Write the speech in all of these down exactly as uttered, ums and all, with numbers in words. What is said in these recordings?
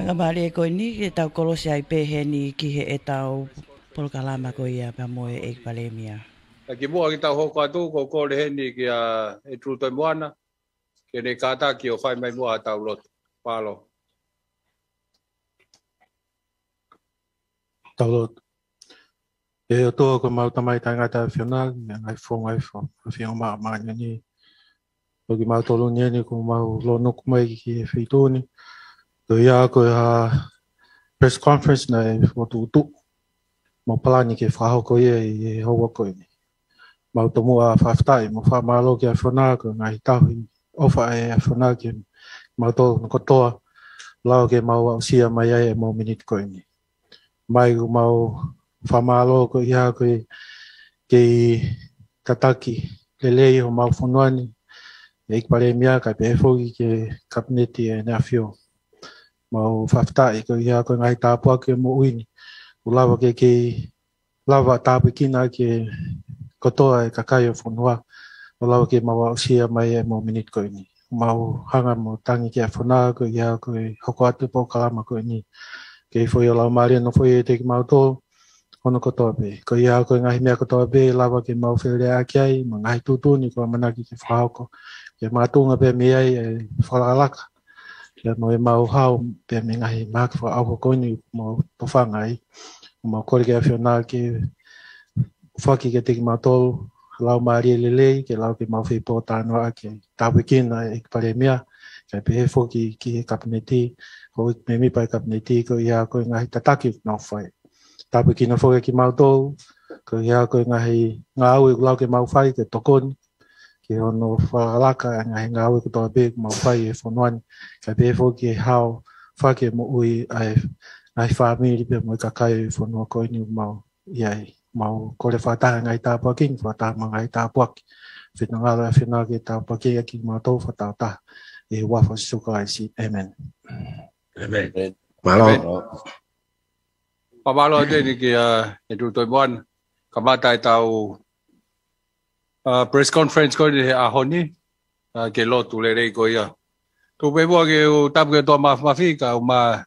Fakamālō ko eni, ke tau kolosi ai pē heni ki heʻetau polokalama ko ia pea mo e ʻEiki Palēmia. Ka kimuʻa ke tau hoko atu, ko e kole heni kia ʻEtulu Toimoana ke ne kātaki ʻo fai mai muʻa ʻetau lotu. Mālō. Tau lotu. ʻE ʻOtua ko homau Tamai taʻengata ʻAfiona, ʻi he ngaahi founga ʻi he fo-, ʻAfiona Māʻoniʻoni. Ko kimautolu ni eni kuo mau lōnuku mai ki he feituʻu ni. Ko ia ko e hā press conference naʻe fokotuʻutuʻu mo palani ke fakahoko ia ʻi he houa ko eni. Mau tomuʻa fakafetaʻi mo fakamālō ki he ʻAfiona ko e ngaahi tauhi ʻofa ʻa e ʻAfiona kiate kimautolu kotoa, lava ke mau aʻusia mai ai ʻemau miniti ko eni. Mai kuo mau fakamālō ko ia ko e kei tataki lelei homau fonua ni, ʻEiki Palēmia, kae pehē foki ki he Kapineti ʻEne ʻAfio. Mau fakafetaʻi ko ia ko e ngaahi tāpuaki ʻo e moʻui ni, ʻoku lava ke kei lava tāpuekina ʻaki kotoa e kakai ʻo e fonua, ʻo lava ke mau aʻusia mai ʻemau miniti ko eni. Mau hanga mo tangi ki he ʻAfiona ko ia ko e hoko atu e polokalama ko eni. Ke foʻi ʻo e Laumālie ʻo nofoʻia ʻiate kimautolu hono kotoa pē. Ko ia ko e ngaahi meʻa kotoa pē lava ke mau felea ʻaki ai, mo e ngaahi tuʻutuʻuni kuo ʻamanaki ke fakahoko, ke makatuʻunga pē mei ai e fakalakalaka pea mo ʻemau hao pea mei he ngaahi mahaki fakaʻauha ko eni ʻoku mau tofanga ai. ʻOku mau kole ki he ʻAfiona ke foaki kiate kimautolu ha laumālie lelei, ke lava ke mau fepōtalanoaʻaki, tāpuekina e ʻEiki Palēmia, kae pehē foki ki he Kapineti, ko e mēmipa e Kapineti, ko ia ko e ngaahi tataki ʻoku nau fai. Tāpuekina foki kimautolu ko ia ko e ngaahi ngāue ʻoku lava ke mau fai ke tokoni ki hono fakalakalaka e ngaahi ngāue kotoa pē ʻoku mau fai he fonua ni, kae pehē foki ki he hao fakamoʻui ʻa e ngaahi fāmili pea mo e kakai ʻo e fonua ko eni ʻoku mau ʻi ai. Mau kole fakataha e ngaahi tāpuaki ni, fakataha mo e ngaahi tāpuaki. Finangalo e ʻAfiona ke tāpuakiʻaki kimautolu fakataautaha. ʻI he huafa ʻo Sīsū Kalaisi. ʻĒmeni. ʻĒmeni. Mālō. ʻĒmeni. Fakamālō atu eni kia ʻEtulu Toimoana. Kamata ʻetau, ā, press conference ko eni he ʻaho ni, ā, ki he lotu lelei ko ia. Tuku pē muʻa ke u tapu ki he ʻOtua Māfimafi, kae ʻumaʻā e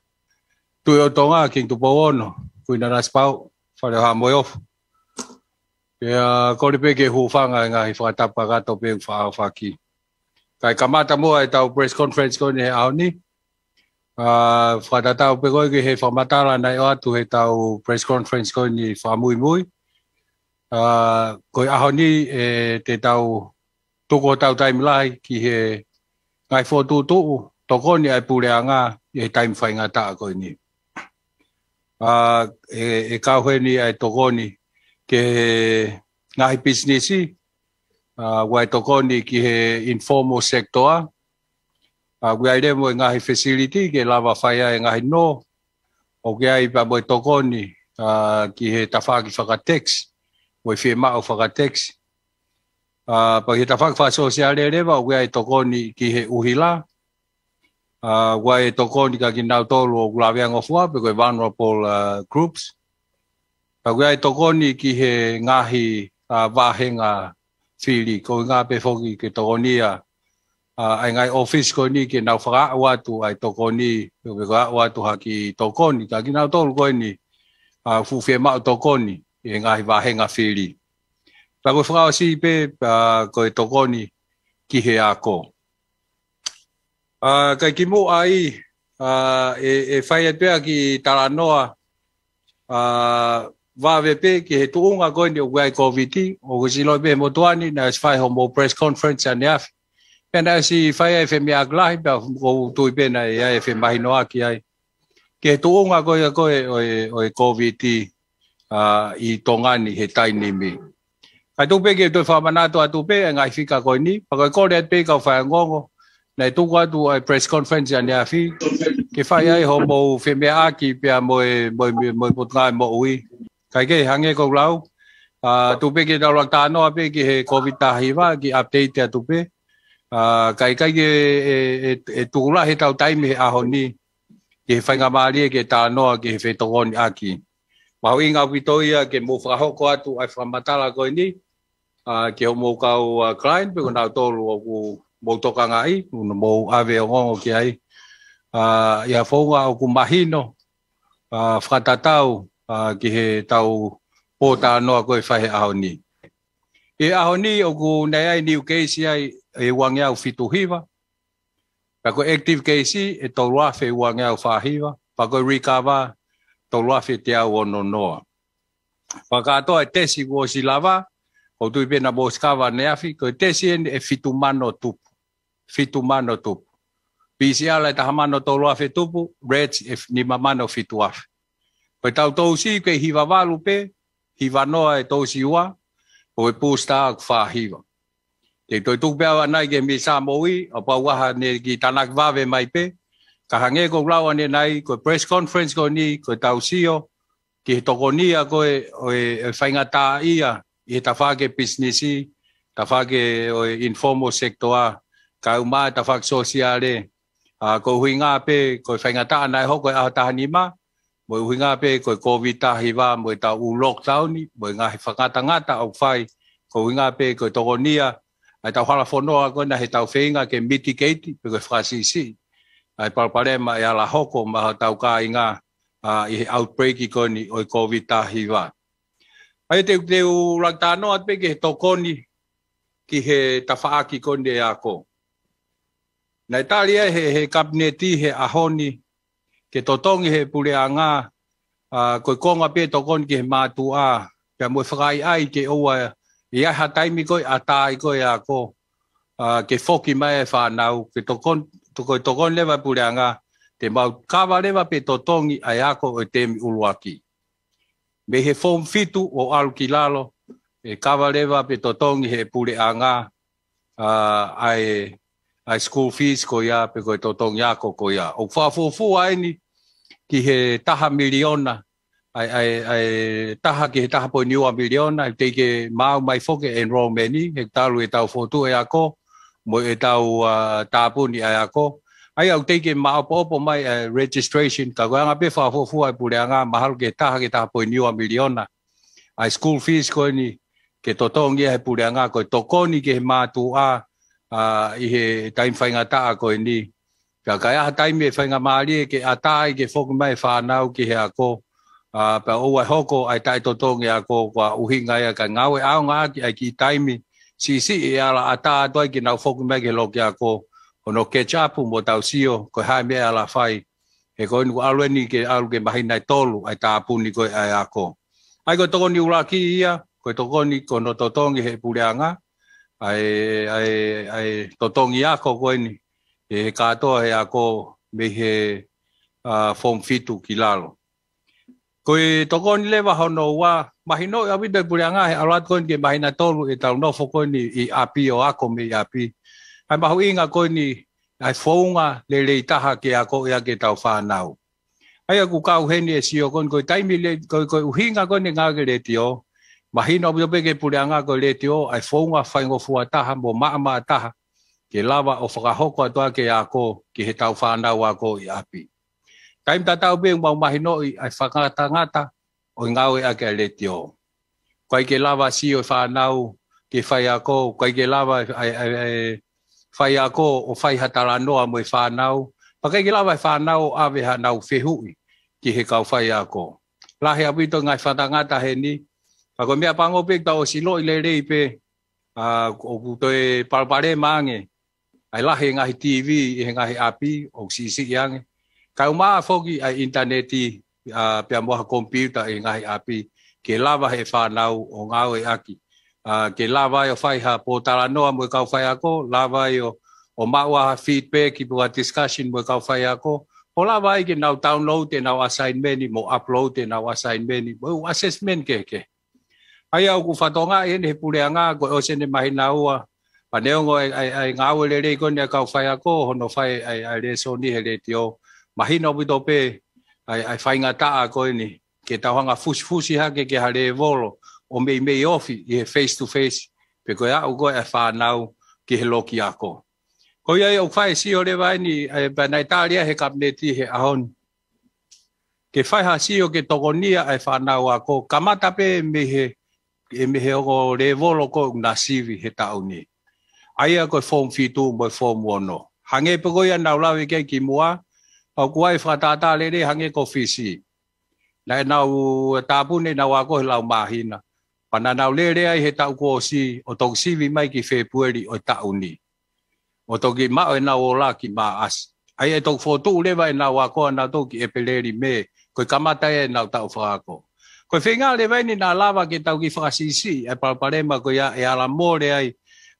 Tuʻi ʻo Tonga, Kingi Tupou Ono, Kuini Nanasipauʻu, Fale ʻo Haʻa Moheofo. Pea kole pē ke hūfanga he ngaahi fakatapu kakato pē ʻoku faʻa ʻohofaki. Kae kamata muʻa ʻetau press conference ko eni he ʻaho ni. Ā, fakatatau pē ko ē ki he fakamatala naʻe ʻoatu heʻetau press conference ko eni fakamuimui. Ā, ko e ʻaho ni ʻe, te tau tuku hotau taimi lahi ki he ngaahi fokotuʻutuʻu tokoni ʻa e puleʻanga ʻi he taimi faingataʻa ko eni. Ā, ʻe, ʻe kau heni ʻa e tokoni ki he ngaahi pisinisi, ā, ʻoku ʻi ai e tokoni ki he informal sector, ā, ʻoku ʻi ai leva mo e ngaahi facility ke lava fai ai e ngaahi nō, ʻoku ʻi ai pea mo e tokoni, ā, ki he tafaʻaki fakatekisi, mo e fiemaʻu fakatekisi. Ā, pea ki he tafaʻaki fakasōsiale leva, ʻoku ʻi ai e tokoni ki he ʻuhila, ā, ʻoku ʻi ai e tokoni kia kinautolu ʻoku laveangofua, pe ko e vulnerable, ā, groups. Pea ʻoku ʻi ai e tokoni ki he ngaahi, ā, vāhenga fili, ko e ʻuhinga pē foki ke tokonia, ā, ʻa e ngaahi ʻōfisi ko eni ke nau fakaaʻu atu ʻa e tokoni, pe ko e aʻu atu ha kiʻi tokoni, kia kinautolu ko eni, ā, ʻoku fiemaʻu tokoni ʻi he ngaahi vāhenga fili. Pea ko e fakaʻosi pē, ā, ko e tokoni ki he ako. Ā, kae kimuʻa ai, ā, ʻe, ʻe fai atu pē ha kiʻi talanoa, ā, vave pē ki he tuʻunga ko eni ʻoku ʻi ai e Kōviti, ʻoku ou ʻiloʻi pē he motuʻa ni, naʻe ʻosi fai hoʻomou press conference ʻaneafi. Pea naʻe ʻosi fai ai e femeʻaʻaki lahi, pea ʻoku ou tui pē naʻe ʻi ai e femahinoʻaki ai ki he tuʻunga ko ia ko ē ʻo e, ʻo e Kōviti, ā, ʻi Tonga ni he taimi ni. Kae tuku pē ke u toe fakamanatu atu pē e ngaahi fika ko eni, pea ko e kole atu pē ki he kau faiongoongo naʻe tuku atu ʻa e press conference ʻaneafi, ke fai ai hoʻomou femeʻaʻaki pea mo e, mo e, mo e Potungāue Moʻui. Kae kehe, hangē ko ʻeku lau, ā, tuku pē ke tau laka talanoa pē ki he Kōviti taha hiva, kiʻi update atu pē. Ā, kae ʻikai ke, ʻe, ʻe, ʻe tuku lahi ʻetau taimi he ʻaho ni ki he faingamālie ke talanoa ki he fetokoniʻaki. Mahuʻinga ʻaupito ia ke mou fakahoko atu ʻa e fakamatala ko eni, ā, ki hoʻomou kau, ā, client, pe ko kinautolu ʻoku mou tokangaʻi, ʻoku mou ʻave ongoongo ki ai. ʻa, ʻi ha founga ʻoku mahino, ʻa, fakatatau, ʻa, ki heʻetau pōtalanoa ko ē ʻoku fai he ʻaho ni. ʻI he ʻaho ni ʻoku ʻi ai e new case ʻe uangeau fitu hiva, pea ko e active case ʻe tolu afe uangeau fā hiva, pea ko e recover tolu afe teau ono noa. Pea kātoa e tesi kuo ʻosi lava, ʻoku ou tui pē naʻa mou ʻosi kava ʻaneafi, ko e tesi eni ʻe fitu mano tupu. Fitu mano tupu. P C R ʻe taha mano tolu afe tupu, rate ʻe nima mano fitu afe. Ko ʻetau tousi ʻoku kei hiva valu pē, hiva noa e tousi ua, ʻo e booster ʻoku fā hiva. Te u toe tuku pē ʻanenai ki he Minisitā Moʻui, ʻo pau ʻaha ne kiʻi tānaki vave mai pē, ka hangē ko ʻeku lau ʻanenai, ko e press conference ko eni, ko ʻetau sio ki he tokonia ko ē ʻo e, ʻo e faingataʻaʻia ʻi he tafaʻaki pisinisi, tafaʻaki ʻo e informal sector, kae ʻumaʻā e tafaʻaki sōsiale, ʻa, ko e ʻuhinga pē ko e faingataʻa naʻe hoko he ʻaho taha nima, mo e ʻuhinga pē ko e Covid taha hiva, mo ʻetau ʻū lockdown, mo e ngaahi fakangatangata ʻoku fai, ko e ʻuhinga pē ko e tokonia ʻa ʻetau halafonua ko ena heʻetau feinga ke mitigate, pe ko e fakasiʻisiʻi ʻa e palopalema ʻe ala hoko maʻa hotau kāinga, ʻa, ʻi he outbreak ko eni ʻo e Covid taha hiva. ʻA ia te u, te u ʻuluaki talanoa atu pē ki he tokoni ki he tafaʻaki ko eni e ako. Naʻe tali ia he, he Kapineti he ʻaho ni ke totongi he puleʻanga, ʻa, ko e konga pē tokoni ki he mātuʻa, pea mo e fakaʻaiʻai ke ʻoua ʻe ʻi ai ha taimi ko ē ʻe ʻatā ai ko ē e ako, ʻa, ke foki mai e fānau, ke tokon-, toko-, tokoni leva e puleʻanga, te mau kava leva pē totongi ʻa e ako ʻo e temi ʻuluaki. Mei he form fitu ʻo ʻalu ki lalo, ʻe kava leva pē totongi he puleʻanga, ʻa, ʻa e, ʻa e school fees ko ia, pe ko e totongi ako ko ia. ʻOku fakafuofua eni ki he taha miliona, ʻa e, ʻa e, ʻa e taha ki he taha poini ua miliona, ʻe teʻeki ke maʻu mai foki e enrollment ni, he talu ʻetau fokotuʻu e ako, mo ʻetau, ʻa, tāpuni ʻa e ako. ʻA ia ʻoku teʻeki ke maʻopoʻopo mai e registration, ka ko e anga pē fakafuofua e puleʻanga, mahalo ki he taha ki he taha poini ua miliona. ʻA e school fees ko eni, ke totongi ia he puleʻanga, ko e tokoni ki he mātuʻa, ʻa, ʻi he taimi faingataʻa ko eni. Pea ka ʻi ai ha taimi ʻe faingamālie ke ʻatā ai ke foki mai e fānau ki he ako, ʻa, pea ʻoua ʻe hoko ʻa e taʻetotongi ako ko e ʻuhinga ia ka ngāue ʻaonga ʻaki ʻa e kiʻi taimi siʻisiʻi ʻe ala ʻatā atu ai ke nau foki mai ki he loki ako, hono catch up mo ʻetau sio ko e hā e meʻa ʻe ala fai. He ko eni kuo ʻalu eni ke ʻalu ki he māhina ʻe tolu ʻa e tāpuni ko ē ʻa e ako. ʻA ia ko e tokoni ʻuluaki ia, ko e tokoni ko hono totongi he puleʻanga, ʻa e, ʻa e, ʻa e totongi ako ko eni, he kātoa he ako mei he, ʻa, form fitu ki lalo. Ko e tokoni leva hono ua, mahinoʻi ʻaupito e puleʻanga he ʻalu atu ko eni ki he māhina ʻe tolu ʻetau nofo ko eni ʻi ʻapi ʻo ako mei ʻapi. ʻA e mahuʻinga ko eni ʻa e founga lelei taha ke ako ia ki heʻetau fānau. ʻA ia ʻoku kau heni e sio ko eni ko e taimi le-, ko e, ko e ʻuhinga ko eni e ngāue ki he letiō. Mahino ʻaupito pē ki he puleʻanga ko e letiō, ʻa e founga faingofua taha mo maʻamaʻa taha, ke lava ʻo fakahoko atu ʻa e ako ki heʻetau fānau ako ʻi ʻapi. Taimi tatau pē ʻoku mau mahinoʻi ʻa e fakangatangata ʻo e ngāue ʻaki ʻa e letiō. ʻOku ʻikai ke lava sio e fānau ki he faiako, ʻoku ʻikai ke lava e, e, e, e faiako ʻo fai ha talanoa mo e fānau, pea ʻikai ke lava e fānau ʻo ʻave haʻanau fehuʻi ki he kau faiako. Lahi ʻaupito e ngaahi fakangatangata heni, ka ko e meʻapango pē ʻoku tau ʻosi ʻiloʻi lelei pē, ʻa, ʻoku toe palopalema ange ʻa e lahi e ngaahi T V ʻi he ngaahi ʻapi ʻoku siʻisiʻi ange. Kae ʻumaʻā foki ʻa e ʻinitaneti, ʻa, pea mo ha komipiuta ʻi he ngaahi ʻapi ke lava he fānau ʻo ngāueʻaki. ʻA, ke lava ai ʻo fai ha pōtalanoa mo e kau faiako, lava ai ʻo, ʻo maʻu ha feedback pe ko ha discussion mo e kau faiako, ʻo lava ai ke nau download ʻenau assignment mo upload ʻenau assignment mo e ʻū assessment kehekehe. ʻA ia ʻoku fatongia ʻeni he puleʻanga ko e ʻosi eni e māhina ua, pea neongo e, e, e ngāue lelei ko eni ʻa e kau faiako, hono fai e, e lēsoni he letiō. Mahino ʻaupito pē ʻa e, e faingataʻa ko eni, ke tau hanga fusifusi hake ki ha lēvolo ʻo meimei ofi ʻi he face to face, pe ko e aʻu ko ē e fānau ki he loki ako. Ko ia ʻoku fai e sio leva ʻeni, e, pea naʻe tali ia he Kapineti he ʻaho ni, ke fai ha sio ke tokonia e fānau ako, kamata pē mei he, e mei he ongo lēvolo ko ē ʻoku na sivi he taʻu ni. ʻA ia ko e form fitu mo e form ono. Hangē pē ko ia naʻa ku lave ki ai kimuʻa, ʻoku ʻi ai e fakatātā lelei hangē ko Fisi. Naʻa nau tāpuni ʻenau ako he lau māhina. Pea naʻa nau lele ai he taʻu kuo ʻosi ʻo toki sivi mai ki Fēpueli ʻo e taʻu ni. ʻO toki maʻu ʻenau ola ki Maʻasi. ʻA ia ʻe toki fokotuʻu leva ʻenau ako ʻanautolu ki ʻEpeleli, Mē, ko e kamata ia ʻenau taʻu fakaako. Ko e feinga leva eni naʻa lava ke tau kiʻi fakasiʻisiʻi ʻa e palopalema ko ia ʻe ala mole ai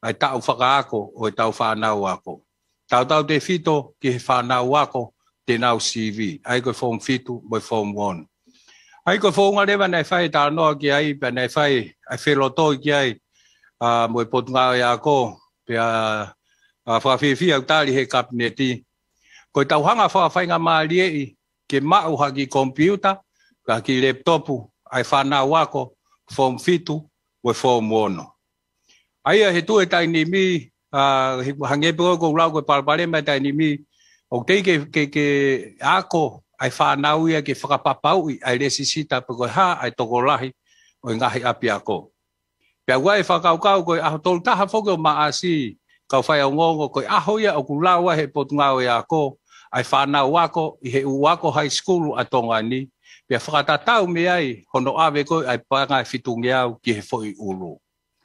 ʻa e taʻu fakaako ʻo ʻetau fānau ako. Tautautefito ki he fānau ako te nau sivi, ʻa ia ko e Form fitu mo e Form ono. ʻA ia ko e founga leva naʻe fai e talanoa ki ai, pea naʻe fai ʻa e felotoi ki ai, ʻa, mo e Potungāue Ako, pea, ʻa, fakafiefia ʻoku tali he Kapineti. Ko ʻetau hanga fakafaingamālieʻi ke maʻu ha kiʻi komipiuta, ha kiʻi lepitopu, ʻa e fānau ako, Form fitu mo e Form ono. ʻA ia he tuʻu he taimi ni, ʻa, he, hangē pē ko ʻeku lau ko e palopalema he taimi ni, ʻoku teʻeki ke, ke, ke ako ʻa e fānau ia ke fakapapauʻi ʻa e lēsisita pe ko e hā ʻa e tokolahi ʻo e ngaahi ʻapiako. Pea ʻoku ʻi ai e fakakaukau ko e ʻaho tolu taha foki ʻo Maʻasi, kau faiongoongo, ko e ʻaho ia ʻoku lau ai he Potungāue Ako ʻa e fānau ako ʻi he ʻū ako high school ʻa Tonga ni, pea fakatatau mei ai hono ʻave ko ē ʻa e paʻanga ʻe fitungeau ki he foʻi ʻulu.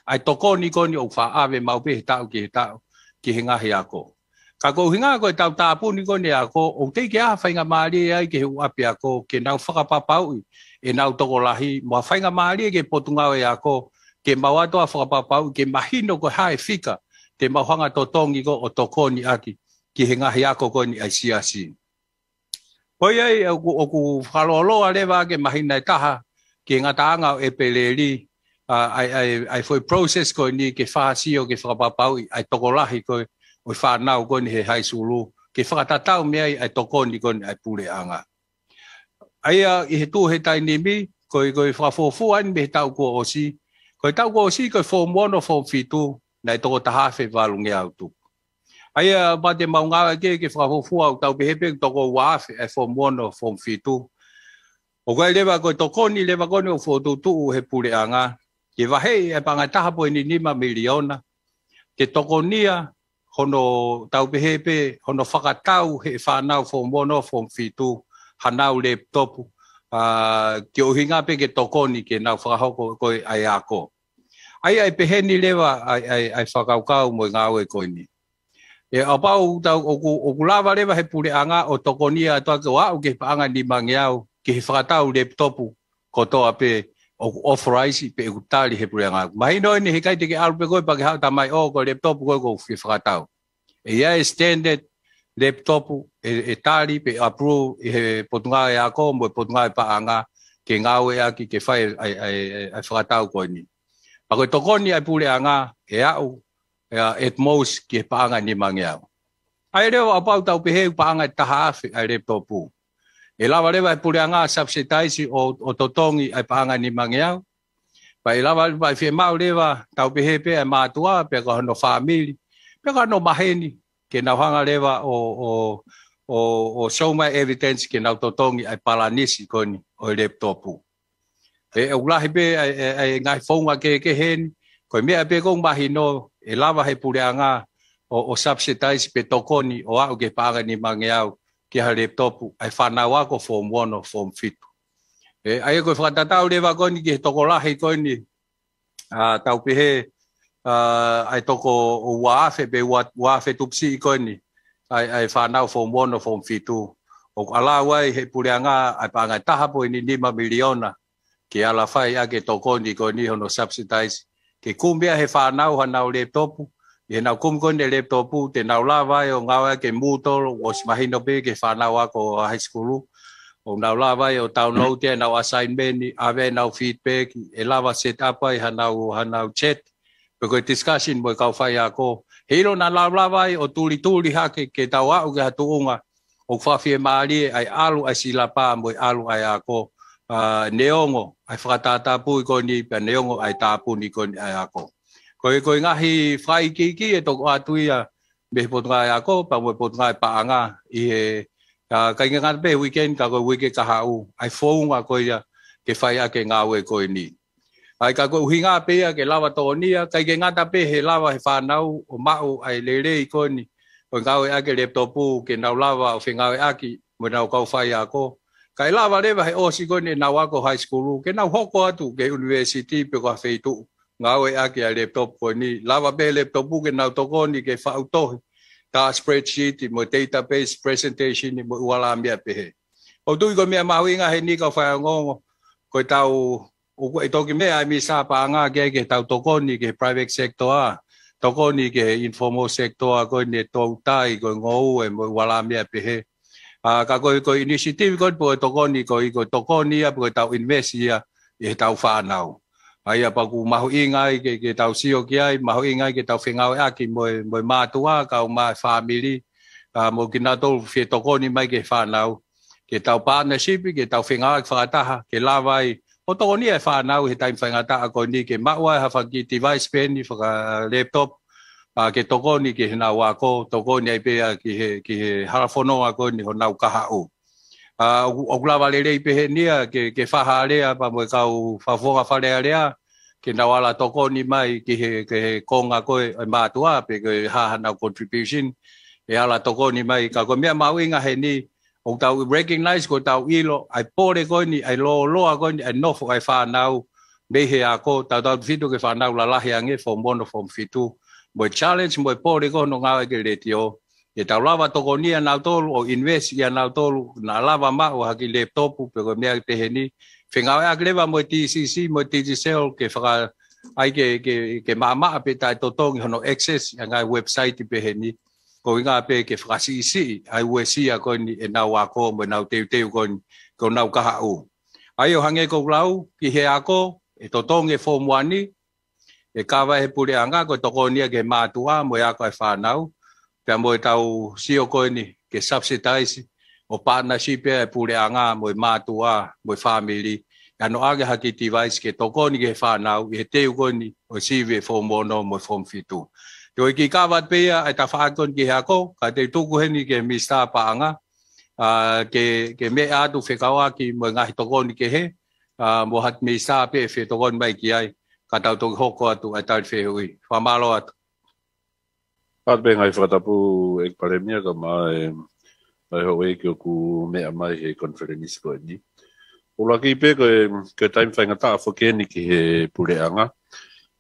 ʻA e tokoni ko eni ʻoku faʻa ʻave maʻu pē he taʻu ki he taʻu, ki he ngaahi ako. Ka ko e ʻuhinga ko ʻetau tāpuni ko eni e ako, ʻoku teʻeki ke ʻi ai ha faingamālie ia ki he ʻū ʻapiako ke nau fakapapauʻi ʻenau tokolahi, mo ha faingamālie ki he Potungāue Ako ke mau ō atu ʻo fakapapauʻi ke mahino ko e hā e fika te mau hanga ʻo totongi ko ē ʻo tokoni ʻaki ki he ngaahi ako ko eni ʻa e siasi. Ko ia ai, ʻoku, ʻoku fakalōloa leva ʻa e māhina ʻe taha ki he ngataʻanga ʻo ʻEpeleli, ʻa, ʻa e, ʻa e, ʻa e foʻi process ko eni ke fai ha sio ke fakapapauʻi ʻa e tokolahi ko ē ʻo e fānau ko eni he high school, ke fakatatau mei ai ʻa e tokoni ko eni ʻa e puleʻanga. ʻA ia ʻi he tuʻu he taimi ni, ko e, ko e fakafuofua eni mei he taʻu kuo ʻosi. Ko e taʻu kuo ʻosi, ko e Form ono, Form fitu, naʻe toko taha afe valungeau tupu. ʻA ia, pea te mau ngāueʻaki ke fakafuofua ʻoku tau pehē pē toko ua afe ʻa e Form ono, Form fitu. ʻOku ʻi ai leva ko e tokoni leva ko eni ʻoku fokotuʻutuʻu he puleʻanga, ke vaheʻi ʻa e paʻanga ʻe taha poini nima miliona, ke tokonia hono tau pehē pē, hono fakatau he fānau Form ono, Form fitu, hanau lepitopu, ʻa, ke ʻuhinga pē ke tokoni ke nau fakahoko ko ē ʻa e ako. ʻA ia ʻe pehē ni leva ʻa e, ʻa e, ʻa e fakakaukau mo e ngāue ko eni. ʻE, kapau tau, ʻoku, ʻoku lava leva he puleʻanga ʻo tokonia atu ʻaki ʻo aʻu ki he paʻanga ʻe nimangeau, ki he fakatau lepitopu kotoa pē ʻoku authorize pe ʻoku tali he puleʻanga. Mahino eni he ʻikai te ke ʻalu pē koe pea ke haʻu ʻo talamai, ʻō, ko e lepitopu ko ē ʻoku ou fie fakatau. ʻE ʻi ai e standard lepitopu ʻe, ʻe tali pe approve ʻe he Potungāue Ako mo e Potungāue Paʻanga ke ngāueʻaki ke fai ʻa e, ʻa e, ʻa e, ʻa e fakatau ko eni. Pea ko e tokoni ʻa e puleʻanga ʻe aʻu, ʻe, at most ki he paʻanga ʻe nimangeau. ʻA ia leva kapau tau pehē ʻoku paʻanga ʻe taha afe ʻa e lepitopu, ʻe lava leva e puleʻanga ʻo subsidize ʻo, ʻo totongi ʻa e paʻanga ʻe nimangeau. Pea ʻe lava, pea ʻe fiemaʻu leva, tau pehē pē ʻa e mātuʻa, pe ko hono fāmili, pe ko hono maheni, ke nau hanga leva ʻo, ʻo, ʻo, ʻo show mai evidence ke nau totongi ʻa e palanisi ko eni ʻo e lepitopu. ʻE, ʻoku lahi pē ʻa e, ʻa e, ʻa e ngaahi founga kehekehe ni, ko e meʻa pē ʻoku mahino, ʻe lava he puleʻanga ʻo, ʻo subsidize pe tokoni ʻo aʻu ki he paʻanga ʻe nimangeau ki ha lepitopu ʻa e fānau ako Form ono, Form fitu. ʻE, ʻa ia ko e fakatatau leva ko eni ki he tokolahi ko eni, ʻa, tau pehē, ʻa, ʻa e toko ua afe pe ua, ua afe tupu siʻi ko eni, ʻa e, ʻa e fānau Form ono, Form fitu. ʻOku ʻalu ai he puleʻanga ʻa e paʻanga ʻe taha poini nima miliona ke ala fai ʻaki e tokoni ko eni hono subsidize. Ke kumi ʻa e fānau hanau lepitopu, ʻi heʻenau kumi ko eni e lepitopu, te nau lava ai ʻo ngāueʻaki e Moodle, ʻosi mahino pē ki he fānau ako ʻa e high school. ʻO nau lava ai ʻo download ʻenau assignment, ʻave ʻenau feedback, ʻe lava set up ai hanau, hanau chat, pe ko e discussion mo e kau faiako. Heiʻilo naʻa nau lava ai ʻo tulituli hake ke tau aʻu ki ha tuʻunga ʻoku fakafiemālie ʻa e ʻalu ʻa e silapa mo e ʻalu ʻa e ako, ʻa, neongo ʻa e fakatātāpui ko eni pea neongo ʻa e tāpuni ko eni ʻa e ako. Ko e, ko e ngaahi fakaikiiki ʻe toki ʻoatu ia mei he Potungāue Ako, pea mo e Potungāue Paʻanga ʻi he, ʻa, ʻikai ke ngata pē he weekend ka ko e uike kahaʻu, ʻa e founga ko ia ke fai ʻaki e ngāue ko eni. ʻA ia ka ko e ʻuhinga pē ia ke lava tokonia, ʻikai ke ngata pē he lava he fānau ʻo maʻu ʻa e lelei ko eni ʻo e ngāueʻaki e lepitopu ke nau lava ʻo fengāueʻaki mo ʻenau kau faiako. Kae lava leva he ʻosi ko eni ʻenau ako high school, ke nau hoko atu ki he university pe ko ha feituʻu ngāueʻaki ʻa e laptop ko eni. Lava pē laptop ke nau tokoni ke faʻu tohi, tā spreadsheet, mo database, presentation, mo e ua lā meʻa pehē. ʻOku ou tui ko e meʻa mahuʻinga heni kau faiongoongo, ko e tau, ʻoku ʻi ai toki meʻa ʻa e Minisitā Paʻanga ke, ke tau tokoni ki he private sector, tokoni ki he informal sector, ko eni e toutai, ko e ngoue, mo e ua lā meʻa pehē. ʻA, ka ko e, ko e initiative ko eni pe ko e tokoni, ko e, ko e tokoni ia, pe ko e tau invest ia ʻi he tau fānau. ʻA ia pea ʻoku mahuʻinga ai ke, ke tau sio ki ai, mahuʻinga ai ke tau fengāueʻaki mo e, mo e mātuʻa, kae ʻumaʻā e fāmili, ʻa, mo kinautolu fie tokoni mai ki he fānau, ke tau partnership, ke tau fengāueʻaki fakataha, ke lava ai ʻo tokoni ʻa e fānau he taimi faingataʻa ko eni, ke maʻu ai ha fanga kiʻi device pē eni faka laptop, ʻa, ke tokoni ki heʻenau ako, tokoni ai pē ia ki he, ki he hala fononga ko eni honau kahaʻu. ʻA, ʻoku, ʻoku lava lelei pē heni ia ke, ke fai ha alea pea mo e kau fakafofonga Fale Alea, ke nau ala tokoni mai ki he, ki he konga ko ē ʻo e mātuʻa, pe ko e hā haʻanau contribution, ʻe ala tokoni mai. Ka ko e meʻa mahuʻinga heni, ʻoku tau recognize, ʻoku tau ʻilo ʻa e pole ko eni, ʻa e lōloa ko eni ʻa e nofo ʻa e fānau mei he ako, tautautefito ki he fānau lalahi ange, form ono, form fitu, mo e challenge, mo e pole ko hono ngāueʻaki e letiō. Ke tau lava tokonia nautolu ʻo invest ʻia nautolu, naʻa lava maʻu ha kiʻi laptop pe ko e meʻa pehē ni. Fengāueʻaki leva mo e D C C, mo e Digicel, ke faka-, ʻai ke, ke, ke maʻamaʻa pe taʻetotongi hono access ʻa e ngaahi website pehē ni. Ko e ʻuhinga pē ke fakasiʻisiʻi ʻa e uesia ko eni ʻenau ako mo ʻenau teuteu ko eni ki honau kahaʻu. ʻA ia ʻo hangē ko ʻeku lau, ki he ako, ʻe totongi e form one, ʻe kava he puleʻanga, ko e tokonia ki he mātuʻa mo e ako ʻa e fānau, pea mo e tau sio ko eni ke subsidize ʻo partnership ʻa e puleʻanga mo e mātuʻa mo e fāmili, ʻe ʻanoʻi ange ha kiʻi device ke tokoni ki he fānau ʻi he teu ko eni ʻo e sivi e form ono mo e form fitu. Ko e kiʻi kava pē ia ʻa e tafaʻaki ko eni ki he ako, ka te u tuku heni ki he Minisitā Paʻanga, ʻa, ke, ke meʻa atu fekauʻaki mo e ngaahi tokoni kehe, ʻa, mo ha minisitā pē ʻe fie tokoni mai ki ai, ka tau toki hoko atu ʻa e tali fehuʻi. Fakamālō atu. Atu pē ngaahi fakatapu ʻEiki Palēmia kae ʻumaʻā e, ʻa e houʻeiki ʻoku meʻa mai he konifelenisi ko eni. ʻUluaki pē ko e, ko e taimi faingataʻa foki eni ki he puleʻanga.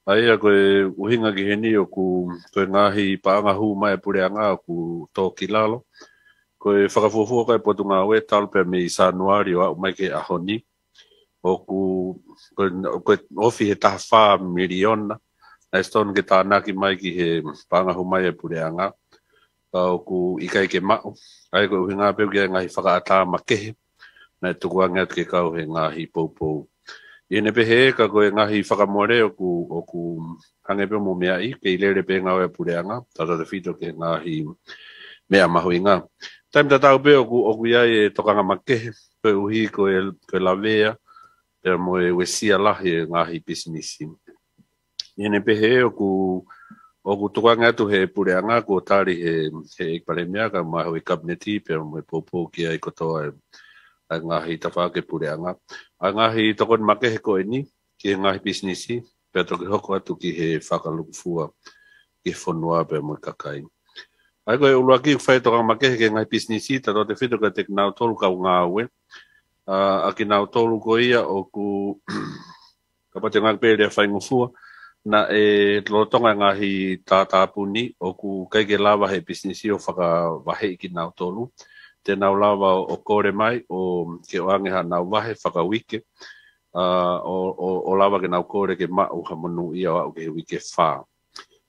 ʻA ia ko e ʻuhinga ki heni ʻoku, ko e ngaahi paʻanga hū mai ʻa e puleʻanga ʻoku tō ki lalo. Ko e fakafuofua ko e Potungāue talu pē mei Sānuali ʻo aʻu mai ki he ʻaho ni, ʻoku, ko e, ko e ofi he taha fā miliona naʻe totonu ke tānaki mai ki he paʻanga hū mai ʻa e puleʻanga, ka ʻoku ʻikai ke maʻu. ʻA ia ko e ʻuhinga pē ʻoku ʻi ai e ngaahi fakaʻatā makehe naʻe tukuange atu ke kau he ngaahi poupou. ʻI heʻene pehē, ka ko e ngaahi fakamole ʻoku, ʻoku hangē pē mo e meʻa ʻi, kei lele pē ngāue ʻa e puleʻanga, tautautefito ki he ngaahi meʻa mahuʻinga. Taimi tatau pē ʻoku, ʻoku ʻi ai e tokanga makehe, koeʻuhi ko e, ko e lavea pea mo e uesia lahi e ngaahi pisinisi. ʻI heʻene pehē ʻoku, ʻoku tukuange atu he puleʻanga kuo tali he, he ʻEiki Palēmia kae ʻumaʻā e Kapineti pea mo e poupou ki ai kotoa e, ʻa e ngaahi tafaʻaki e puleʻanga. ʻA e ngaahi tokoni makehe ko eni ki he ngaahi pisinisi, pea toki hoko atu ki he fakalūkufua ki he fonua pea mo e kakai. ʻA ia ko e ʻuluaki ʻoku fai e tokanga makehe ki he ngaahi pisinisi, tautautefito kiate kinautolu kau ngāue. ʻA, ʻa kinautolu ko ia ʻoku kapau te ngāueʻaki pē e lea faingofua, naʻe lolotonga e ngaahi tātāpuni ʻoku ʻikai ke lava he pisinisi ʻo fakavaheʻi kinautolu. Te nau lava ʻo kole mai ʻo ke ʻoange haʻanau vahe fakauike, ʻa, ʻo, ʻo, ʻo lava ke nau kole ke maʻu ha monūʻia ʻo aʻu ki he uike fā.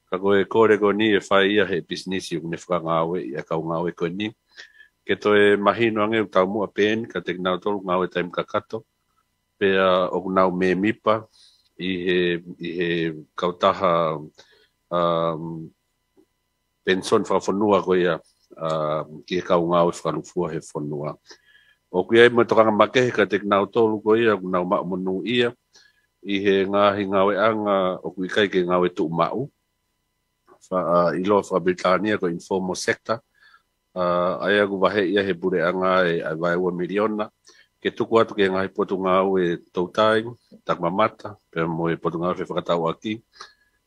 Ka ko e kole ko eni ʻe fai ia he pisinisi ʻoku ne fakangāueʻi ʻa e kau ngāue ko eni. Ke toe mahino ange ʻoku taumuʻa pē eni kiate kinautolu ngāue taimi kakato, pea ʻoku nau mēmipa ʻi he, ʻi he kautaha, um, penisoni fakafonua ko ia, um, ki he kau ngāue fakalūkufua he fonua. ʻOku ʻi ai mo e tokanga makehe kiate kinautolu ko ia ʻoku nau maʻu monūʻia ʻi he ngaahi ngāueʻanga ʻoku ʻikai ke ngāue tuʻumaʻu, fa-, ʻa, ʻiloa faka-Pilitānia ko e informal sector, ʻa, ʻa ia ʻoku vaheʻi ia he puleʻanga e, ʻa e vaeua miliona, ke tuku atu ki he ngaahi potungāue toutai, takimamata, pea mo e potungāue fefakatauʻaki,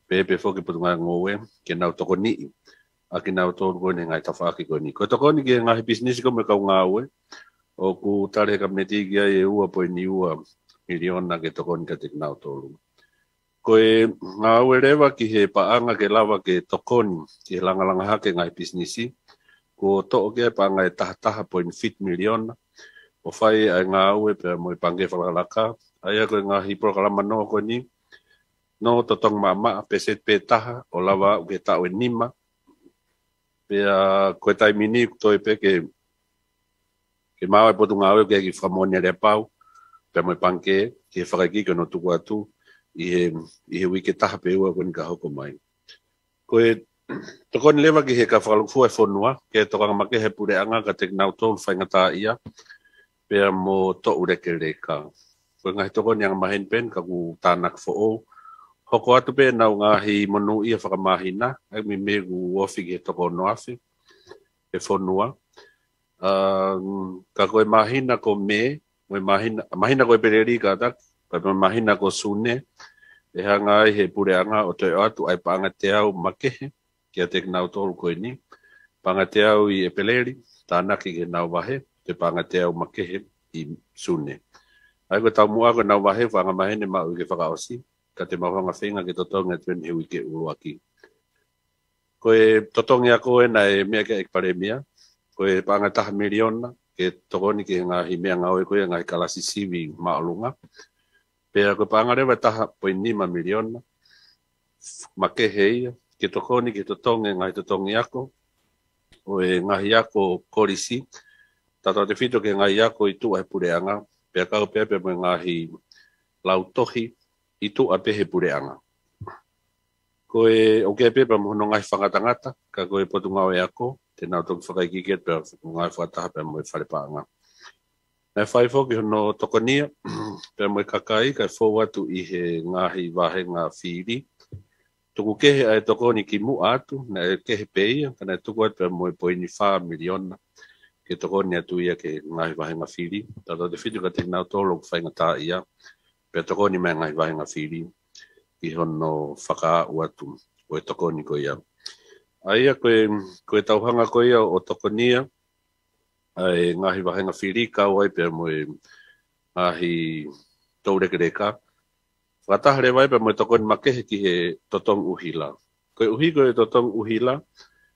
pea pehē foki potungāue ngoue, ke nau tokoniʻi ʻa kinautolu ko eni he ngaahi tafaʻaki ko eni. Ko e tokoni ki he ngaahi pisinisi ko ē mo e kau ngāue, ʻoku tali ʻe he Kapineti ki ai e ua poini ua miliona ke tokoni kiate kinautolu. Ko e ngāue leva ki he paʻanga ke lava ke tokoni ki he langalanga hake e ngaahi pisinisi, kuo toʻo ki ai e paʻanga ʻe taha taha poini fitu miliona, ʻo fai ʻa e ngāue pea mo e Pangikē Fakalakalaka, ʻa ia ko e ngaahi polokalama noa ko eni, noa totongi maʻamaʻa, peseti pē taha, ʻo lava aʻu ki he taʻu ʻe nima. Pea ko e taimi ni ʻoku toe pē ke, ke maʻu e Potungāue ke ʻai ke fakamoʻoni ʻa e aleapau pea mo e Pangikē, ke fakaikiiki hono tuku atu ʻi he, ʻi he uike ʻe taha pe ua ko eni ka hoko mai. Ko e tokoni leva ki he kau fakalūkufua e fonua, ke tokanga makehe e puleʻanga kiate kinautolu faingataʻaʻia, pea mo toʻulekeleka. Ko e ngaahi tokoni angamaheni pē eni ka ʻoku tānaki foʻou. Hoko atu pē ʻenau ngaahi monūʻia fakamāhina, ʻa ia mei he meʻa ʻoku ofi ki he toko ono afe e fonua. Um, ka ko e māhina ko Mē, mo e māhina, māhina ko ʻEpeleli kātaki, pea mo e māhina ko Sune, ʻe hanga ai he puleʻanga ʻo toe ʻoatu ʻa e paʻanga teau makehe kiate kinautolu ko eni. Paʻanga teau ʻi ʻEpeleli, tānaki ke nau vahe, pea paʻanga teau makehe ʻi Sune. ʻA ia ko e taumuʻa ko ʻenau vahe, fakaangamaheni maʻu ʻi he fakaʻosi, ka te mau hanga ʻo feinga ke totongi atu eni he uike ʻuluaki. Ko e totongi ako ē naʻe meʻa ki ai e ʻEiki Palēmia, ko e paʻanga ʻe taha miliona, ke tokoni ki he ngaahi meʻangāue ko ia e ngaahi kalasi sivi māʻolunga. Pea ko e paʻanga leva ʻe taha poini nima miliona, makehe ia, ke tokoni ki he totongi e ngaahi totongi ako ʻo e ngaahi ako kolisi, tautautefito ki he ngaahi ako ʻi tuʻa he puleʻanga, pea kau pē pea mo e ngaahi lautohi ʻi tuʻa pē he puleʻanga. Ko e ʻoku ʻi ai pē pea mo hono ngaahi fakangatangata, ka ko e Potungāue Ako te nau toki fakaikiiki atu pea mo e ngaahi fakataha pea mo e Fale Paʻanga. Naʻe fai foki hono tokonia pea mo e kakai kae fou atu ʻi he ngaahi vāhenga fili. Tuku kehe ʻa e tokoni kimuʻa atu, naʻe kehe pē ia, ka naʻe tuku atu pea mo e poini fā miliona ke tokoni atu ia ki he ngaahi vāhenga fili, tautautefito kiate kinautolu ʻoku faingataʻaʻia, pea tokoni mai e ngaahi vāhenga fili ki hono fakaaʻu atu ʻo e tokoni ko ia. ʻA ia ko e, ko e tauhanga ko ia ʻo tokonia ʻa e ngaahi vāhenga fili, kau ai pea mo e ngaahi toʻulekeleka, fakataha leva ai pea mo e tokoni makehe ki he totongi ʻuhila. Koeʻuhi ko e totongi ʻuhila,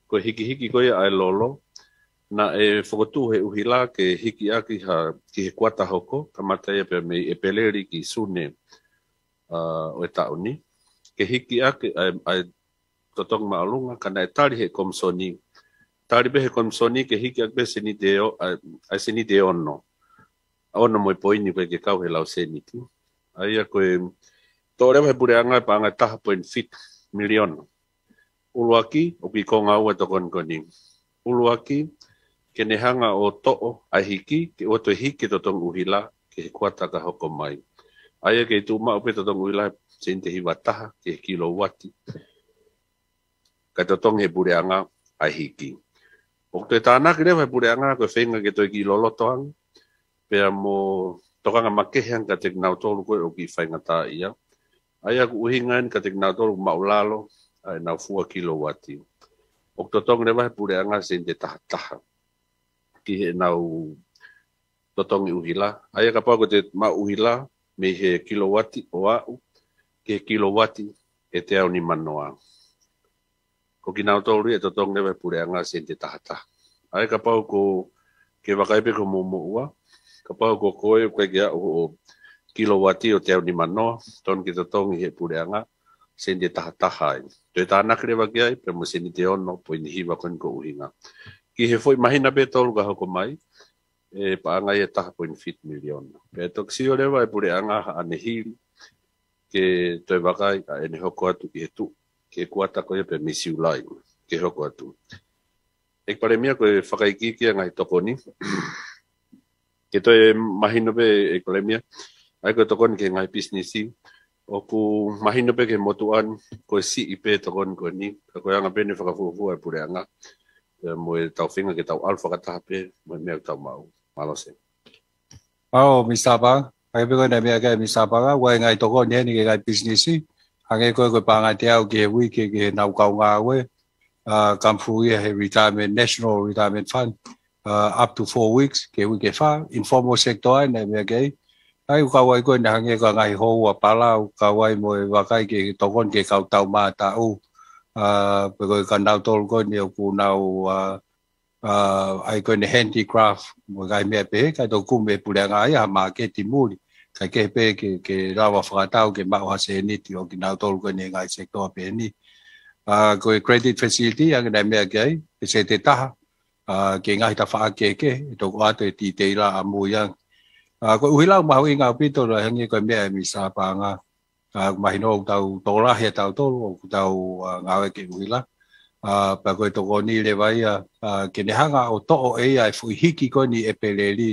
ko e hikihiki ko ia ʻa e lolo, naʻe fokotuʻu he ʻuhila ke hiki ʻaki ha, ki he kuata hoko, kamata ia pea mei ʻEpeleli ki Sune, ʻa, ʻo e taʻu ni, ke hiki ʻaki ʻa e, ʻa e totongi māʻolunga, ka naʻe tali he Komisoni. Tali pē he Komisoni ke hiki ʻaki pē seniti ʻe o-, ʻa, ʻa e seniti ʻe ono. ʻA ono mo e poini, ʻoku ʻikai ke kau he lau seniti. ʻA ia ko e toʻo leva he puleʻanga e paʻanga ʻe taha poini fitu miliona. ʻUluaki, ʻoku ʻi konga ua e tokoni ko eni. ʻUluaki, ke ne hanga ʻo toʻo ʻa e hiki, ke ʻoatu e hiki e totongi ʻuhila ki he kuata ka hoko mai. ʻA ia kei tuʻu maʻu pē totongi ʻuhila seniti ʻe hiva taha ki he kilowati, kae totongi he puleʻanga ʻa e hiki. ʻOku toe tānaki leva he puleʻanga ko e feinga ke toe kiʻi loloto ange, pea mo tokanga makehe ange kiate kinautolu ko ē ʻoku kiʻi faingataʻaʻia. ʻA ia ʻoku ʻuhinga eni kiate kinautolu ʻoku māʻulalo ʻa ʻenau fua kilowati. ʻOku totongi leva he puleʻanga seniti ʻe taha taha ki heʻenau totongi ʻuhila. ʻA ia kapau ko ʻete maʻu ʻuhila mei he kilowati ʻo aʻu ki he kilowati ʻe teau nimanoa, ko kinautolu ia ʻe totongi leva he puleʻanga seniti ʻe taha taha. ʻA ia kapau ko, ke vakai pē ki hoʻomou moʻua, kapau ko koe ʻoku ʻikai ke aʻu hoʻo kilowati ʻo teau nimanoa, tonu ke totongi he puleʻanga seniti ʻe taha taha ai. Toe tānaki leva ki ai pea mo e seniti ʻe ono poini hiva ko eni ʻoku ʻuhinga. Ki he foʻi māhina pē ʻe tolu ka hoko mai, ʻe paʻanga ia ʻe taha poini fitu miliona. Pea toki sio leva e puleʻanga haʻane hili ke toe vakai ʻa ʻene hoko atu ki he tuʻu, ki he kuata ko ia pea mei Siulai ke hoko atu. ʻEiki Palēmia, ko e fakaikiiki ia e ngaahi tokoni. Ke toe mahino pē, ʻEiki Palēmia, ʻa ia ko e tokoni ki he ngaahi pisinisi, ʻoku mahino pē ki he motuʻa ni ko e siʻi pē tokoni ko eni, ka ko e anga pē eni e fakafuofua e puleʻanga, pea mo ʻetau feinga ke tau ʻalu fakataha pē mo e meʻa ʻoku tau maʻu. Mālō Sea. ʻAo, Misitā Paʻanga, ʻa ia pē ko e ngaahi meʻa ki ai Misitā Paʻanga, ʻoku ʻi ai e ngaahi tokoni eni ki he ngaahi pisinisi, hangē ko e, ko e paʻanga ʻe teau ki he uike ki heʻenau kau ngāue, uh, come through ia he retirement, National Retirement Fund, uh, up to four weeks, ki he uike fā, informal sector ʻa ia naʻe meʻa ki ai. ʻA ia ʻoku kau ai ko eni hangē ko e ngaahi houa pala, ʻoku kau ai mo e vakai ke tokoni ki he kau taumātaʻu, uh, pe ko e kau nautolu ko eni ʻoku nau, uh, uh, ʻai ko eni handicraft, mo e ngaahi meʻa pehē, ʻikai toe kumi ʻe he puleʻanga ia ha māketi muli, kae kehe pē ke, ke lava fakatau ke maʻu ha sēniti ʻo kinautolu ko eni he ngaahi sector pehē ni. Uh, ko e credit facility, hangē naʻe meʻa ki ai, pe sēniti ʻe taha, uh, ki he ngaahi tafaʻaki kehekehe, ʻe toki ʻoatu e titeila ʻamui ange. Uh, ko e ʻuhila ʻoku mahuʻinga ʻaupito, lahi ange ko e meʻa ʻa Misa Paʻanga. Uh, mahino ʻoku tau tokolahi ʻa tautolu, ʻoku tau, uh, ngāue ki he ʻuhila. Uh, pea ko e tokoni leva ia, uh, ke ne hanga ʻo toʻo ʻe ia e foʻi hiki ko eni ʻi ʻEpeleli,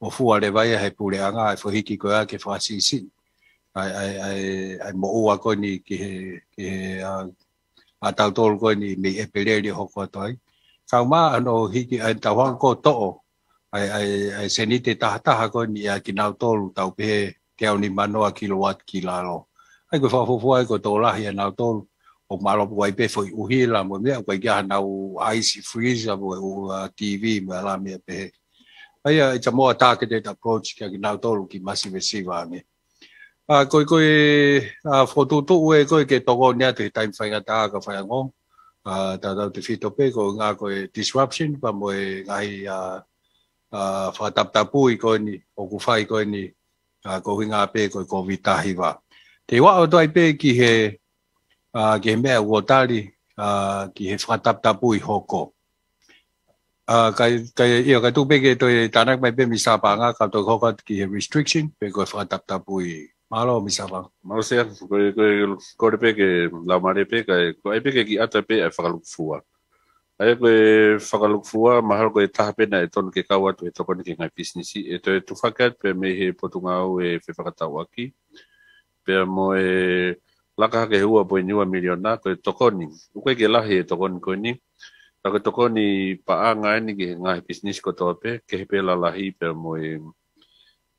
ʻo fua leva ia he puleʻanga, e foʻi hiki ko ia ke fakasiʻisiʻi ʻa e, ʻa e, ʻa e, ʻa e moʻua ko eni ki he, ki he, uh, ʻa tautolu ko eni mei ʻEpeleli ʻo hoko atu ai. Kau mai hono hiki ʻa e tau hanga ko ē ʻo toʻo ʻa e, ʻa e, ʻa e sēniti ʻe taha taha ko eni ʻa kinautolu tau pehē teau nimanoa kilowatt ki lalo. ʻA ia ko e fakafuofua ia ko e tokolahi ʻa nautolu, ʻoku mālō pē ʻoku ʻi ai pē foʻi ʻuhila mo e meʻa, ʻoku ʻikai ke ʻi ai haʻanau ice freezer mo e ʻū, uh, T V mo e ʻalā meʻa pehē. ʻA ia, it's a more targeted approach kia kinautolu kiʻi masivesiva ange. Uh, ko e, ko e, uh, fokotuʻutuʻu ē ko ē ke tokoni atu he taimi faingataʻa ka faiango. Uh, tautautefito pē ko e ngaahi ko e disruption, pea mo e ngaahi, uh, uh, fakataputapui ko eni, ʻoku fai ko eni, uh, ko e ʻuhinga pē ko e Covid taha hiva. Te u ʻoatu ai pē ki he, uh, ki he meʻa ʻoku tali, uh, ki he fakataputapui hoko. Uh, kai, kai, ia, kai tuku pē ke toe tānaki mai pē Misa Paʻanga, ka toe hoko atu ki he restriction, pe ko e fakataputapui. Mālō, Misa Paʻanga. Mālō Sea, ko e, ko e, kole pē ke lau mālie pē, kai, ko e pē ke kiʻi ʻata pē ʻa e fakalukufua. ʻA ia ko e fakalukufua, mahalo ko e taha pē naʻe tonu ke kau atu he tokoni ki he ngaahi pisinisi, ʻe toe tufaki atu pē mei he potungāue fefakatauʻaki, pea mo e laka hake he ua poini ua miliona, ko e tokoni. ʻOku ʻikai ke lahi e tokoni ko eni, ka ko e tokoni paʻanga eni ki he ngaahi pisinisi kotoa pē, kehe pē lalahi pea mo e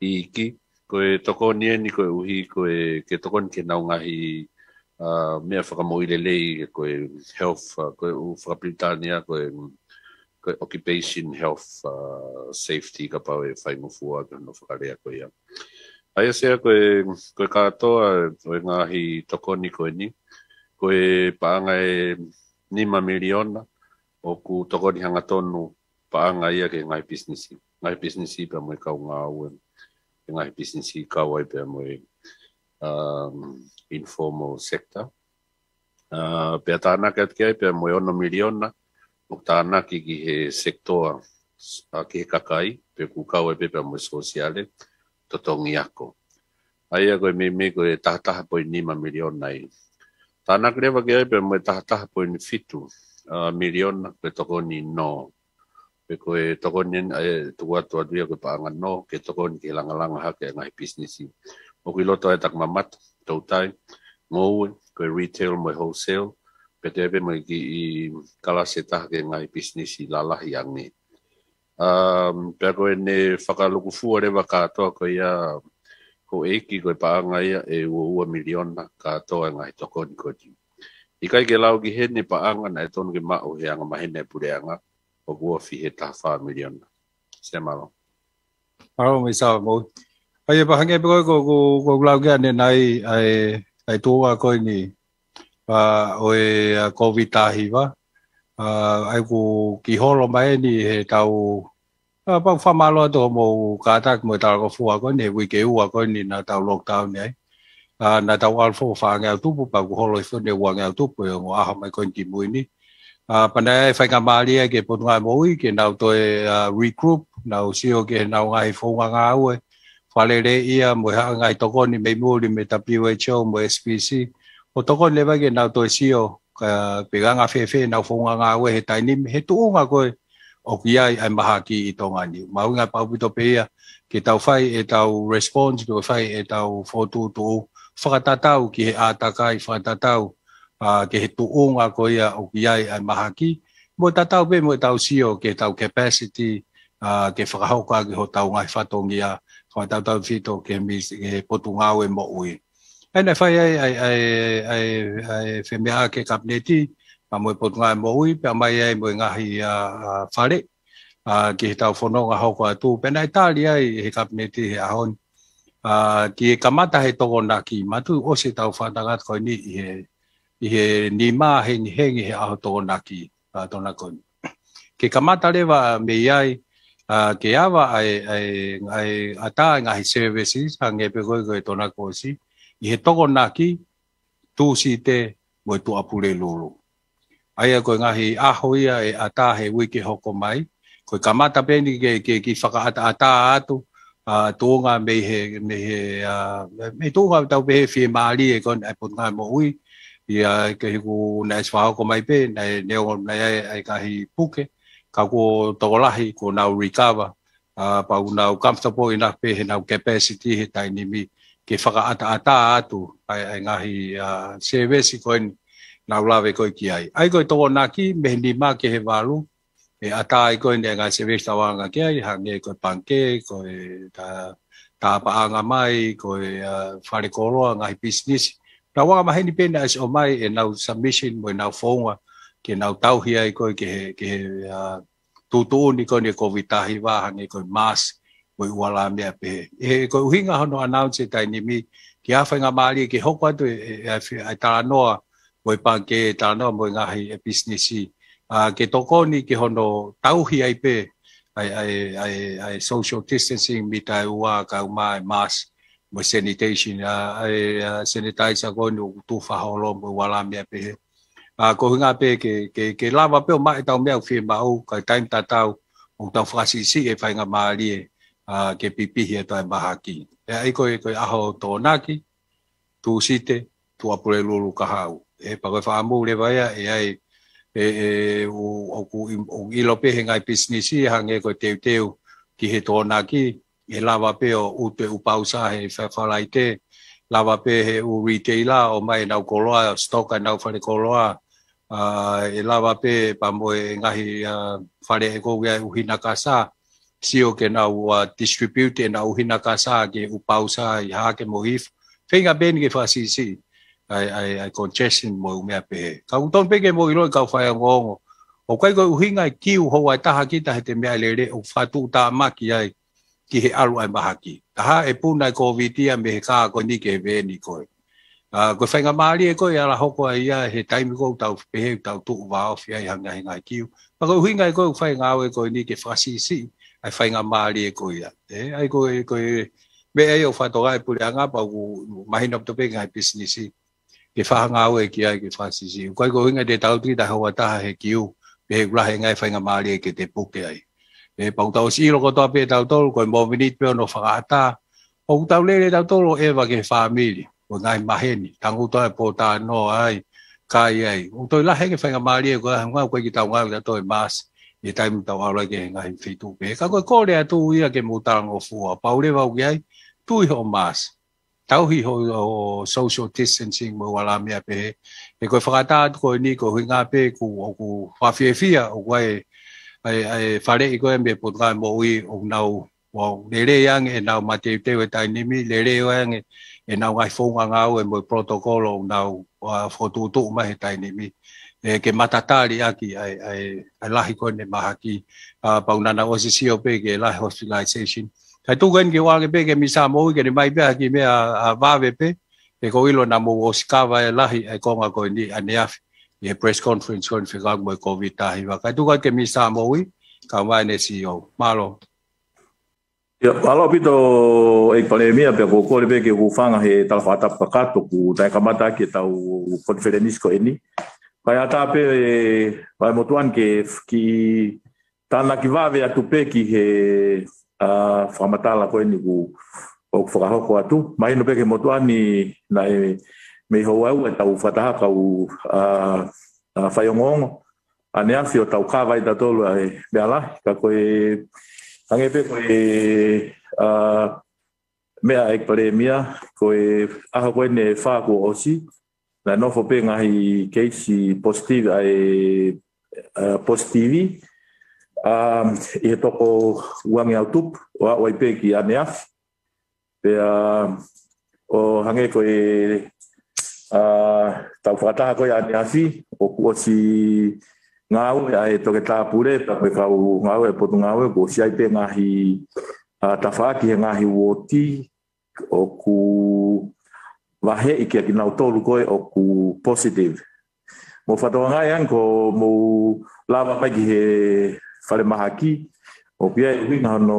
iiki. Ko e tokoni eni koeʻuhi ko e ke tokoni ki heʻenau ngaahi, uh, meʻa fakamoʻui lelei ko e health, uh, ko e ʻū fakapilitānia ko e, ko e occupation health, uh, safety kapau ʻe faingofua ki hono fakalea ko ia. ʻA ia Sea ko e, ko e kātoa ʻo e ngaahi tokoni ko eni, ko e paʻanga ʻe nima miliona, ʻoku tokoni hangatonu paʻanga ia ki he ngaahi pisinisi. Ngaahi pisinisi pea mo e kau ngāue. He ngaahi pisinisi kau ai pea mo e, um, informal sector. Uh, pea tānaki atu ki ai pea mo e ono miliona, ʻoku tānaki ki he sekitoa, uh, ki he kakai, pe ʻoku kau ai pē pea mo e sōsiale, totongi ako. ʻA ia ko e meimei ko e taha taha poini nima miliona ē. Tānaki leva ki ai pea mo e taha taha poini fitu, uh, miliona, ko e tokoni nō. Pe ko e tokoni eni, ʻa e tuku atu atu ia ko e paʻanga nō, ke tokoni ki he langalanga hake ʻa e ngaahi pisinisi. ʻOku ʻi loto ai e takimamata, toutai, ngoue, ko e retail mo e wholesale, pea toe pē mo e kiʻi kalasi ʻe taha ki he ngaahi pisinisi lalahi ange. Um, pea ko ʻene fakalukufua leva kātoa ko ia houʻeiki ko e paʻanga ia ʻe ua ua miliona kātoa e ngaahi tokoni ko eni. ʻIkai ke lau ki heni paʻanga naʻe tonu ke maʻu he angamaheni ʻa e puleʻanga, ʻoku ofi he taha fā miliona. Sea mālō. Mālō Misa Moʻui. ʻA ia pea hangē pē ko e, ko, ko, ko ʻeku lau ki ai ʻanenai ʻa e, ʻa e tuʻunga ko eni, ʻa, ʻo e, ʻa, Covid taha hiva. ʻA, ʻa ia ʻoku kiʻi holo mai eni he tau, ʻa, pea ʻoku fakamālō atu hoʻomou kātaki mo e talangofua ko eni, he uike ua ko eni naʻa tau lockdown ai. ʻA, naʻa tau ʻalu foki ʻo fāngeau tupu, pea kuo holo hifo ʻene uangeau tupu he ongo ʻaho mai ko eni kimui ni. ʻA, pea naʻe faingamālie ki he Potungāue Moʻui ke nau toe, ʻa, regroup, nau sio ki heʻenau ngaahi founga ngāue, fakaleleiʻia mo e ngaahi tokoni mei muli mei he W H O mo e S P C. ʻO tokoni leva ke nau toe sio, ka pe ʻe anga fēfē ʻenau founga ngāue he taimi ni, he tuʻunga ko ē ʻoku ʻi ai ʻa e mahaki ʻi Tonga ni. Mahuʻinga ʻaupito pē ia ke tau fai ʻetau response, ke fai ʻetau fokotuʻutuʻu fakatatau ki he ʻātakai, fakatatau, ʻa, ki he tuʻunga ko ia ʻoku ʻi ai ʻa e mahaki. Mo tatau pē mo ʻetau sio ki heʻetau capacity, ʻa, ke fakahoko ʻaki hotau ngaahi fatongia, fakatautautefito ki he mis-, ki he Potungāue Moʻui. ʻA ia naʻe fai ai, ʻa e, ʻa e, ʻa e, ʻa e femeʻaʻaki ʻa e Kapineti, ʻa mo e Potungāue Moʻui, pea ʻomai ai mo e ngaahi, ʻa, ʻa, fale, ʻa, ki heʻetau fononga hoko atu, pea naʻe tali ai ʻe he Kapineti he ʻaho ni. ʻA, ke kamata he Tokonaki, mātuʻaki ʻosi ʻetau fakatātā ko eni ʻi he, ʻi he nima hengihengi he ʻaho Tokonaki, ʻa, Tokonaki ko eni. Ke kamata leva mei ai, ʻa, ke ava ʻa e, ʻa e, ʻa e ʻatā e ngaahi services, hangē pē ko e, ko e Tokonaki ʻosi, ʻi he Tokonaki, Tūsite, mo e Tuʻapulelulu. ʻA ia ko e ngaahi ʻaho ia ʻe ʻatā he uike hoko mai. Ko e kamata pē eni ke, ke, ke fakaʻataʻatā atu, ʻa, tuʻunga mei he, mei he, ʻa, mei tuʻunga tau pehē fiemālie ko eni ʻa e Potungāue Moʻui. ʻIa ke hiku naʻe ʻosi fakahoko mai pē, naʻe neongo naʻe ʻi ai ʻa e ngaahi puke, ka kuo tokolahi kuo nau recover, ʻa, pea ʻoku nau comfortable enough pē heʻenau capacity he taimi ni ke fakaʻataʻatā atu ʻa e, ʻa e ngaahi, ʻa, service ko eni naʻa ku lave ko ē ki ai. ʻA ia ko e Tokonaki mei he nima ki he valu, ʻe ʻatā ai ko eni e ngaahi service tau hanga ki ai, hangē ko e pangikē, ko e tā, tā paʻanga mai, ko e, ʻa, fale koloa, ngaahi pisinisi. Nau anga maheni pē naʻe ʻosi ʻomai ʻenau submission mo ʻenau founga ke nau tauhi ai ko ē ki he, ki he, ʻa, tuʻutuʻuni ko eni e Kōviti taha hiva hangē ko e mask mo e ua lā meʻa pehē. ʻE, ko e ʻuhinga hono announce he taimi ni, ke ʻi ai ha faingamālie ke hoko atu e, e, e, e talanoa mo e pangikē, talanoa mo e ngaahi e pisinisi. ʻA, ke tokoni ki hono tauhi ai pē ʻa e, ʻa e, ʻa e, ʻa e social distancing mita ʻe ua kae ʻumaʻā e mask mo e sanitation, ʻa, ʻa e, ʻa, sanitizer ko eni ʻoku tufa holo mo e ua lā meʻa pehē. ʻA, ko e ʻuhinga pē ke, ke, ke lava pē ʻo maʻu ʻetau meʻa ʻoku fiemaʻu, ka ʻi he taimi tatau, ʻoku tau fakasiʻisiʻi e faingamālie, ʻa, ke pipihi atu ʻa e mahaki. ʻA ia ko e, ko e ʻaho Tokonaki, Tūsite, Tuʻapulelulu kahaʻu. ʻE, pea ko e fakaʻamu leva ia, ʻe ʻi ai, ʻe, ʻe, ʻo, ʻoku ʻi-, ʻoku ʻilo pē he ngaahi pisinisi, hangē ko e teuteu ki he Tokonaki, ʻe lava pē ʻo ʻutu e ʻū pausa he Fa-, Falaite, lava pē he ʻū retailer ʻo ʻomai ʻenau koloa, stock ʻenau fale koloa, ʻa, ʻe lava pē pea mo e ngaahi, ʻa, fale ʻe ko ia ʻuhinga kasa, sio ke nau, ʻa, distribute ʻenau ʻuhinga kasa ki he ʻū pausa ʻi Hahake mo Hihifo. Feinga pē eni ke fakasiʻisiʻi ʻa e, ʻa e, ʻa e congestion mo e ʻū meʻa pehē. Ka ʻoku tonu pē ke mou ʻilo e kau faiongoongo, ʻoku ʻikai ko e ʻuhinga e kiu houa ʻe taha kita he te meʻalele ʻoku fakatuʻutāmaki ai ki he ʻalu ʻa e mahaki. Taha ʻe puna e Kōviti ia mei he kā ko eni ki he veeni ko ē. ʻA, ko e faingamālie ko ē ʻe ala hoko ai ia he taimi ko ē ʻoku tau pehē ʻoku tau tuʻu vāofi ai hangē ha ngaahi kiu. Pea ko e ʻuhinga ia ko ē ʻoku fai e ngāue ko eni ke fakasiʻisiʻi ʻa e faingamālie ko ia. ʻE, ʻa ia ko e, ko e meʻa ia ʻoku fakatokangaʻi ʻe he puleʻanga pea ʻoku mahino atu pē ki he ngaahi pisinisi ke fakangāue ki ai ke fakasiʻisiʻi. ʻOku ʻikai ko e ʻuhinga te tau tuʻu ki he houa ʻe taha he kiu, pe ʻoku lahi e ngaahi faingamālie ke te puke ai. ʻE, pea ʻoku tau ʻosi ʻilo kotoa pē tautolu, ko e momeniti pē hono fakaʻatā, ʻoku tau lele tautolu ʻo ʻeva ki he fāmili, ko e ngaahi maheni, tangutu ai, pōtalanoa ai, kai ai. ʻOku toe lahi ange e faingamālie ko e ʻuhinga ʻoku ʻikai ke tau ngāueʻaki tautolu e mask ʻi he taimi ʻoku tau ʻalu ai ki he ngaahi feituʻu pehē. Ka ko e kole atu ia ke mou talangofua, pau leva ʻoku ʻi ai, tui hoʻo mask. Tauhi hoʻo, hoʻo social distancing mo e ua lā meʻa pehē. He ko e fakaʻatā atu ko eni ko e ʻuhinga pē ʻoku, ʻoku fakafiefia, ʻoku ʻi ai, ʻa e, ʻa e faleʻi ko ē mei he Potungāue Moʻui ʻoku nau, ʻoku lelei ange ʻenau mateuteu he taimi ni, lelei ange ʻenau ngaahi founga ngāue mo e protocol ʻoku nau, ʻa, fokotuʻutuʻu mai he taimi ni. ʻE, ke matatali ʻaki ʻa e, ʻa e, ʻa e lahi ko eni e mahaki, ʻa, pea ʻoku nau ʻosi sio pē ki he lahi hospitalization. Kae tuku eni ke u ʻoange pē ki he Minisitā Moʻui ke ne ʻomai pē ha kiʻi meʻa, ʻa, vave pē, he ʻoku ou ʻilo naʻa mou ʻosi kava e lahi ʻa e konga ko eni ʻaneafi ʻi he press conference ko eni fekauʻaki mo e Kōviti taha hiva. Kae tuku atu ki he Minisitā Moʻui, kae ʻumaʻā ʻene C E O. Mālō. ʻIa, mālō ʻaupito ʻEiki Palēmia, pea ʻoku ou kole pē ke u hūfanga he tala fakatapu kakato kuo toe kamata ʻaki ʻetau konifelenisi ko eni. Kae ʻatā pē, ʻa e motuʻa ni ke kiʻi tānaki vave atu pē ki he, ʻa, fakamatala ko eni kuo, ʻoku fakahoko atu. Mahino pē ki he motuʻa ni naʻe mei houa ua ʻetau fakataha kau, ʻa, ʻa, faiongoongo ʻaneafi ʻo tau kava ai tautolu ʻa e meʻa lahi, ka ko e, hangē pē ko e, ʻa, meʻa ʻEiki Palēmia, ko e ʻaho ko eni ʻe fā kuo ʻosi, naʻe nofo pē ngaahi keisi positive ʻa e, ʻa, positive, ʻa, ʻi he toko ua ngeau tupu, ʻo aʻu ai pē ki ʻaneafi. Pea, ʻo hangē ko e, ʻa, tau fakataha ko ia ʻaneafi, ʻoku ʻosi ngāue ʻa e Toketā Pule, pea ko e kau ngāue ʻa e Potungāue, kuo ʻosi ʻi ai pē ngaahi, ʻa, tafaʻaki he ngaahi uooti, ʻoku vaheʻi kia kinautolu ko ē ʻoku positive. Mou fakatokangaʻi ange ko e mou lava mai ki he falemahaki, ʻoku ʻi ai e ʻuhinga hono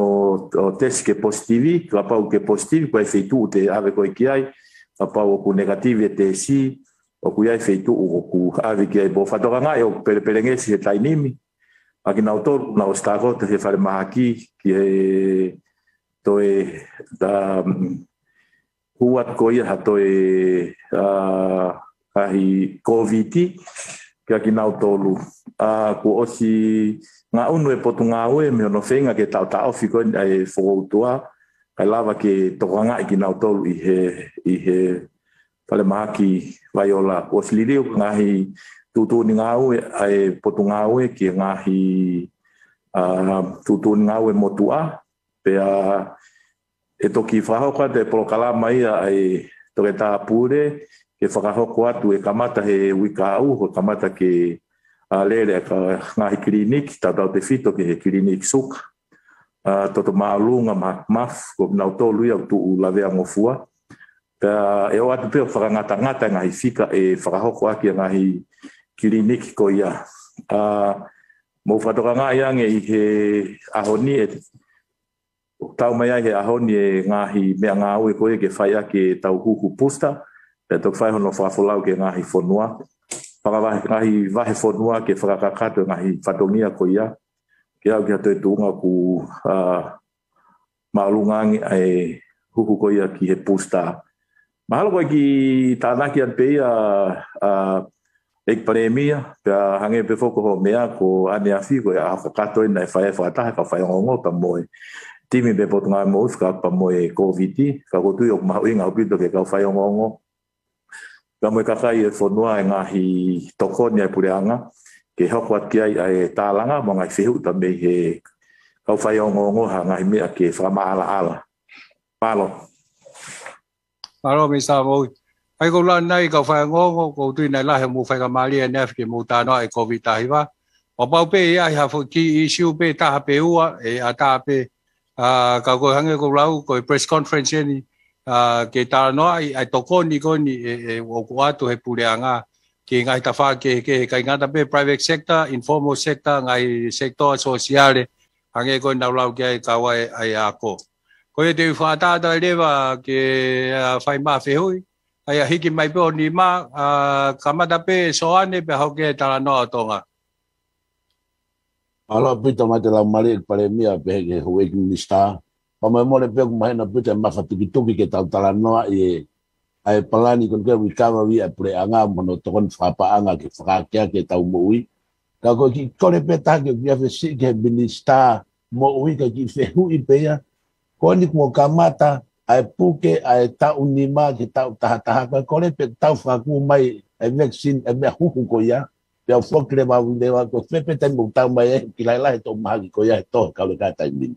ʻo tesi ke positive, kapau ke positive, ko e feituʻu te ʻave koe ki ai, kapau ʻoku negative e tesi, ʻoku ʻi ai e feituʻu ʻoku ʻave ki ai. Mou fakatokangaʻi ʻoku pelepelengesi he taimi ni, ʻa kinautolu naʻa nau ʻosi tākoto he falemahaki ki he toe, ta, mm, hū atu ko ia ha toe, ʻa, ngaahi Kōviti kia kinautolu. ʻA, kuo ʻosi ngaʻunu e Potungāue mei hono feinga ke taʻotaʻofi ko eni ʻa e fokoutua, kae lava ke tokangaʻi kinautolu ʻi he, ʻi he falemahaki Vaiola. Kuo ʻosi liliu ngaahi tuʻutuʻuni ngāue ʻa e Potungāue ki he ngaahi, ʻa, tuʻutuʻuni ngāue motuʻa, pea ʻe toki fakahoko atu e polokalama ia ʻa e Toketā Pule, ke fakahoko atu e kamata he uike ʻaho, ko e kamata ke, ʻa, lele ʻa e ngaahi kiliniki, tautautefito ki he kiliniki suka, ʻa, Toto Māʻolunga, Ma-, Mafu, ko kinautolu ia ʻoku tuʻu Laveangofua. Pea ʻe ʻoatu pē ʻo fakangatangata e ngaahi fika ʻe fakahoko ʻaki e ngaahi kiliniki ko ia. ʻA, mou fakatokangaʻi ange ʻi he ʻaho ni ʻe tau mai ai he ʻaho ni e ngaahi meʻangāue ko ia ke fai ʻaki ʻetau huhu booster, pea toki fai hono fakafolau ki he ngaahi fonua. Fakavahe, ngaahi vahefonua ke fakakakato e ngaahi fatongia ko ia, ke aʻu ki ha toe tuʻunga ʻoku, ʻa, māʻolunga ange ʻa e huhu ko ia ki he booster. Mahalo ko e kiʻi tānaki atu pē ia, ʻa, ʻEiki Palēmia, pea hangē pē foki ko hoʻo meʻa ko ʻaneafi ko e ʻaho kakato eni naʻe fai ai e fakataha ʻa e kau faiongoongo pea mo e timi mei he Potungāue Moʻui fekauʻaki pea mo e Kōviti, ka ʻoku ou tui ʻoku mahuʻinga ʻaupito ki he kau faiongoongo pea mo e kakai e fonua e ngaahi tokoni ʻa e puleʻanga, ke hoko atu ki ai ʻa e tālanga mo e ngaahi fehuʻi pea mei he kau faiongoongo ha ngaahi meʻa ke fakamaʻalaʻala. Mālō. Mālō, Minisitā Moʻui. ʻA ia ko e lau ʻanenai kau faiongoongo, ʻoku ou tui naʻe lahi hoʻomou faingamālie ʻaneafi ke mou talanoaʻi e Kōviti taha hiva. Kapau pē ʻe ʻi ai ha foʻi key issue pē taha pe ua, ʻe ʻatā pē, ʻa, ka ko e hangē ko e lau, ko e press conference eni, ʻa, ke talanoaʻi ʻa e tokoni ko eni ʻe, ʻe, ʻoku ʻoatu ʻe he puleʻanga ki he ngaahi tafaʻaki kehekehe, ʻikai ngata pē private sector, informal sector, ngaahi sector sōsiale, hangē ko ʻenau lau ki ai e kau ʻa e, ʻa e ako. Ko ia te u fakaʻatā atu ai leva ke, ʻa, fai mai ha fehuʻi, ʻa ia hiki mai pē ʻo nima, ʻa, kamata pē ʻe Soane pea hoko ki he Talanoa ʻo Tonga. Mālō ʻaupito, Maʻake, Laumālie, ʻEiki Palēmia, pehē ki he Houʻeiki Minisitā. Pea mou mole pē, ʻoku mahino ʻaupito e mafatukituki ke tau talanoaʻi e, ʻa e palani ko eni ke recovery ʻa e puleʻanga mo hono tokoni fakapaʻanga ke fakaakeake ʻetau moʻui. Ka ko e kiʻi kole pē taha ke u kiʻi ʻave siʻi ki he Minisitā Moʻui, ko e kiʻi fehuʻi pē ia. Ko eni kuo kamata ʻa e puke ʻa e taʻu nima ki he taʻu taha taha, ko e kole pē tau fakakū mai e vaccine, e meʻa huhu ko ia, pea u foki leva au leva, ko fē pē taimi ʻoku tau mai ai, kiʻi lahilahi e toʻu mahaki ko ia he tō he kauleka taimi ni.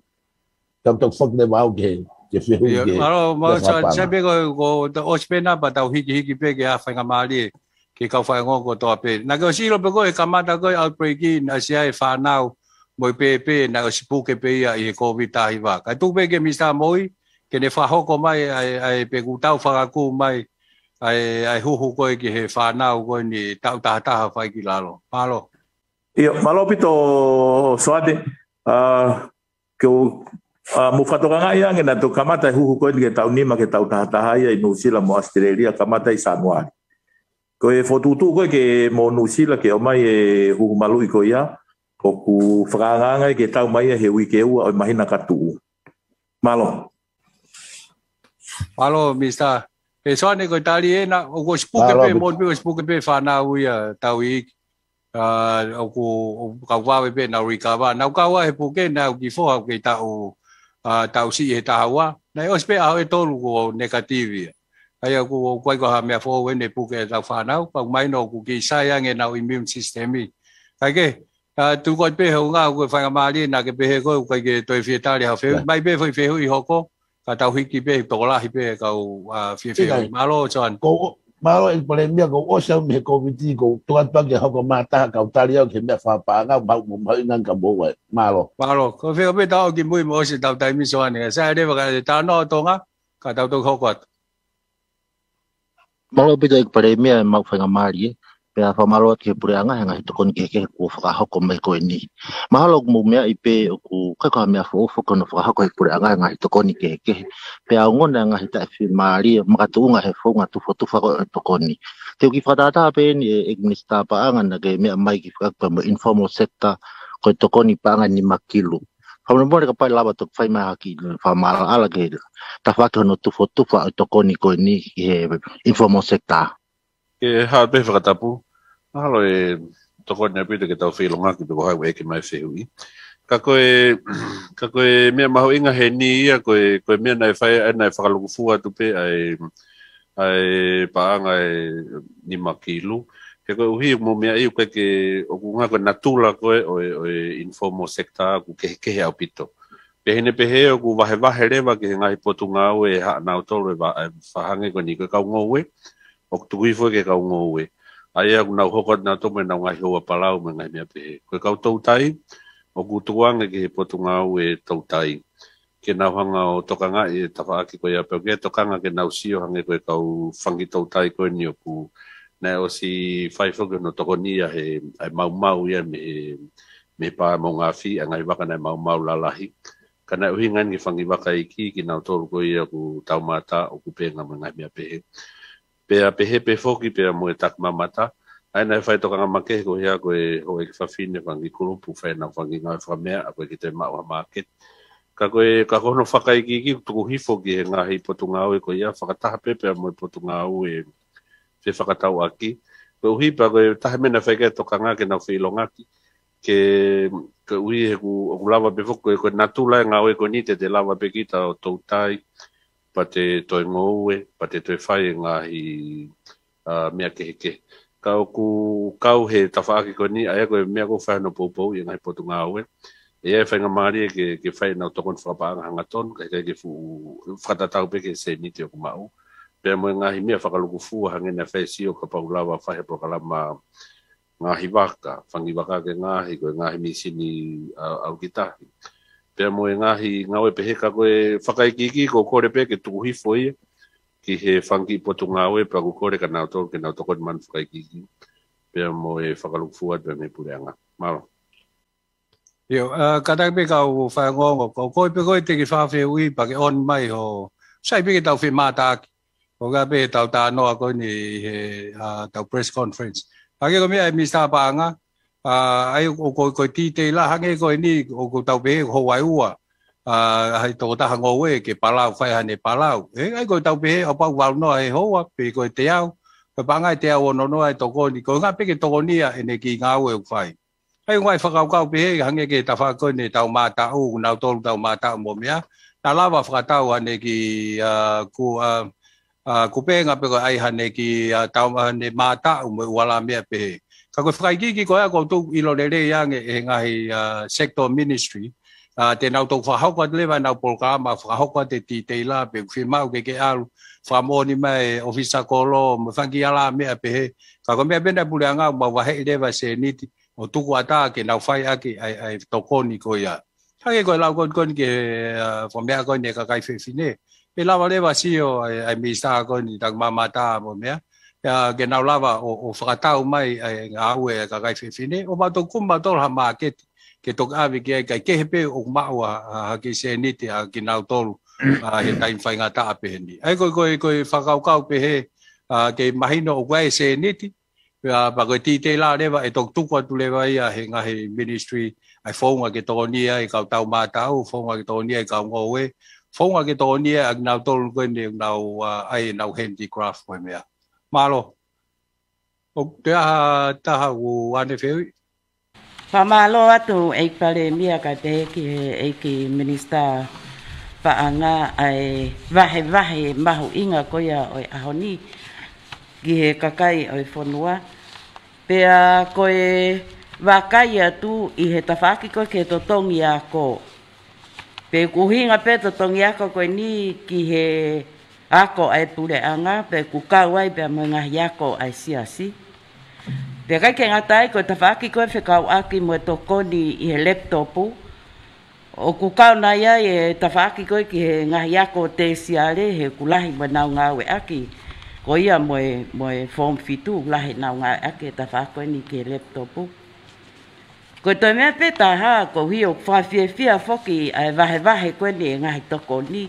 Tau tau foki leva au ki he, ki he fehuʻi. Io, ki he, mālō, mālō, ki he Soane, fakapaʻanga. Sai pē ko, ko, ta ʻosi pē nā pea tau hikihiki pē ke ʻai ha faingamālie ki he kau faiongoongo kotoa pē. Naʻa ke ʻosi ʻilo pē ko e kamata ko e outbreak ʻi, naʻe ʻasi ai e fānau mo e pēpē, naʻe ʻosi puke pē ia ʻi he Kōviti taha hiva. Kae tuku pē ki he Minisitā Moʻui, ke ne fakahoko mai ʻa e, ʻa e pe kuo tau fakakū mai ʻa e, ʻa e huhu ko ē ki he fānau ko eni taʻu taha taha fai ki lalo. Mālō. ʻIo, mālō ʻaupito Soane, ʻa, ke u, ʻa, mou fakatokangaʻi ange naʻe toki kamata e huhu ko eni ki he taʻu nima ki he taʻu taha taha ia ʻi Nuʻusila mo ʻAositelēlia kamata ʻi Sānuali. Ko e fokotuʻutuʻu ko ē ke mo Nuʻusila ke ʻomai e huhu maluʻi ko ia, ʻoku fakaangaanga ke tau mai ia he uike ua ʻo e māhina ka tuʻu. Mālō. Mālō, Minisitā. Pea Soane, ko e tali ena, ʻoku ʻosi puke pē, moʻoni pē ʻosi puke pē fānau ia tau iiki. ʻA, ʻoku, ʻoku kau vave pē nau recover. Naʻa ku kau ai he puke, naʻa ku kiʻi foha ʻoku kei taʻu, ʻa, taʻu siʻi he taha ua. Naʻe ʻosi pē ʻaho ʻe tolu kuo negative ia. ʻA ia ʻoku, ʻoku ʻikai ko ha meʻa foʻou eni e puke ʻetau fānau, ka ʻoku mahino ʻoku kei sai ange ʻenau immune system ʻi. Kae kehe, ʻa, tuku atu pē he ʻuhinga ko e faingamālie naʻa ke pehē ko ē ʻoku ʻikai ke toe fie tali ha fehuʻi. ʻIo. Mai pē foʻi fehuʻi hoko, ka tau hiki pē, tokolahi pē kau, ʻa, fie fehuʻi. ʻIkai. Mālō, Soane. Ko, Mālō ʻEiki Palēmia, kuo ʻosi au mei he Covid, ʻoku ou tuku atu pē ke hoko mai ha taha kau tali au ki he meʻa fakapaʻanga, mau, mau, mau inang ka mou ai. Mālō. Mālō. Ko e fē ʻoku pita ʻoki mui mo ʻosi ʻetau taimi Soane. Sai leva ka e talanoa ʻa Tonga, ka tau toki hoko atu. Mālō ʻaupito ʻEiki Palēmia e maʻu faingamālie, pea fakamālō atu ki he puleʻanga he ngaahi tokoni kehekehe kuo fakahoko mai ko eni. Mahalo ʻoku mou meaʻi pē ʻoku ʻikai ko ha meʻa foʻou foki hono fakahoko ʻe he puleʻanga e ngaahi tokoni kehekehe, pea ongona e ngaahi taʻefiemālie makatuʻunga he founga tufotufa ko ē ʻo e tokoni. Te u kiʻi fakatātā pē eni ʻEiki Minisitā Paʻanga naʻa ke meʻa mai ki he fakaʻaku pea mo e informal sector, ko e tokoni paʻanga nima kilu. Fakamolemole kapau ʻe lava toki fai mai ha kiʻi fakamaʻalaʻala ki he tafaʻaki hono tufotufa ʻo e tokoni ko eni ki he informal sector. Ke hā pē fakatapu. Mahalo ʻe tokoni ʻaupito ke tau feilongaki pe ko hai ʻoku ʻeke mai e fehuʻi. Ka ko e, ka ko e meʻa mahuʻinga heni ia, ko e, ko e meʻa naʻe fai, ʻa ia naʻe fakalūkufua atu pē ʻa e, ʻa e paʻanga ʻe nima kilu. He koeʻuhi ʻoku mou meaʻi ʻoku ʻikai ke, ʻoku hangē ko e natula ko ē ʻo e, ʻo e informal sector ʻoku kehekehe ʻaupito. Pea hangē pē he ʻoku vahevahe leva ki he ngaahi potungāue ʻe haʻanautolu e va-, e fai hangē ko eni ko e kau ngoue, ʻoku tuku hifo ki he kau ngoue. ʻA ia ʻoku nau hoko atu nautolu mo ʻenau ngaahi houa palau mo e ngaahi meʻa pehē. Ko e kau toutai, ʻoku tukuange ki he potungāue toutai ke nau hanga ʻo tokangaʻi e tafaʻaki ko ia pea ʻoku ʻi ai e tokanga ke nau sio hangē ko e kau fanga kiʻi toutai ko eni ʻoku naʻe ʻosi fai foki hono tokoni ia he, ʻa e maumau ia mei he, mei he pā moʻunga afi, ʻa e ngaahi vaka naʻe maumau lalahi. Ka naʻe ʻuhinga eni ki he fanga kiʻi vaka iiki, kinautolu ko ia ʻoku taumātaʻu, ʻoku penga mo e ngaahi meʻa pehē. Pea pehē pē foki pea mo e takimamata, ʻa ia naʻe fai e tokanga makehe ko ia ko e houʻeiki fafine, fanga kiʻi kulupu, fai ʻenau fanga kiʻi ngāue fakameaʻa, ʻa ia ko e kite maʻu ha māketi. Ka ko e, ka ko hono fakaikiiki ʻoku tuku hifo ki he ngaahi potungāue ko ia, fakataha pē pea mo e potungāue fefakatauʻaki. Koeʻuhi pea ko e taha e meʻa naʻe fai ki ai e tokanga ke nau feilongaki, ke, koeʻuhi he ʻoku, ʻoku lava pē foki, ko e, ko e natula e ngāue ko eni te te lava pē kita ʻo toutai, pea te toe ngoue, pea te toe fai e ngaahi, ʻa, meʻa kehekehe. Ka ʻoku kau he tafaʻaki ko eni, ʻa ia ko e meʻa ʻoku fai hono poupouʻi e ngaahi potungāue. ʻE ʻi ai e faingamālie ke, ke fai ʻenau tokoni fakapaʻanga hangatonu, ka ʻikai ke fuʻu fakatatau pē ki he sēniti ʻoku maʻu. Pea mo e ngaahi meʻa fakalūkufua hangē naʻe fai e sio kapau ʻoku lava fai ha polokalama ngaahi vaka, fanga kiʻi vaka ke ngaohi, ko e ngaahi mīsini ʻa, ʻalu ki tahi. Pea mo e ngaahi ngāue pehē, ka ko e fakaikiiki ʻoku ou kole pē ke tuku hifo ia ki he fanga kiʻi potungāue pea ʻoku ou kole kia nautolu ke nau tokoni mai hono fakaikiiki. Pea mo e fakalūkufua pea mei he puleʻanga. Mālō. ʻIo, ʻa, kātaki pē kau faiongoongo, ko koe pē ko ē te ke fakafehuʻi pea ke ʻomi mai ho, sai pē ke tau femātaaki. ʻOku ʻi ai pē ʻetau talanoa ko eni he, ʻa, ʻetau press conference. Hangē ko e meʻa ʻa e Minisitā Paʻanga, ʻa, ʻa ia ʻoku, ko, ko e titeila hangē ko eni, ʻoku tau pehē ko e houʻeiki ua, ʻa, ʻa e tokotaha ngoue ke palau, fai haʻane palau. ʻE, ʻa ia ko ʻetau pehē, ʻo pau valu noa he houa, pe ko e teau, ko e paʻanga ʻe teau ono noa e tokoni, ko e ʻuhinga pē ke tokoniʻi ʻene kiʻi ngāue ʻoku fai. ʻA ia ʻoku ngaahi fakakaukau pehē, hangē ki he tafaʻaki ko eni ʻetau mātaʻu, nautolu taumātaʻu mo e meʻa, naʻa lava fakatau haʻane kiʻi, ʻa, ku-, ʻa, ʻa, kupenga pe ko e ʻai haʻane kiʻi, ʻa, tau, haʻane mātaʻu mo e ua la meʻa pehē. Ka ko e fakaikiiki ko ia ʻoku ou ʻilo lelei ange ʻe he ngaahi, ʻa, sector ministry, ʻa, te nau toki fakahoko atu leva ʻenau polokalama, fakahoko atu e titeila pe ʻoku fiemaʻu ke ke ʻalu, fakamoʻoni mai e ʻōfisa kolo, mo e fanga kiʻi la meʻa pehē. Ka ko e meʻa pē naʻe puleʻanga, mau vaheʻi leva e sēniti, ʻo tuku ʻatā ke nau fai ʻaki ʻa e, ʻa e tokoni ko ia. Hangē ko e lau ko eni ki he, ʻa, fakameʻa ko eni e kakai fefine. ʻE lava leva sio ʻa e, ʻa e Minisitā ko eni takimamata mo e meʻa. ʻA, ke nau lava ʻo, ʻo fakatau mai ʻa e ngāue ʻa e kakai fefine. ʻO mau toki kumi mautolu ha māketi ke toki ʻave ki ai, kae kehe pē ʻoku maʻu ha, ha, ha kiʻi sēniti ʻa kinautolu, ʻa, he taimi faingataʻa pehē ni. ʻA ia ko e, ko e, ko e fakakaukau pehē, ʻa, ke mahino ʻoku ʻi ai e sēniti, pea, pea ko e titeila leva ʻe toki tuku atu leva ia he ngaahi ministry, ʻa e founga ke tokoniʻi ai e kau taumātaʻu, founga ke tokoniʻi ai e kau ngoue, founga ke tokoniʻi ai ʻa kinautolu ko eni ʻoku nau, ʻa, ʻai ʻenau handicraft mo e meʻa. Mālō. ʻOku toe ʻi ai ha taha ʻoku ʻoange fehuʻi? Fakamālō atu ʻEiki Palēmia kae pehē ki he ʻEiki Minisitā Paʻanga ʻa e vahevahe mahuʻinga ko ia ʻo e ʻaho ni ki he kakai ʻo e fonua. Pea ko e vakai atu ʻi he tafaʻaki ko ē ki he totongi ako. Pe ʻoku ʻuhinga pē totongi ako ko eni ki he ako ʻa e puleʻanga, pea ʻoku kau ai pea mo e ngaahi ako ʻa e siasi. Pea ʻikai ke ngata ai, ko e tafaʻaki ko e fekauʻaki mo e tokoni ʻi he laptop, ʻoku kau nai ai e tafaʻaki ko e ki he ngaahi ako tēsiale, he ʻoku lahi mo ʻenau ngāueʻaki. Ko ia mo e, mo e form fitu, lahi ʻenau ngāueʻaki e tafaʻaki ko eni ki he laptop. Ko e toe meʻa pē taha, koeʻuhi ʻoku fakafiefia foki ʻa e vahevahe ko eni e ngaahi tokoni.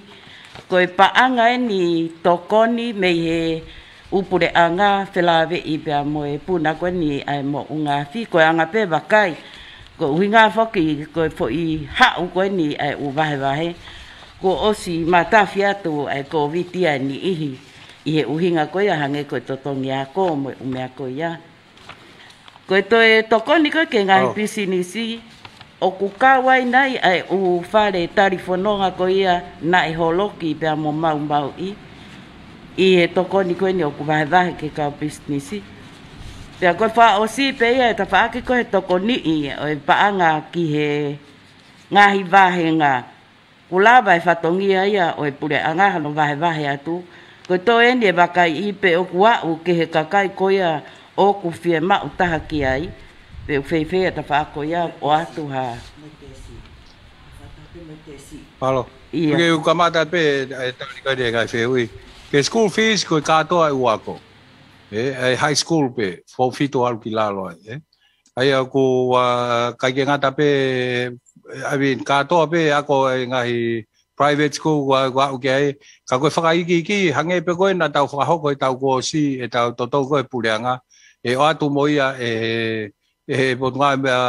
Ko e paʻanga eni tokoni mei he ʻū puleʻanga felāveʻi pea mo e puna ko eni ʻa e moʻunga afi, ko e anga pē vakai. Ko e ʻuhinga foki, ko e foʻi haʻu ko eni ʻa e ʻū vahevahe, kuo ʻosi matafi atu ʻa e Kōviti ʻa e niʻihi, ʻi he ʻuhinga ko ia hangē ko e totongi ako mo e ʻū meʻa ko ia. Ko e toe tokoni ko e ki he ngaahi Oh. pisinisi, ʻoku kau ai nai ʻa e ʻū fale talifononga ko ia naʻe holoki pea mo maumauʻi, ʻi he tokoni ko eni ʻoku vahevahe ki he kau pisinisi. Pea ko e fakaʻosi pē ia e tafaʻaki ko e tokoniʻi ʻo e paʻanga ki he ngaahi vāhenga. ʻOku lava e fatongia ia ʻo e puleʻanga hano vahevahe atu. Ko e toe eni e vakaiʻi pe ʻoku aʻu ki he kakai ko ia ʻoku fiemaʻu taha ki ai. Pe ʻoku feifei e tafaʻaki ko ia ʻoatu ha. Mālō. Ia. Ke u kamata pē, e, tali kai e ngaahi fehuʻi. Ke school fees ko e kātoa e ʻū ako. E, e high school pē, form fitu ʻalu ki lalo ai, e. ʻA ia ʻoku, ʻa, ʻikai ke ngata pē, I mean, kātoa pē ako e ngaahi private school ʻoku, ʻoku aʻu ki ai. Ka ko e fakaikiiki, hangē pē ko ē naʻa tau fakahoko ʻetau kōsi, ʻetau totongi ko e puleʻanga. ʻE ʻoatu mo ia ʻe he, ʻe he potungāue meʻa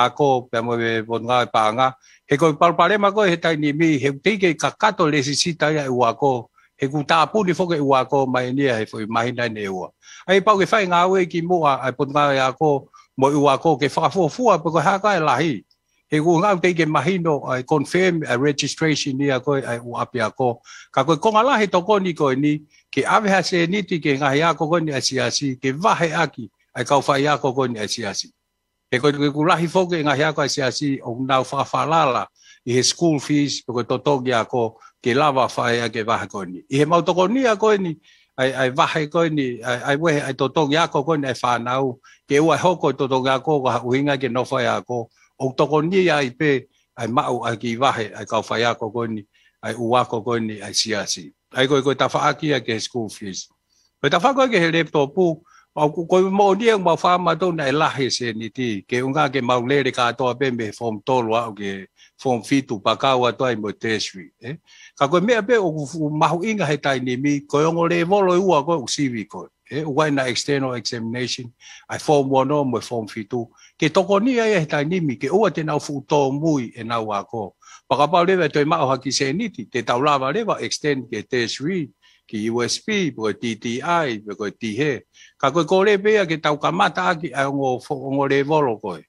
ako, pea mo e potungāue paʻanga. He ko e palopalema ko ē he taimi ni, he ʻoku teʻeki ke kakato lēsisita ia e ʻū ako, he ʻoku tāpuni foki e ʻū ako mai eni ia he foʻi māhina eni ʻe ua. ʻA ia pau ke fai ngāue ki muʻa ʻa e potungāue ako mo e ʻū ako ke fakafuofua pe ko e hā koā e lahi. He ʻoku ngāue teʻeki ke mahino ʻa e confirm ʻa e registration ia ko ē ʻa e ʻū ʻapiako. Ka ko e konga lahi e tokoni ko eni, ke ʻave ha sēniti ki he ngaahi ako ko eni ʻa e siasi, ke vaheʻaki ʻa e kau faiako ko eni ʻa e siasi. He ko e, ko e ʻoku lahi foki e ngaahi ako ʻa e siasi ʻoku nau fakafalala ʻi he school fees, pe ko e totongi ako ke lava fai ʻaki e vahe ko eni. ʻI heʻemau tokonia ko eni, ʻa e, ʻa e vahe ko eni, ʻa e, ʻa e vahe, ʻa e totongi ako ko eni ʻa e fānau, ke ʻoua ʻe hoko e totongi ako ko ha ʻuhinga ke nofo ai e ako, ʻoku tokonia ai pē ʻa e maʻu ʻa e kiʻi vahe ʻa e kau faiako ko eni, ʻa e ʻū ako ko eni ʻa e siasi. ʻA ia ko e, ko e tafaʻaki ia ki he school fees. Ko e tafaʻaki ko ē ki he laptop, ʻoku, ko e moʻoni ʻoku mau fakamaʻu naʻe lahi e sēniti, ke ʻuhinga ke mau lele kātoa pē mei he form tolu aʻu ki he form fitu, pea kau atu ai mo e tertiary, e. Ka ko e meʻa pē ʻoku fuʻu mahuʻinga he taimi ni, ko e ongo lēvolo ʻe ua ko ē ʻoku sivi ko ē, e, ʻoku ʻi ai ʻena external examination, ʻa e form ono mo e form fitu, ke tokonia ia he taimi ni, ke ʻoua te nau fuʻu tōmui ʻenau ako. Pea kapau leva ʻe toe maʻu ha kiʻi sēniti, te tau lava leva extend ki he tertiary, ki he U S P, pe ko e T T I, pe ko e tihe. Ka ko e kole pē ia ke tau kamata ʻaki ʻa e ongo fo-, ongo lēvolo ko ē.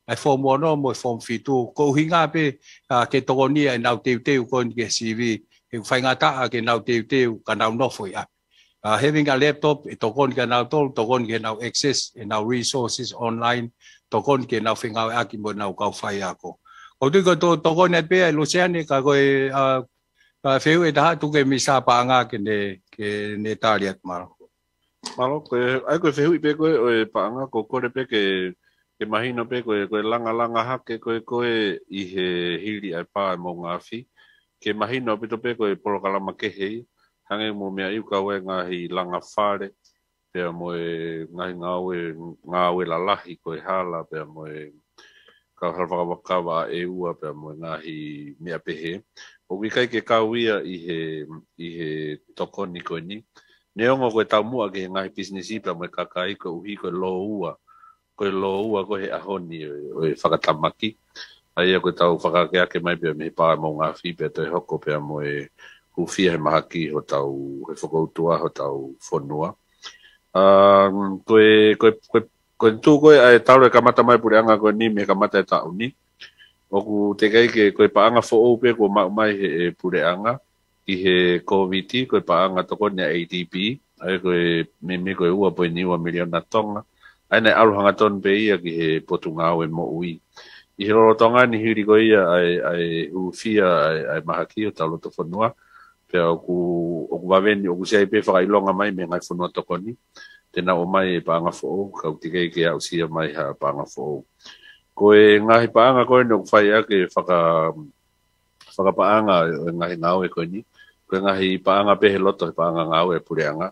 ʻA e form ono mo e form fitu, ko e ʻuhinga pē, ʻa, ke tokonia ʻenau teuteu ko eni ki he sivi, he ʻoku faingataʻa ke nau teuteu, ka nau nofo ʻi ʻapi. ʻA, having a laptop, ʻe tokoni kia nautolu, tokoni ke nau access ʻenau resources online, tokoni ke nau fengāueʻaki mo ʻenau kau faiako. ʻOku ou tui ko e to-, tokoni pē ia ʻe Luseane, ka ko e, ʻa, ʻa, fehuʻi ʻe taha tuku ki he Minisitā Paʻanga ke ne, ke ne tali atu, mālō. Mālō, ko e, ʻa ia ko e fehuʻi pē ko ē ʻo e paʻanga, ʻoku ou kole pē ke, ke mahino pē ko e, ko e langalanga hake ko ē ko ē ʻi he hili ʻa e pā ʻa e moʻunga afi, ke mahino ʻaupito pē ko e polokalama kehe ia, hangē mo e meʻa ʻoku kau ai e ngaahi langa fale, pea mo e ngaahi ngāue, ngāue lalahi ko e hala, pea mo e kau hala fakavakavaka ʻe ua, pea mo e ngaahi meʻa pehē. ʻOku ʻikai ke kau ia ʻi he, ʻi he tokoni ko eni. Neongo ko e taumuʻa ki he ngaahi pisinisi pea mo e kakai koeʻuhi ko e lōua, ko e lōua ko ē he ʻaho ni ʻo e, ʻo e fakatamaki. ʻA ia ko ʻetau fakaakeake mai pea mei he pā ʻa e moʻunga afi pea toe hoko pea mo e hūfia he mahaki hotau, he fokoutua hotau fonua. ʻA, ko e, ko e, ko e, ko e tuʻu ko ē ʻa e talu e kamata mai e puleʻanga ko eni mei he kamata e taʻu ni. ʻOku teʻeki ai ke, ko e paʻanga foʻou pē kuo maʻu mai he, he puleʻanga ʻi he Kōviti, ko e paʻanga tokoni ʻa e A D B, ʻa ia ko e meimei ko e ua poini ua miliona Tonga. ʻA ia naʻe ʻalu hangatonu pē ia ki he Potungāue Moʻui. ʻI he lolotonga ni hili ko ia ʻa e, ʻa e hūfia ʻa e, ʻa e mahaki hotau loto fonua, Pea ʻoku, ʻoku vave ni, ʻoku ʻosi ʻi ai pē fakaʻilonga mai mei he ngaahi fonua tokoni te nau ʻomai e paʻanga foʻou, ka ʻoku teʻeki ke aʻusia mai ha paʻanga foʻou. Ko e ngaahi paʻanga ko eni ʻoku fai ʻaki e faka-, fakapaʻanga ʻo e ngaahi ngāue ko eni, ko e ngaahi paʻanga pē he loto he paʻanga ngāue ʻa e puleʻanga,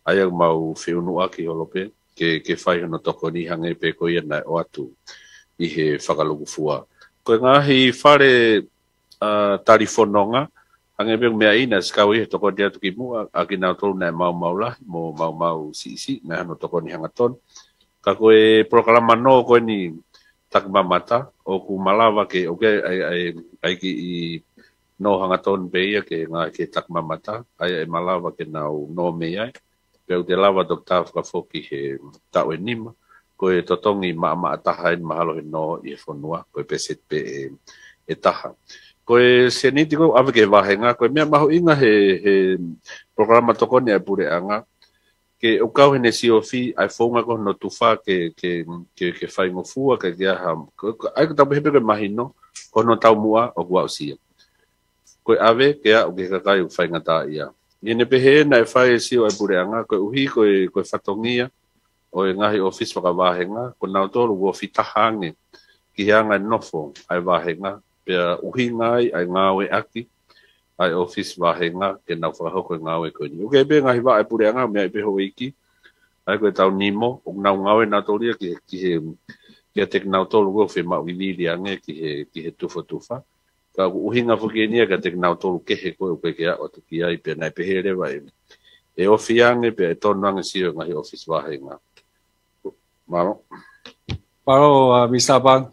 ʻa ia ʻoku mau feʻunuʻaki holo pē ke, ke fai hono tokoni, hangē pē ko ia naʻe ʻoatu ʻi he fakalukufua. Ko e ngaahi fale, ʻa, tali fononga, hangē pē ko e meʻa ʻi he naʻe ʻosi kau ʻi he tokoni atu kimuʻa, ʻa kinautolu naʻe maumau lahi mo maumau siʻisiʻi, naʻe ʻi ai hano tokoni hangatonu. Ka ko e polokalama nō ko eni takimamata, ʻoku malava ke, ʻoku ʻi ai, ʻi ai, ʻi ai kiʻi nō hangatonu pē ia ki he ngaahi, ki he takimamata, ʻa ia ʻe malava ke nau nō mei ai. Pea ʻoku te lava toki tā fakafoki he taʻu ʻe nima, ko e totongi maʻamaʻa taha eni mahalo he nō ʻi he fonua, ko e peseti pē ʻe, ʻe taha. Ko e sēniti ko ē ʻave ki he vāhenga, ko e meʻa mahuʻinga he, he polokalama tokoni ʻa e puleʻanga, ke ʻoku kau heʻene siofi ʻa e founga ko hono tufa ke, ke, ke, ke faingofua, ke, ke aha, ko, ko, ʻa ia ko tau pehē pē ko e mahino, ko hono taumuʻa ʻoku aʻusia. Ko e ʻave ke aʻu ki he kakai ʻoku faingataʻaʻia. ʻI heʻene pehē naʻe fai e sio ʻa e puleʻanga, koeʻuhi ko e, ko e fatongia ʻo e ngaahi ʻōfisi fakavāhenga, ko nautolu ʻoku ofi taha ange ki he anga e nofo ʻa e vāhenga, pea ʻuhinga ai ʻa e ngāueʻaki ʻa e ʻōfisi vāhenga ke nau fakahoko e ngāue ko eni. ʻOku ʻi ai pē ngaahi vaʻa ʻa e puleʻanga, meʻa ʻi ai pē houʻeiki, ʻa ia ko e tau nimo, ʻoku nau ngāue nautolu ia ki he, ki he, kiate kinautolu ʻoku fiemaʻu vivili ange ki he, ki he tufotufa. Ka ʻoku ʻuhinga foki eni ia kiate kinautolu kehe ko ē ʻoku ʻikai ke aʻu atu ki ai, pea naʻe pehē leva ʻe, ʻe ofi ange, pea ʻe tonu ange sio e ngaahi ʻōfisi vāhenga. Mālō. Mālō, ʻa, Minisitā Paʻanga.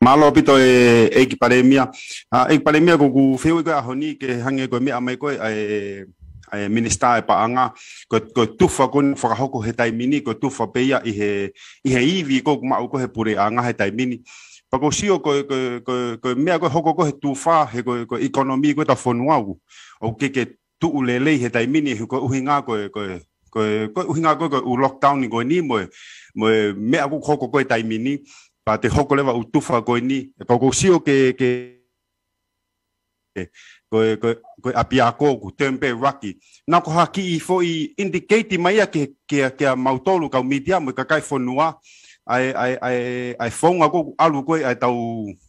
Mālō ʻaupito e ʻEiki Palēmia. ʻA, ʻEiki Palēmia, ko ʻeku fehuʻi ko ē ʻaho ni ke hangē ko e meʻa mai ko ē ʻa e, ʻa e Minisitā ʻa e Paʻanga, ko, ko e tufa ko eni ʻoku fakahoko he taimi ni, ko e tufa pē ia ʻi he, ʻi he ivi ko ē ʻoku maʻu ko ē he puleʻanga he taimi ni. Pea ʻoku ou sio ko e, ko e, ko e, ko e meʻa ko ē ʻoku hoko ko ē he tufa, he ko e, ko e economy ko ē ʻetau fonua ʻoku, ʻoku ʻikai ke tuʻu lelei he taimi ni, he ko e ʻuhinga ko e, ko e, ko e, ko e ʻuhinga ko e, ko e ʻū lockdown ni ko eni mo e, mo e meʻa ʻoku hoko ko ē he taimi ni, pea toe hoko leva ʻū tufa ko eni, ka ʻoku ou sio ke, ke, ko e, ko e, ko e ʻapiako ʻoku turn pē ʻuluaki. Naʻa ko ha kiʻi foʻi indicate mai ia ke, ke, ke ʻa mautolu kau mītia mo e kakai fonua, ʻa e, ʻa e, ʻa e, ʻa e founga ko ē ʻoku ʻalu ko ē ʻa e tau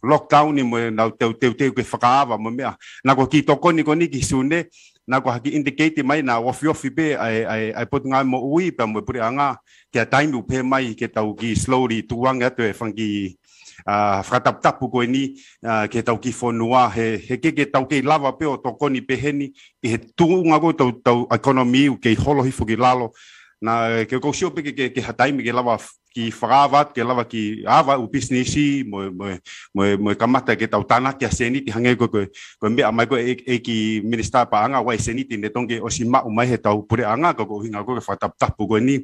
lockdown ni mo e nau teu, teu, teu ke fakaava mo e meʻa. Naʻa ko e kiʻi tokoni ko eni ki Sune, naʻa ko ha kiʻi indicate mai naʻa ofiofi pē ʻa e, ʻa e, ʻa e Potungāue Moʻui pea mo e puleʻanga, ki ha taimi ʻoku pehē mai ke tau kiʻi slowly tukuange atu e fanga kiʻi, ʻa, fakataputapu ko eni, ʻa, ki heʻetau kiʻi fonua, he, he ʻikai ke tau kei lava pē ʻo tokoni pehē ni, ʻi he tuʻunga ko ē ʻetau, ʻetau economy ʻoku kei holo hifo ki lalo. Naʻa, ke ʻoku ou sio pē ke, ke, ke ha taimi ke lava f-, kiʻi fakaava atu, ke lava kiʻi ava ʻū pisinisi, mo, mo, mo, mo kamata ke tau tānaki ʻa e sēniti hangē ko e, ko e, ko e meʻa mai ko ē ʻe, ʻEiki Minisitā Paʻanga, ʻoku ʻi ai e sēniti naʻe tonu ke ʻosi maʻu mai heʻetau puleʻanga, ka ko e ʻuhinga ko ē ke fakataputapu ko eni.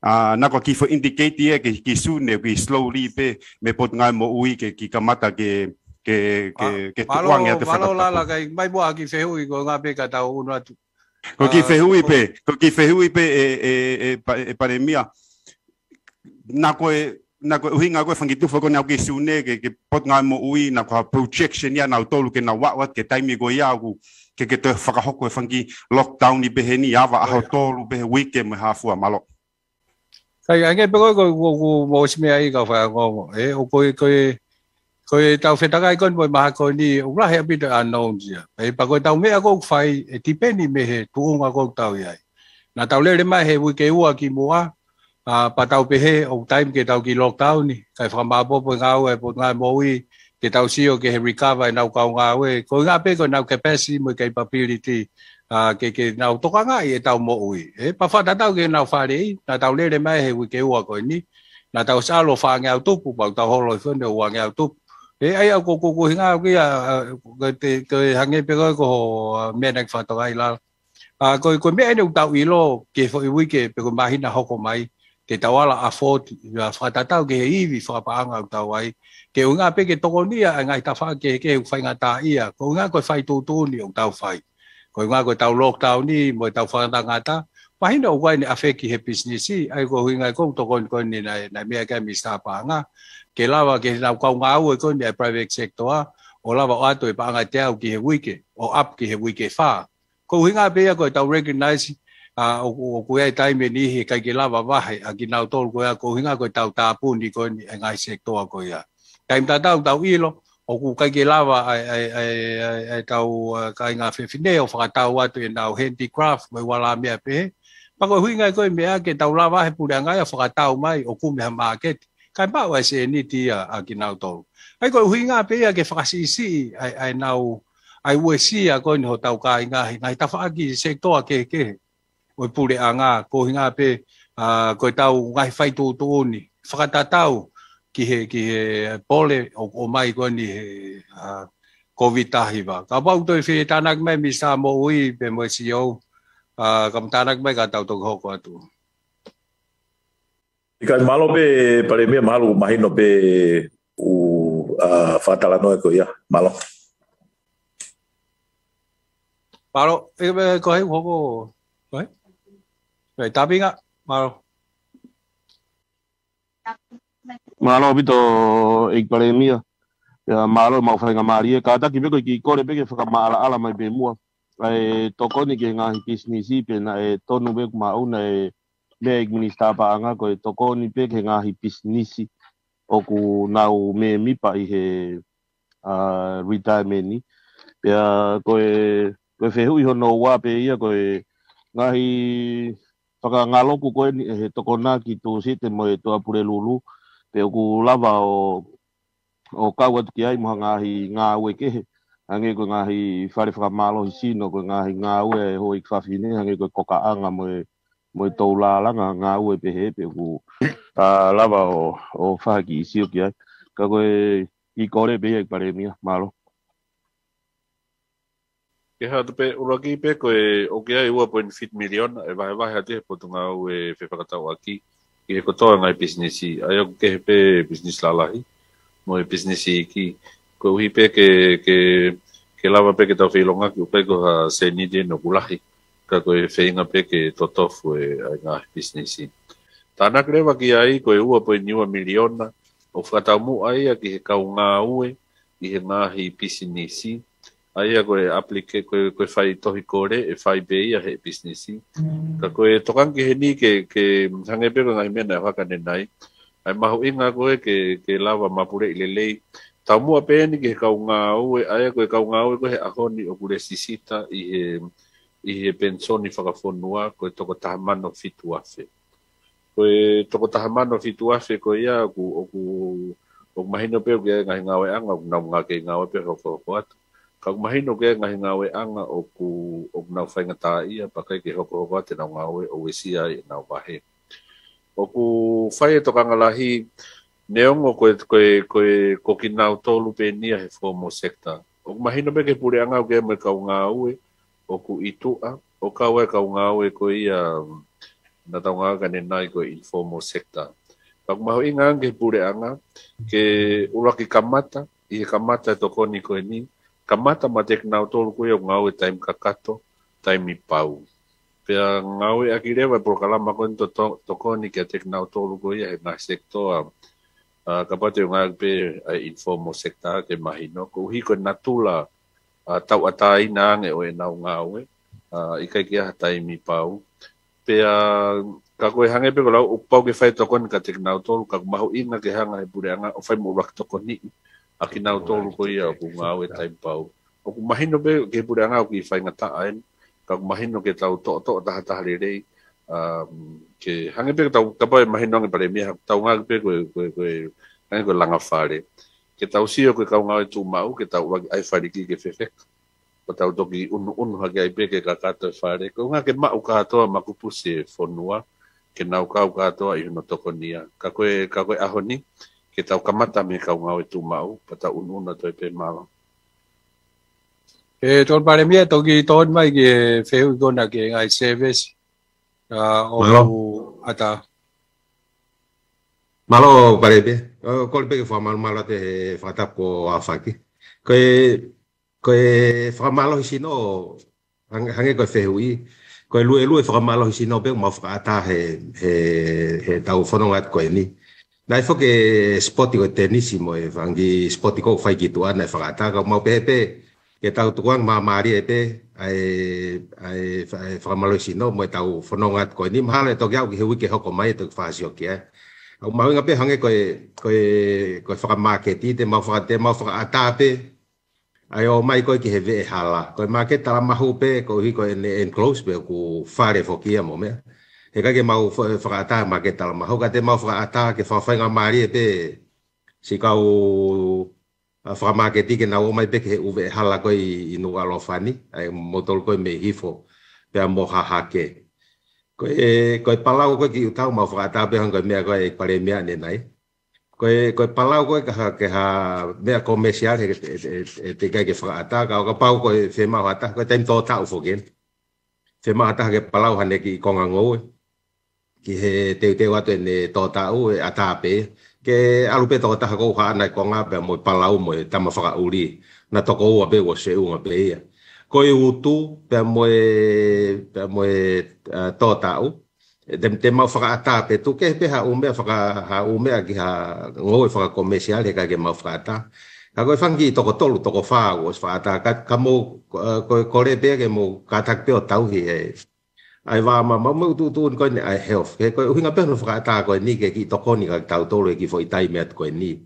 ʻA, naʻa ko e kiʻi foʻi indicate ia ki, ki Sune, kiʻi slowly pē, mei he Potungāue Moʻui ke, kiʻi kamata ke, ke, ke, ke tukuange atu e fakataputapu. Mālō, mālō Lala, kae ʻomai muʻa ha kiʻi fehuʻi ko e ʻuhinga pē ka tau ʻunu atu. Ko e kiʻi, ʻa, fehuʻi ko pē, ko e kiʻi fehuʻi pē ʻe, ʻe, ʻe Pa-, ʻe Palēmia. Naʻa ko e, naʻa ko e ʻuhinga ko ē e fanga kiʻi tufa ko eni ʻoku ʻi Sune ki he, ki he Potungāue Moʻui, naʻa ko ha projection ia ʻanautolu ke nau aʻu atu ki he taimi ko ia ʻoku ʻikai ke toe fakahoko e fanga kiʻi lockdown ni pehē ni, ava ʻaho tolu pē he uike mo e hā fua, mālō. Kae ʻai ange pē ko e, ko e, ko e, ko e, mo si meʻa ʻi he kau faʻa ongoongo. ʻE, ʻoku ko e, ko e, ko ʻetau fetakai ko eni mo e mahaki ko eni, ʻoku lahi ʻaupito e unknown ia. ʻE, pea ko ʻetau meʻa ko ē ʻoku fai, ʻe tipeni mei he tuʻunga ko ē ʻoku tau ʻi ai. Naʻa tau lele mai he uike ua kimuʻa, ʻa, pea tau pehē, ʻoku taimi ke tau kiʻi lockdown ni, kae fakamāpopo e ngāue ʻa e Potungāue Moʻui, ke tau sio ki he recover ʻenau kau ngāue, ko e ʻuhinga pē ko ʻenau capacity mo e capability, ʻa, ke, ke nau tokangaʻi ʻetau moʻui. ʻE, pea fakatatau ki heʻenau faleʻi, naʻa tau lele mai he uike ua ko eni, naʻa tau ʻosi ʻalu ʻo fāngeau tupu, pea tau holo hifo eni ʻo uangeau tupu. ʻE, ʻa ia ko, ko, ko e ʻuhinga ko ia, ʻa, ko e te, ko e hangē pē ko e ko, ʻa, meʻa naʻe fakatokangaʻi Lala. ʻA, ko e, ko e meʻa eni ʻoku tau ʻilo ki he foʻi uike pe ko e māhina hoko mai, ke tau ala afford, ʻa, fakatatau ki he ivi fakapaʻanga ʻoku tau ʻi ai. Ko e ʻuhinga pē ke tokonia ʻa e ngaahi tafaʻaki kehekehe ʻoku faingataʻaʻia. Ko e ʻuhinga ko e fai tuʻutuʻuni ʻoku tau fai. Ko e ʻuhinga ko ʻetau lockdown ni mo ʻetau fakangatangata. Mahino ʻoku ʻi ai ʻene ʻafeki he pisinisi, ʻa ia ko e ʻuhinga ko ē ʻoku tokoni ko eni naʻe, naʻe meʻa ki ai e Minisitā Paʻanga. Ke lava ke nau kau ngāue ko eni ʻa e private sector, ʻo lava ʻo ʻoatu e paʻanga ʻe teau ki he uike, ʻo up ki he uike fā. Ko e ʻuhinga pē ia ko ʻetau recognize, ʻa, ʻoku, ʻoku ʻi ai e taimi ʻe niʻihi ʻikai ke lava vahe ʻa kinautolu ko ia, ko e ʻuhinga ko ʻetau tāpuni ko eni e ngaahi sekitoa ko ia. Taimi tatau tau ʻilo, ʻoku ʻikai ke lava ʻa e, ʻa e, ʻa e, ʻa e, ʻa e tau, ʻa, kāinga fefine ʻo fakatau atu ʻenau handicraft, mo e ua lā meʻa pehē. Pea ko e ʻuhinga ko e meʻa ke tau lava he puleʻanga ia ʻo fakatau mai ʻo kumi ha māketi. Kae maʻu ʻa e sēniti ia ʻa kinautolu. ʻA ia ko e ʻuhinga pē ia ke fakasiʻisiʻi ʻa e, ʻa ʻenau, ʻa e uesia ko eni hotau kāinga he ngaahi tafaʻaki sekitoa kehekehe ʻo e puleʻanga, ko e ʻuhinga pē, ʻa, ko ʻetau ngaahi fai tuʻutuʻuni fakatatau ki he, ki he pole ʻo, ʻomai ko eni he, ʻa, Covid taha hiva. Kapau toe fie tānaki mai Minisitā Moʻui pea mo e C E O, ʻa, ka mo tānaki mai ka tau toki hoko atu. ʻIkai, mālō pē Palēmia, mahalo ʻoku mahino pē ʻū, ʻa, fakatalanoa ko ia. Mālō. Mālō, ʻe, ʻe, ko hai hoko, ko hai? ʻE, Tapinga, mālō. Mālō ʻaupito, ʻEiki Palēmia. ʻIa, mālō, mau faingamālie. Kātaki pē ko e kiʻi kole pē ke fakamaʻalaʻala mai pē muʻa. ʻA e tokoni ki he ngaahi pisinisi, pea naʻe tonu pē ʻoku maʻu naʻe meʻa ʻEiki Minisitā Paʻanga, ko e tokoni pē ki he ngaahi pisinisi ʻoku nau mēmipa ʻi he, ʻa, retirement ni. Pea ko e, ko e fehuʻi hono ua pē ia ko e ngaahi fakangaloku ko eni ʻe he Tokonaki, Tūsite mo e Tuʻapulelulu, pe ʻoku lava ʻo, ʻo kau atu ki ai mo ha ngaahi ngāue kehe, hangē ko e ngaahi fale fakamālohisino, ko e ngaahi ngāue ʻa e houʻeiki fafine, hangē ko e kokaʻanga mo e, mo e toulālanga, ngāue pehē, pe ʻoku, ʻa, lava ʻo, ʻo fai ha kiʻi sio ki ai. Ka ko e kiʻi kole pē ia ʻEiki Palēmia, mālō. Ke hatu pē, ʻuluaki pē ko e ʻoku ʻi ai ua poini fitu miliona ʻe vahevahe atu he Potungāue Fefakatauʻaki ki he kotoa ngaahi pisinisi, ʻa ia ʻoku kehe pē pisinisi lalahi mo e pisinisi iiki. Koeʻuhi pē ke, ke, ke lava pē ke tau feʻiloaki ʻoku ʻikai ko ha sēniti ʻeni ʻoku lahi, ka ko e feinga pē ke totofu e, ʻa e ngaahi pisinisi. Tānaki leva ki ai ko e ua poini ua miliona ʻoku fakataumuʻa ia ki he kau ngāue ʻi he ngaahi pisinisi, ʻa ia ko e applica-, ko e, ko e fai tohi kole ʻe fai pē ia he pisinisi. Ka ko e tokanga ki heni ke, ke hangē pē ko e ngaahi meʻa naʻe hoko ʻanenai, ʻa e mahuʻinga ko e ke, ke lava mapuleʻi lelei. Taumuʻa pē eni ki he kau ngāue, ʻa ia ko e kau ngāue ko e he ʻaho ni ʻoku lēsisita ʻi he, ʻi he penisoni fakafonua ko e toko taha mano fitu afe. Ko e toko taha mano fitu afe ko ia ʻoku, ʻoku, ʻoku mahino pē ʻoku ʻi ai e ngaahi ngāueʻanga ʻoku nau ngāue, kei ngāue pē hokohoko atu. Ka ʻoku mahino ʻoku ʻi ai e ngaahi ngāueʻanga ʻoku, ʻoku nau faingataʻaʻia, pea ʻikai ke hokohoko atu ʻenau ngāue ʻo uesia ai ʻenau vahe. ʻOku fai e tokanga lahi, neongo ko e, ko e, ko e, ko kinautolu pē eni ia he formal sector. ʻOku mahino pē ki he puleʻanga ʻoku ʻi ai mo e kau ngāue ʻoku ʻi tuʻa, ʻo kau ai e kau ngāue ko ia naʻa tau ngāueʻaki ʻanenai ko e informal sector. Ka ʻoku mahuʻinga ange ki he puleʻanga ke ʻuluaki kamata, ʻi he kamata e tokoni ko eni, kamata maʻa kinautolu ko ia ʻoku ngāue taimi kakato, taimi pau. Pea ngāueʻaki leva e polokalama ko eni to-, to-, tokoni kiate kinautolu ko ia he ngaahi sekitoa, ʻa, kapau te u ngāueʻaki pē ʻa e informal sector ke mahino, koeʻuhi ko e natula, ʻa, tauʻatāina ange ʻo ʻenau ngāue, ʻa, ʻikai ke ʻi ai ha taimi pau. Pea, ka ko e hangē pē ko e lau, ʻoku pau ke fai tokoni kiate kinautolu, ka ʻoku mahuʻinga ke hanga he puleʻanga ʻo fai mo ʻuluaki tokoniʻi ʻa kinautolu ko ia ʻoku ngāue taimi pau. ʻOku mahino pē ki he puleʻanga ʻoku ʻi faingataʻa eni, ka ʻoku mahino ke tau toʻotoʻo tahataha lelei, um, ke hangē pē ke tau, kapau ʻe mahino ange Palēmia, tau ngāueʻaki pē ko e, ko e, ko e, hangē ko e langa fale. Ke tau sio ko e kau ngāue tuʻumaʻu, ke tau ʻuluaki ʻai fale ki he fefeka. Pea tau toki ʻunuʻunu hake ai pē ke kakato e fale. Ko e ʻuhinga ke maʻu kātoa makupusi e fonua, ke nau kau kātoa ʻi hono tokonia. Ka ko e, ka ko e ʻaho ni, ke tau kamata mei he kau ngāue tuʻumaʻu, pea tau ʻunuʻunu atu ai pē, mālō. ʻE, Tokoni Palēmia, toki tokoni mai ki he fehuʻi ko ena ki he ngaahi service, ʻa, ʻoku ʻatā. Mālō, Palēmia. ʻO, kole pē ke fakamalumalu atu he fakatapu kuo aofaki. Ko e, ko e fakamālohisino, hang-, hangē ko e fehuʻi, ko e luelue fakamālohisino pē ʻoku mau fakaʻatā he, he, he tau fononga atu ko eni. Naʻe foki e sipoti ko e tenisi mo e fanga kiʻi sipoti ʻoku fai ki tuʻa naʻe fakaʻatā, ka ʻoku mau pehē pē, ke tau tukuange māmālie pē ʻa e, ʻa e, ʻa e fakamālohisino mo ʻetau fononga atu ko eni, mahalo ʻe toki aʻu ki he uike hoko mai ʻe toki fāsio ki ai. ʻOku mahuʻinga pē hangē ko e, ko e, ko e fakamāketi, te mau faka-, te mau fakaʻatā pē ʻa e ō mai ko ē ki he veʻehala. Ko e māketi Talamahu pē, koeʻuhi ko ʻene enclose pē ʻoku fale foki ia mo meʻa. Heʻikai ke mau fa-, fakaʻatā māketi Talamahu, ka te mau fakaʻatā ke fakafaingamālie pē siʻi kau, ʻa, fakamāketi ke nau ō mai pē ki he ʻū veʻehala ko ē ʻi, ʻi Nukuʻalofa ni, ʻa e moutolu ko ē mei Hifo pea mo Hahake. Ko e, ko e palau ko ē ki ʻuta mau fakaʻatā pē hangē ko e meʻa ko ē ʻEiki Palēmia ʻanenai. Ko e, ko e palau ko ē ke ha, ke ha meʻa commercial he, he, he, he teʻeki ai ke fakaʻatā, ka ʻo kapau ko e fiemaʻu ha taha, ko e taimi tō taʻu foki eni. Fiemaʻu ha taha ke palau haʻane kiʻi konga ngoue ki he teuteu atu ʻene tō taʻu, ʻe ʻatā pē. Ke ʻalu pē tokotaha ko ē ʻoku haʻana e konga pea mo e palau mo e tama fakaʻuli. Na toko ua pē ʻoku seʻunga pē ia. Ko e utu pea mo e, pea mo e, ʻa, tō taʻu. Te, te mau fakaʻatā pē, tuku kehe pē ha ʻū meʻa faka-, ha ʻū meʻa ki ha ngoue fakakomesiale heʻikai ke mau fakaʻatā. Ka ko e fanga kiʻi toko tolu, toko fā ʻoku ʻosi fakaʻatā. Ka, ka mou, ʻa, ko, kole pē ke mou kātaki pē ʻo tauhi he ʻa e vā maumau mo e ʻutuʻutu ni ko eni ʻa e health. He ko e ʻuhinga pē hono fakaʻatā ko eni ke kiʻi tokoni kia kitautolu he kiʻi foʻi taimi atu ko eni.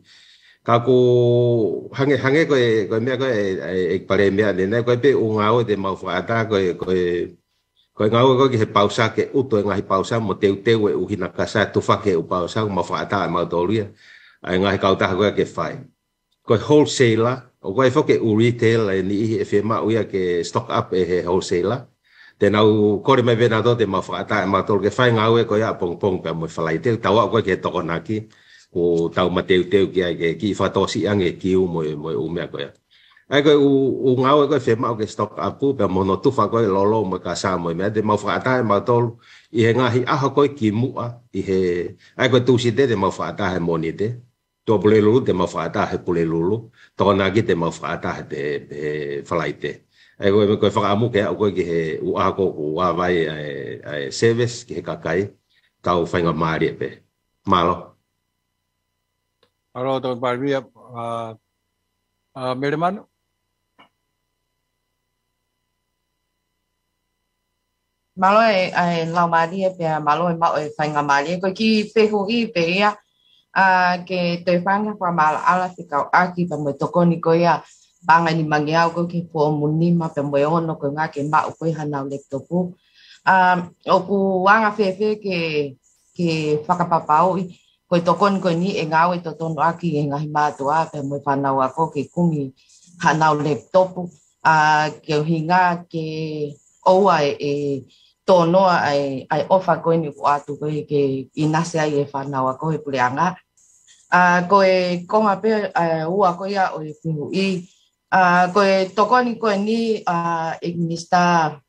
Ka ʻoku hangē, hangē ko e, ko e meʻa ko ē ʻe, ʻe, ʻEiki Palēmia ʻanenai, ko e pē ʻū ngāue te mau fakaʻatā, ko e, ko e, ko e ngāue ko ē ki he pausa ke ʻutu e ngaahi pausa mo teuteu e ʻū hina kasa tufa ki he ʻū pausa, mau fakaʻatā ʻe mautolu ia ʻa e ngaahi kautaha ko ē ke fai. Ko e wholesaler, ʻoku ʻi ai foki e ʻū retail ʻe niʻihi ʻe fiemaʻu ia ke stock up ʻe he wholesaler. Te nau kole mai pē nautolu te mau fakaʻatā ʻe mautolu ke fai ngāue ko ia ʻapongipongi pea mo e Falaite, tau aʻu ko ē ki he Tokonaki, ʻoku tau mateuteu ki ai ke kiʻi fakatokosiʻi ange e kiu mo e, mo e ʻū meʻa ko ia. ʻA ia ko e ʻū, ʻū ngāue ko ē ʻe fiemaʻu ke stock up pea mo hono tufa ko ē lolo mo e kasa mo e meʻa, te mau fakaʻatā ʻe mautolu ʻi he ngaahi ʻaho ko ē kimuʻa, ʻi he, ʻa ia ko e Tūsite te mau fakaʻatā he Mōnite. Tuʻapulelulu te mau fakaʻatā he Pulelulu, Tokonaki te mau fakaʻatā he, he, he Falaite. ʻA ia ko e, ko e fakaʻamu ke aʻu ko ē ki he ʻū ʻaho ko ē ʻoku ava ai ʻa e, ʻa e service ki he kakai, tau faingamālie pē. Mālō. Mālō, Tokoni Palēmia, ʻa, ʻa, Melemanu. Mālō e, ʻa e laumālie pea mālō e maʻu e faingamālie. Ko e kiʻi fehuʻi pē ia, ʻa, ke toe fai ange ha fakamaʻalaʻala fekauʻaki pea mo e tokoni ko ia paʻanga ʻe nimangeau ko ē ki he foomu nima pea mo e ono ko ē ngā ke maʻu ko ē hanau laptop. ʻA, ʻoku anga fēfē ke, ke fakapapauʻi ko e tokoni ko eni ʻe ngāue totonu ʻaki e ngaahi mātuʻa pea mo e fānau ako ke kumi hanau laptop, ʻa, ke ʻuhinga ke ʻoua ʻe, ʻe tōnoa ʻa e, ʻa e ʻofa ko eni ʻoku ʻoatu ko ē ke ʻinasi ai e fānau ako he puleʻanga. ʻA, ko e konga pē, ʻa, ua ko ia ʻo e fehuʻi. ʻA, ko e tokoni ko eni, ʻa, ʻEiki Minisitā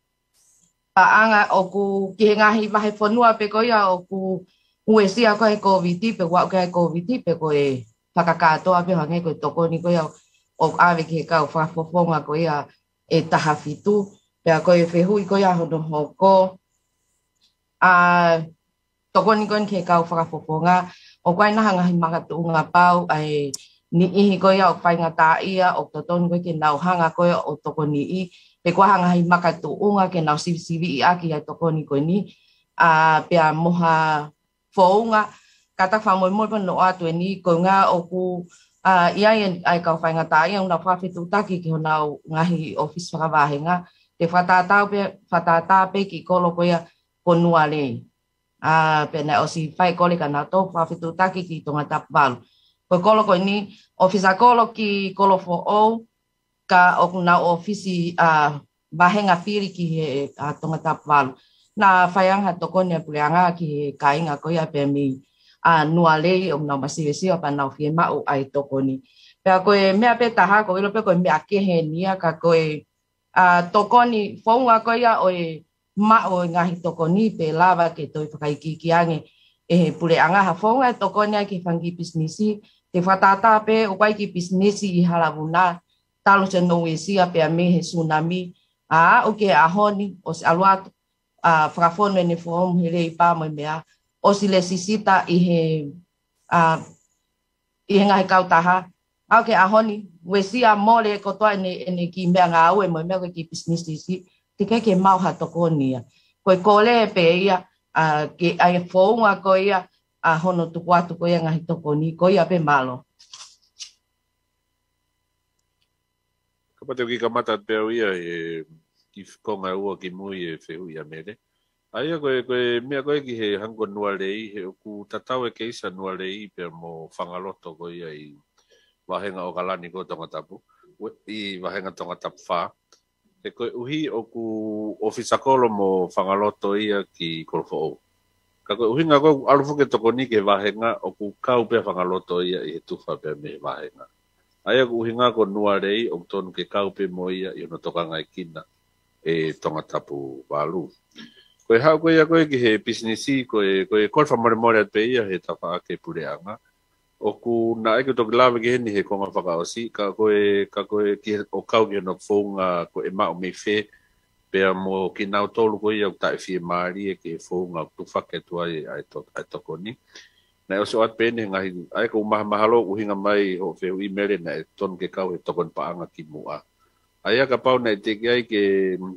Paʻanga ʻoku ki he ngaahi vahefonua pē ko ia ʻoku uesia ko ē he Kōviti pe ʻoku aʻu ki ai e Kōviti pe ko e fakakātoa pē hangē ko e tokoni ko ia ʻoku ʻave ki he kau fakafofonga ko ia ʻe taha fitu. Pea ko e fehuʻi ko ia hono hoko, ʻa, tokoni ko eni ki he kau fakafofonga, ʻoku ʻi ai nai ha ngaahi makatuʻunga pau ʻa e niʻihi ko ia ʻoku faingataʻaʻia ʻoku totonu ko ē ke nau hanga ko ē ʻo tokoniʻi, pe ko e hā ha ngaahi makatuʻunga ke nau sivisiviʻi ʻaki ʻa e tokoni ko eni, ʻa, pea mo ha founga, kātaki fakamolemole pē hono ʻoatu eni, koeʻuhi ʻoku, ʻa, ʻi ai e, ʻa e kau faingataʻaʻia ʻoku nau fakafetuʻutaki ki honau ngaahi ʻōfisi fakavāhenga, te fakatātā pē, fakatātā pē ki he kolo ko ia ko Nualei. ʻA, pea naʻe ʻosi fai e kole kia nautolu, fakafetuʻutaki ki Tongatapu valu. Ko e kolo ko eni, ʻōfisa kolo ki Kolofoʻou, ka ʻoku nau ʻōfisi, ʻa, vāhenga fili ki he, ʻa, Tongatapu valu. Naʻa fai ange ha tokoni ʻa e puleʻanga ki he kāinga ko ia pea mei, ʻa, Nualei ʻoku nau masivesiva pea nau fiemaʻu ʻa e tokoni. Pea ko e meʻa pē taha, ʻoku ou ʻilo pē ko e meʻa kehe eni ia ka ko e, ʻa, tokoni founga ko ia ʻo e maʻu ʻo e ngaahi tokoni pe lava ke toe fakaikiiki ange ʻe he puleʻanga ha founga ʻe tokoni ai ki he fanga kiʻi pisinisi, te fakatātā pē ʻoku ʻi ai e kiʻi pisinisi ʻi Halavuna, talu ʻene uesia pea mei he sunami, ʻa, aʻu ki he ʻaho ni, ʻosi ʻalu atu, ʻa, fakafonu ʻene foomu he leipa mo e meʻa, ʻosi lēsisita ʻi he, ʻa, ʻi he ngaahi kautaha, ʻAu ke ʻaho ni, uesia mole kotoa ʻene, ʻene kiʻi meʻangāue mo e meʻa ko e kiʻi pisinisi, teʻeki ke maʻu ha tokoni ia. Ko e kole pē ia, ʻa, ke ʻai e founga ko ia, ʻa hono tuku atu ko ia ngaahi tokoni, ko ia pē mālō. Kapau te u kiʻi kamata atu pē au ia he kiʻi konga ʻe ua ki mui e fehuʻi ʻa Mele. ʻA ia ko e, ko e meʻa ko e ki he hangē ko Nualei, he ʻoku tatau e keisi ʻa Nualei pea mo Fangaloto ko ia ʻi vahenga ʻOkalani ko Tongatapu, ʻi vahenga Tongatapu fā. He koeʻuhi ʻoku ʻōfisa kolo mo Fangaloto ia ki Kolofoʻou. Ka ko e ʻuhinga ko e ʻalu foki e tokoni ki he vahenga ʻoku kau pē ʻa Fangaloto ia ʻi he tufa pea mei he vahenga. ʻA ia ko e ʻuhinga ko Nualei ʻoku tonu ke kau pē mo ia ʻi hono tokangaekina ʻe Tongatapu valu. Ko e haʻu ko ia ko e ki he pisinisi ko e, ko e kole fakamolemole atu pē ia he tafaʻaki puleʻanga. ʻOku naʻe ʻikai ke u toki lave ki heni he konga fakaʻosi, ka ko e, ka ko e ki he, ʻo kau ki hono founga ko e maʻu mei fē, pea mo kinautolu ko ia ʻoku taʻefiemālie ki he founga ʻoku tufaki atu ai ʻa e to-, ʻa e tokoni. Naʻe ʻosi ʻoatu pē eni he ngaahi, ʻa ia ko e maha-, mahalo ʻuhinga mai hoʻo fehuʻi Mele naʻe tonu ke kau he tokoni paʻanga ki muʻa. ʻA ia kapau naʻe teʻeki ai ke,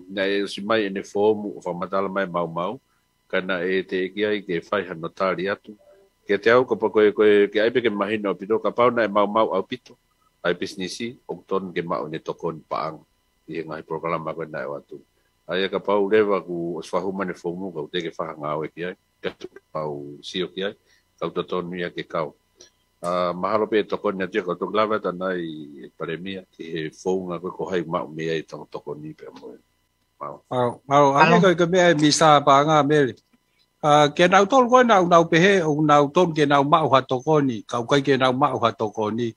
naʻe ʻosi mai ʻene foomu ʻo fakamatala mai maumau, ka naʻe teʻeki ai ke fai hano tali atu. Kiate au kapau ko e, ko e, ke ʻai pē ke mahino ʻaupito, kapau naʻe maumau ʻaupito ʻa e pisinisi, ʻoku tonu ke maʻu ʻene tokoni paʻanga ʻi he ngaahi polokalama ko ē naʻe ʻoatu. ʻA ia kapau leva kuo ʻosi fakahū mai ʻene foomu, ka ʻoku teʻeki ke fai ha ngāue ki ai, ka ʻoku mau sio ki ai, ka ʻoku totonu ia ke kau. ʻA, mahalo pē ʻe tokoni atu ia ka u toki lave atu ʻanai ʻe Palēmia ki he founga ko e ko hai maʻu mei ai ʻetau tokoni pea mo e. Mālō. ʻAu, ʻau, hangē ko e, ko e meʻa ʻa e Minisitā Paʻanga Mele. ʻA, ke nau tolu ko ē naʻa nau pehē, ʻoku nau tonu ke nau maʻu ha tokoni, ka ʻoku ʻikai ke nau maʻu ha tokoni.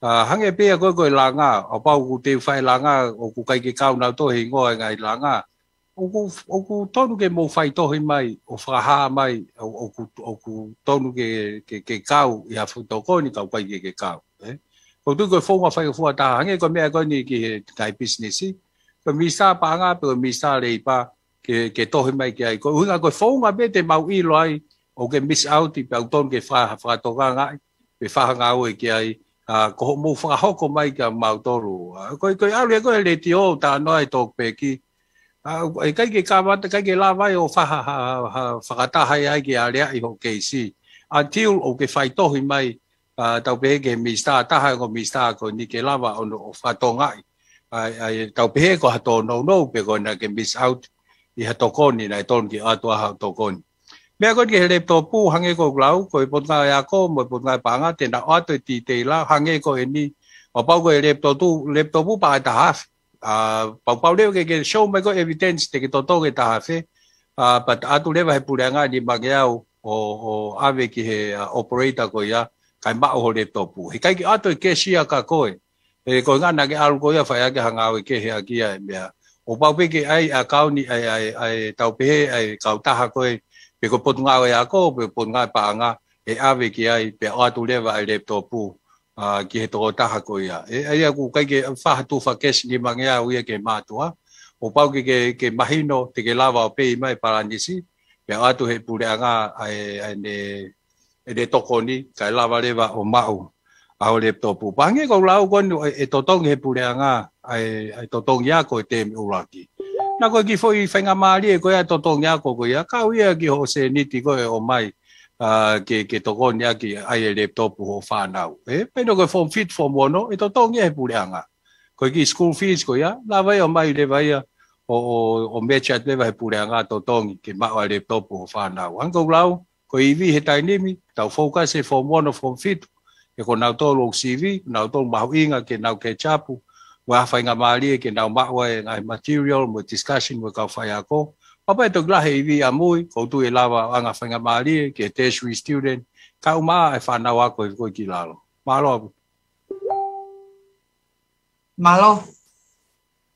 ʻA, hangē pē ia ko e, ko e langa, ʻo pau ʻoku te fai langa, ʻoku ʻikai ke kau nau tohi ngoa e ngaahi langa. ʻOku, ʻoku tonu ke mou faitohi mai, ʻo fakahā mai, ʻo, ʻoku, ʻoku tonu ke, ke, ke kau ʻi ha fuʻu tokoni, ka ʻoku ʻikai ke, ke kau. ʻE? Ko e tui ko e founga fai fua taha, hangē ko e meʻa ko eni ki he ngaahi pisinisi, ko e Minisitā Paʻanga pe ko e Minisitā Leipa, ke, ke tohi mai ki ai. Ko e ʻuhinga ko e founga pē te mau ʻilo ai, ʻoku ke miss out, pea ʻoku tonu ke fa-, fakatokangaʻi, pe fakangāue ki ai, ʻa, ko hoʻomou fakahoko mai kia mautolu. ʻA, ko e, ko e ʻalu ia ko e letiō, tā noa e tokpeki, ʻa, ʻikai ke kamata, ʻikai ke lava ai ʻo fa-, ha, ha, ha, fakataha ai ke aleaʻi hoʻo keisi. Until ʻoku ke faitohi mai, ʻa, tau pehē ki he Minisitā, taha e ongo Minisitā ko eni ke lava ʻo, ʻo fakatokangaʻi. ʻA, ʻa, tau pehē ko ha tōnounou pe ko ena ke miss out ʻi ha tokoni, naʻe tonu ke ʻoatu ai ha tokoni. Meʻa ko eni ki he laptop, hangē ko ʻeku lau, ko e Potungāue Ako mo e Potungāue Paʻanga, te nau ʻoatu e titeila, hangē ko eni, ʻo pau ko e laptop, laptop paʻanga ʻe taha afe. ʻA, pau pau leva ke, ke show mai ko e evidence te ke totongi e taha afe, ʻa, pea ʻoatu leva he puleʻanga ʻe nimangeau ʻo, ʻo ʻave ki he, ʻa, operator ko ia, kae maʻu hoʻo laptop. He ʻikai ke ʻoatu e cash ia kia koe. He ko e ʻuhinga naʻa ke ʻalu koe ia ʻo fai ʻaki ha ngāue kehe ʻaki ia e meʻa. ʻO pau pē ke ʻai ʻakauni ʻa e, ʻa e, ʻa e tau pehē ʻa e kautaha ko ē, pe ko e Potungāue Ako, pe Potungāue Paʻanga, ʻe ʻave ki ai, pea ʻoatu leva ʻa e laptop, ʻa, ki he tokotaha ko ia. ʻE, ʻa ia ʻoku ʻikai ke fai ha tufa cash nimangeau ia ki he mātuʻa. ʻO pau ke, ke, ke mahino, te ke lava ʻo pei mai palanisi, pea ʻoatu he puleʻanga ʻa e, ʻa ʻene, ʻene tokoni, kae lava leva ʻo maʻu ʻa hoʻo laptop. Pea hangē ko ʻeku lau ko eni ʻe, ʻe totongi he puleʻanga ʻa e, ʻa e totongi ako e tēmi ʻuluaki. Naʻa ko e kiʻi foʻi faingamālie ko ia e totongi ako ko ia, kau ia ki hoʻo sēniti ko ē ʻomai, ʻa, ke, ke tokoni ʻaki ʻa e laptop hoʻo fānau. ʻE, pehē ko e form fitu, form ono, ʻe totongi ia he puleʻanga. Ko e kiʻi school fees ko ia, lava ia ʻo ʻomai leva ia, ʻo, ʻo, ʻo match atu leva he puleʻanga totongi, ke maʻu ʻa e laptop hoʻo fānau. Hangē ko ʻeku lau, ko e ivi he taimi ni, tau focus he form ono, form fitu, he ko nautolu ʻoku sivi, nautolu mahuʻinga ke nau catch up, mo e faingamālie ke nau maʻu ʻa e ngaahi material, mo e discussion, mo e kau faiako. Pea pau ʻe toki lahi e ivi ʻamui, ʻoku ou tui ʻe lava ʻo ʻoange faingamālie ki he tertiary student, kae ʻumaʻā e fānau ako he ko ē ki lalo. Mālō ʻaupito. Mālō.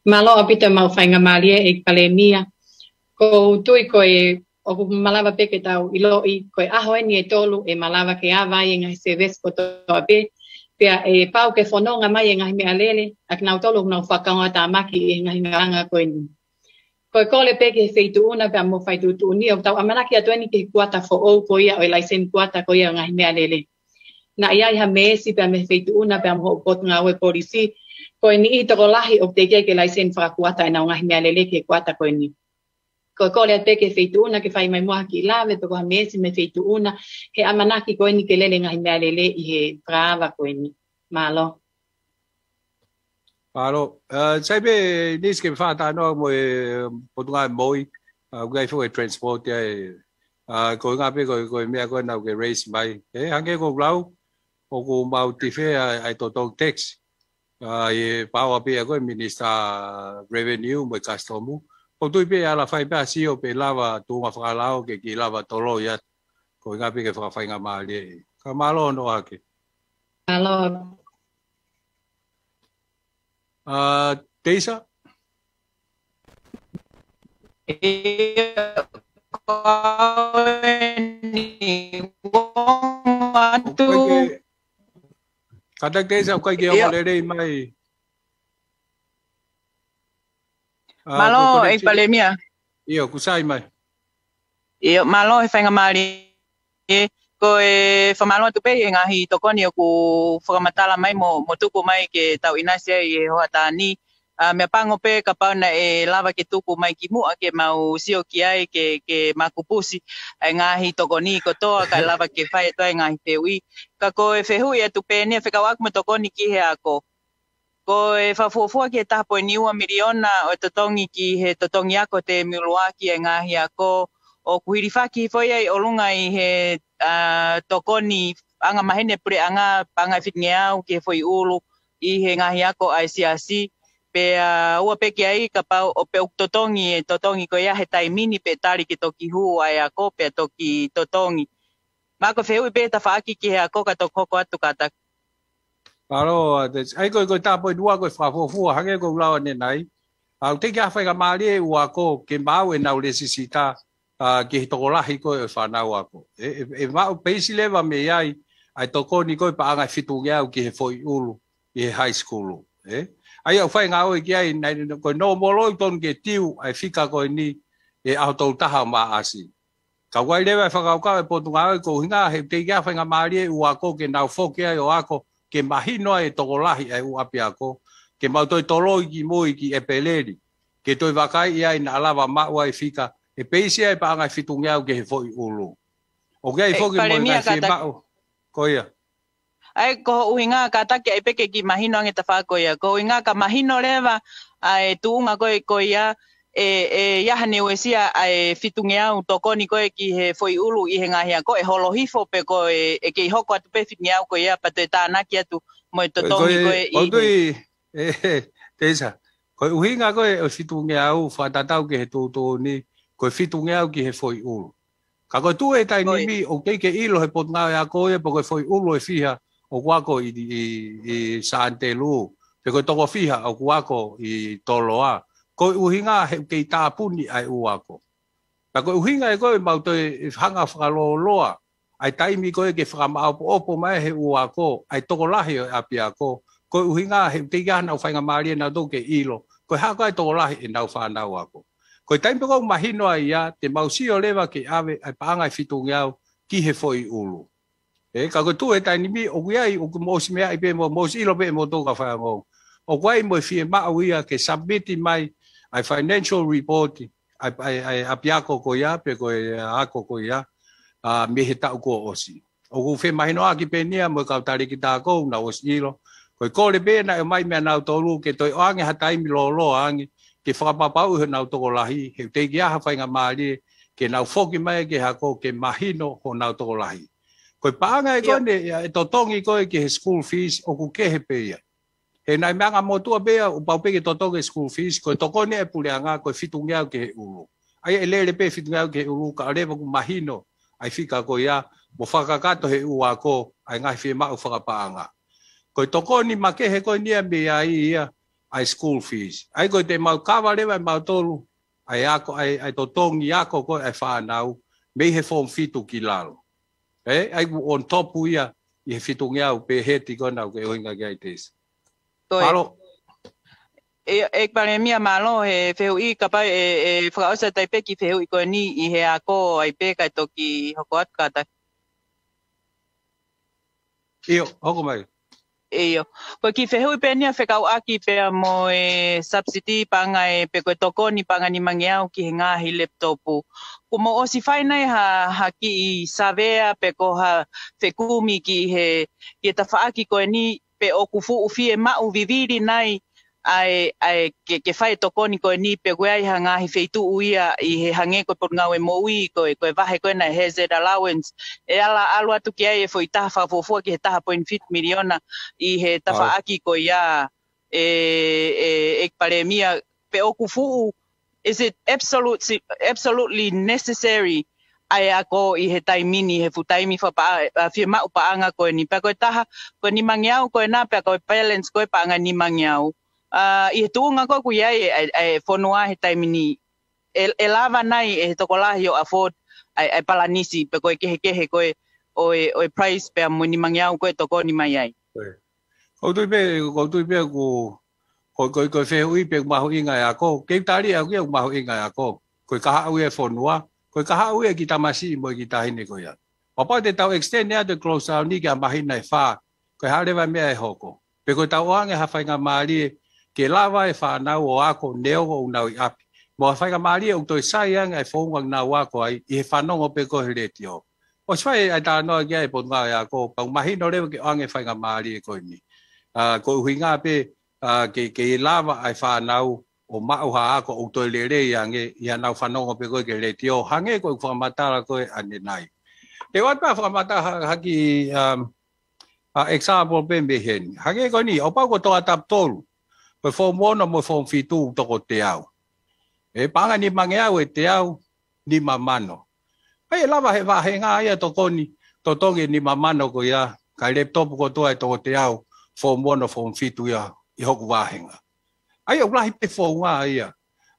Mālō ʻaupito e maʻu faingamālie ʻEiki Palēmia. ʻOku ou tui ko e, ʻoku malava pē ke tau ʻiloʻi, ko e ʻaho eni ʻe tolu ʻe malava ke ava ai e ngaahi service kotoa pē, pea ʻe pau ke fononga mai e ngaahi meʻalele, ʻa kinautolu ʻoku nau fakaongoongotamaki e ngaahi ngāue ko eni. Ko e kole pē ki he feituʻu na pea mo e faituʻutuʻuni, ʻoku tau ʻamanaki atu eni ki he kuata foʻou ko ia ʻo e laiseni kuata ko ia ʻo e ngaahi meʻalele. naʻe ʻi ai ha meesi pea mei he feituʻuna pea mo hoʻo potungāue polisi. Ko e niʻihi tokolahi ʻoku teʻeki ai ke laiseni fakakuata ʻenau ngaahi meʻalele ki he kuata ko eni. Ko e kole atu pē ki he feituʻuna ke fai mai muʻa ha kiʻi lave pe ko ha meesi mei he feituʻuna he ʻamanaki ko eni ke lele ngaahi meʻalele ʻi he fakaava ko eni. Mālō. Mālō. Uh, sai pē Nisi ke fakatalanoa mo e Potungāue Moi, uh, ʻoku ʻi ai foki e transport ia e, uh, ko e ngaahi pē ko, ko e meʻa ko ena ʻoku ke raise mai. E, hangē ko e lau, ʻoku mau tifea ʻa e totongi tax. Uh, ʻi he power pē ia ko e Minister Revenue mo e Custom. ʻOku ou tui pē ʻe ala fai pē ʻa e sio pe lava tuʻunga fakalao ke kiʻi lava toloi atu. Ko e ngaahi pē ke fakafaingamālie. Ka mālō hono ʻohake. Mālō. Uh, Teisa? ʻIo, ko au eni, ongo atu. Kātaki Teisa, ʻoku ʻikai ke ongo lelei mai. Uh, Mālō, ʻEiki Palēmia. ʻIo, ʻoku sai mai. ʻIo, mālō he faingamālie. Ko e fakamālō atu pē he ngaahi tokoni ʻoku fakamatala mai mo, mo tuku mai ke tau ʻinasi ai he hoʻatā ni. A, meʻapango pē kapau naʻe lava ke tuku mai kimuʻa ke mau sio ki ai ke, ke makupusi ʻa e ngaahi tokoni kotoa kae lava ke fai atu ai ngaahi fehuʻi. Ka ko e fehuʻi atu pē eni ʻa e fekauʻaki mo e tokoni ki he ako. Ko e fakafuofua ki he taha poini ua miliona ʻo e totongi ki he totongi ako te miuluaki e ngaahi ako ʻoku hilifaki foʻi ai ʻolunga ʻi he, a, tokoni anga maheni e puleʻanga paʻanga ʻe fitungeau ki he foʻi ʻulu ʻi he ngaahi ako ʻa e siasi. Pea ua pē ki ai kapau ʻoku pē ʻoku totongi e totongi ko ia he taimi ni pe tali ke toki hū ʻa e ako pea toki totongi. Mako fehuʻi pē tafaʻaki ki he ako ka toki hoko atu kātaki. Mālō, ʻa Teisa. ʻAi ko e, ko e taha poini ua ko e fakafuofua, hangē ko e lau ʻanenai. ʻOku teʻeki ai ha faingamālie ʻa e ʻū ako ke maʻu ʻenau lēsisita, a, ki he tokolahi ko e fānau ako. E, e, e maʻu peisi leva mei ai, ʻa e tokoni ko e paʻanga ʻe fitungeau ki he foʻi ʻulu, ʻi he high school. E? ʻAi ʻoku fai ngāue ki ai, naʻe, ko e nōmolo ʻoku tonu ke tiu, ʻa e fika ko eni, he ʻaho tolu taha ʻo Maʻasi. Ka ʻoku ʻi ai leva e fakakaukau ʻa e Potungāue ko e ʻuhinga he ʻoku teʻeki ai ha faingamālie ʻa e ʻū ako ke nau foki ai ʻo ako ke mahino ai e tokolahi ʻa e ʻū ʻapiako, ke mau toe toloi kimui ki ʻEpeleli, ke toe vakaiʻi ai naʻa lava maʻu ai e fika, ʻe peisi ai e paʻanga ʻe fitungeau ki he foʻi ʻulu. ʻOku ʻi ai foki mo e ngaahi fiemaʻu. Ko ia. ʻAi ko hoʻo ʻuhinga kātaki ʻai pē ke kiʻi mahino ange tafaʻaki ko ia. Ko hoʻo ʻuhinga ka mahino leva ʻa e tuʻunga ko ē ko ia, ʻe, ʻe ʻi ai hano uesia ʻa e fitungeau tokoni ko ē ki he foʻi ʻulu ʻi he ngaahi ako ʻe holo hifo pe ko e, ʻe kei hoko atu pē fitungeau ko ia pea toe tānaki atu mo e totongi ko ē ʻi he. ʻOku ou tui, e, Teisa, ko e ʻuhinga ko ē ʻo e fitungeau fakatatau ki he tuʻutuʻuni, ko e fitungeau ki he foʻi ʻulu. Ka ko e tuʻu he taimi ni ʻoku teʻeki ke ʻilo he Potungāue Ako ia pe ko e foʻi ʻulu ʻe fiha ʻoku ako ʻi, ʻi, ʻi Sānitelū, pe ko e toko fiha ʻoku ako ʻi Toloa. Ko e ʻuhinga he ʻoku kei tāpuni ʻa e ʻū ako. Ka ko e ʻuhinga ē ko ē mau toe hanga fakalōloa ʻa e taimi ko ē ke fakamaʻopoʻopo mai he ʻū ako ʻa e tokolahi ʻo e ʻapiako. Ko e ʻuhinga he ʻoku teʻeki ai haʻanau faingamālie nautolu ke ʻilo ko e hā koā e tokolahi ʻenau fānau ako. Ko e taimi pē ko ē ʻoku mahino ai ia, te mau sio leva ke ʻave ʻa e paʻanga ʻe fitungeau ki he foʻi ʻulu. E, ka ko e tuʻu he taimi ni ʻoku ʻi ai, ʻoku mou ʻosi meaʻi pē mo, mou ʻosi ʻilo pē ʻe moutolu kau faiongoongo. ʻOku ʻi ai mo e fiemaʻu ia ke submit mai ʻa e financial report ʻa e, ʻa e, ʻa e ʻapiako ko ia, pe ko e ako ko ia, a, mei he taʻu kuo ʻosi. ʻOku femahinoʻaki pē eni ia mo e kau talēkita ako ʻoku nau ʻosi ʻilo. Ko e kole pē naʻe ʻomai meia nautolu ke toe ʻoange ha taimi lōloa ange, ke fakapapauʻi honau tokolahi, he ʻoku teʻeki ai ha faingamālie ke nau foki mai ki he ako ke mahino honau tokolahi. Ko e paʻanga ē ko eni, ʻa e totongi ko ē ki he school fees ʻoku kehe pē ia. He naʻe meʻa anga motuʻa pē ia, ʻoku pau pē ke totongi e school fees, ko e tokoni ʻa e puleʻanga, ko e fitungeau ki he ʻulu. ʻAi ʻe lele pē fitungeau ki he ʻulu, kae ʻoua leva kuo mahino ʻa e fika ko ia, mo fakakakato he ʻū ako ʻa e ngaahi fiemaʻu fakapaʻanga. Ko e tokoni makehe ko eni ia mei ai ia ʻa e school fees. ʻAi ko e te mau kava leva ʻe mautolu ʻa e ako, ʻa e, ʻa e totongi ako ko ē ʻa e fānau, mei he form fitu ki lalo. E, ʻai ʻoku on top ia ʻi he fitungeau pe heti ko ena ʻoku ke ʻuhinga ki ai Teisa. Mālō. E, ʻEiki Palēmia, mālō he fehuʻi, kapau ʻe, ʻe fakaʻosi atu ai pē kiʻi fehuʻi ko eni ʻi he ako ʻai pē kae toki hoko atu kātaki. ʻIo, hoko mai. ʻIo. Ko e kiʻi fehuʻi pē ʻeni ʻa e fekauʻaki pea mo e subsidy paʻanga ʻe, pe ko e tokoni paʻanga nimangeau ki he ngaahi laptop. Kuo mou ʻosi fai nai ha, ha kiʻi savea pe ko ha fekumi ki he, ki he tafaʻaki ko eni pe ʻoku fuʻu fiemaʻu vivili nai ʻa e, ʻa e ke, ke fai e tokoni ko eni pe ʻoku ʻi ai ha ngaahi feituʻu ia ʻi he hangē ko e Potungāue Moʻui ko e, ko e vahe ko ena ʻa e hazard allowance. ʻE ala ʻalu atu ki ai e foʻi taha fakafuofua ki he taha poini fitu miliona ʻi he tafaʻaki ko ia ʻe, ʻe, ʻe Palēmia pe ʻoku fuʻu, is it absolutely, absolutely necessary ʻa e ako ʻi he taimi ni, he fuʻu taimi fakapaʻa-, ʻa, fiemaʻu paʻanga ko eni? Pea ko e taha, ko e nimangeau ko ena, pea ko e balance ko e paʻanga nimangeau. ʻA, ʻi he tuʻunga ko ē ʻoku ʻi ai e, e, e fonua he taimi ni, ʻe, ʻe lava nai ʻe he tokolahi ʻo afford ʻa e, ʻa e palanisi, pe ko e kehekehe ko ē ʻo e, ʻo e price pea mo e nimangeau ko ē ʻe tokoni mai ai. ʻOku ou tui pē, ʻoku ou tui pē ʻoku, ko, ko, ko e fehuʻi pē ʻoku mahuʻinga e ako. Kei tali ʻaku ia ʻoku mahuʻinga e ako. Ko e kahaʻu ia e fonua, ko e kahaʻu ia e kiʻi tamasiʻi mo e kiʻi taʻahine ko ia. Kapau te tau extend atu e close down ni ki ha māhina ʻe fā, ko e hā leva e meʻa ʻe hoko? Pe ko e tau ʻoange ha faingamālie ke lava e fānau ʻo ako neongo ʻoku nau ʻi ʻapi, mo ha faingamālie ʻoku toe sai ange ʻa e founga ʻoku nau ako ai ʻi he fanongo pē ko ē he letiō. ʻOsi fai ʻa e talanoa ki ai e Potungāue Ako, pea ʻoku mahino leva ke ʻoange faingamālie ko eni. ʻA, ko e ʻuhinga pē, ʻa, ke, ke lava ʻa e fānau ʻo maʻu ha ako ʻoku toe lelei ange ʻi haʻanau fanongo pē ko ē ki he letiō, hangē ko ʻeku fakamatala ko ē ʻanenai. Te u ʻoatu pē ha fakamatala ha, ha kiʻi, um, ʻa, example pē mei heni. Hangē ko eni, ʻo pau ko e toʻa tapu tolu, ko e form ono mo e form fitu toko teau. ʻE paʻanga nimangeau ʻe teau nima mano. ʻAi ʻe lava he vāhenga ia tokoni, totongi e nima mano ko ia, kae laptop kotoa e toko teau, form ono, form fitu ia, ʻi hoku vāhenga. ʻAi ʻoku lahi pē founga ia.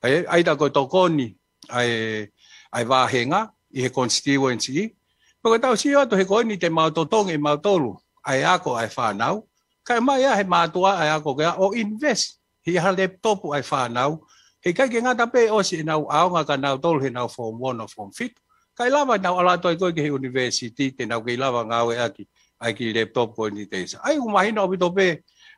ʻAi, ʻai ta ko e tokoni ʻa e, ʻa e vāhenga ʻi he constituency. Pea ko e tau sio atu he ko eni te mau totongi ʻe mautolu ʻa e ako ʻa e fānau. Kae ʻomai ia he mātuʻa ʻa e ako ko ia ʻo invest ʻi ha laptop ʻa e fānau. Heʻikai ke ngata pē ʻosi ʻenau ʻaonga kia nautolu heʻenau form ono, form fitu, kae lava ʻenau ʻalu atu ai ko ē ki he university te nau kei lava ngāueʻaki ʻa e kiʻi laptop ko eni te isa. ʻAi ʻoku mahino ʻaupito pē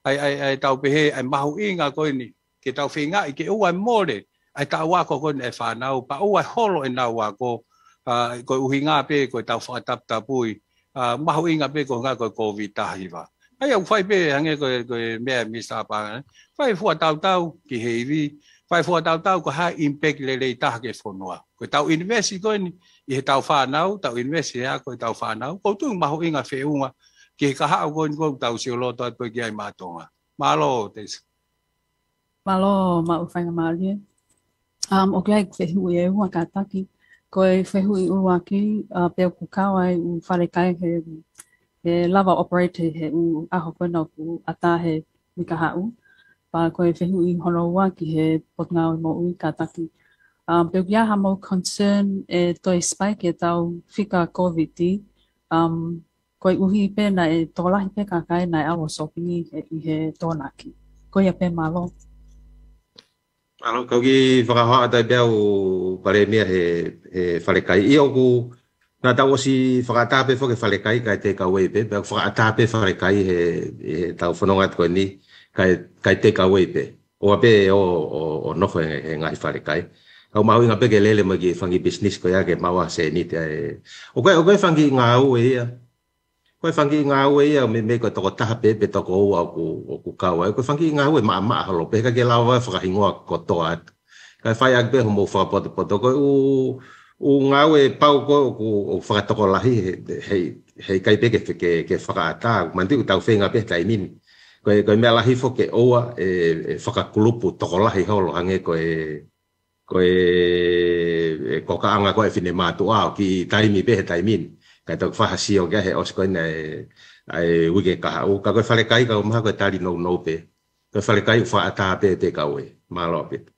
ʻa e, ʻa e, ʻa e tau pehē ʻa e mahuʻinga ko eni ke tau feingaʻi ke ʻoua ʻe mole ʻa e taʻu ako ko eni ʻa e fānau, pea ʻoua ʻe holo ʻenau ako, ʻa, ko e ʻuhinga pē ko e tau fakataputapui, ʻa, mahuʻinga pē ko e ʻuhinga ko e Covid taha hiva. ʻAi ʻoku fai pē hangē ko e, ko e meʻa ʻa Mister Paʻanga, fai fua tautau ki he ivi, fai fua tautau ko e hā e impact lelei taha ki he fonua. Ko e tau invest ko eni ʻi he tau fānau, tau invest he ako ʻi he tau fānau, ʻoku ou tui ʻoku mahuʻinga feʻunga ki he kahaʻu ko eni ʻoku tau sio loto atu ko ē ki ai maʻa Tonga. Mālō, te isa. Mālō, maʻu faingamālie. Um, ʻoku ʻi ai e fehuʻi ʻe ua kātaki. Ko e fehuʻi ʻuluaki, ʻa, pe ʻoku kau ai e ʻū falekai he, he lava operate he ʻū ʻaho ko ena ʻoku ʻatā he uike kahaʻu. Pea ko e fehuʻi hono ua ki he Potungāue Moʻui kātaki. Um, pe ʻoku ʻi ai haʻamou concern ʻe toe spike e tau fika Covid, um, koeʻuhi pē naʻe tokolahi pē kakai naʻe ʻalu ʻo sōpingi he, ʻi he Tokonaki. Ko ia pē, mālō. Mālō, kau kiʻi fakahohaʻa atu ai pē au Palēmia he, he falekai. ʻIo ʻoku, naʻa tau ʻosi fakaʻatā pē foki e falekai kae take away pē, pea fakaʻatā pē falekai he, he tau fononga atu ko eni, kae, kae take away pē. ʻOua pē ʻo, ʻo, ʻo nofo he, he ngaahi falekai. Ka ʻoku mahuʻinga pē ke lele mai ki he fanga kiʻi business ko ia ke maʻu ha sēniti ai. ʻOku ʻi ai, ʻoku ʻi ai e fanga kiʻi ngāue ia. Ko e fanga kiʻi ngāue ia, mei, mei ko e toko taha pē, pe toko ua ʻoku, ʻoku kau ai. Ko e fanga kiʻi ngāue maʻamaʻa holo pē, heʻikai ke lava ʻo fakahingoa kotoa atu. Kae fai ʻaki pē hoʻomou fakapotopoto. Ko e ʻū, ʻū ngāue pau ko ē ʻoku, ʻoku fakatokolahi, he, he, heʻikai pē ke, ke, ke fakaʻatā. Manatuʻi ʻoku tau feinga pē he taimi ni. Ko e, ko e meʻa lahi foki ke ʻoua ʻe, ʻe fakakulupu tokolahi holo hangē ko e, ko e, e kokaʻanga ko ē ʻa e finemātuʻa ʻo kiʻi taimi pē he taimi ni. Kae toki fai ha sio ki ai he ʻosi ko ena e, ʻa e uike kahaʻu. Ka ko e falekai ka ʻoku mahalo ko e tali nounou pē. Ko e falekai ʻoku fakaʻatā pē take away. Mālō ʻaupito.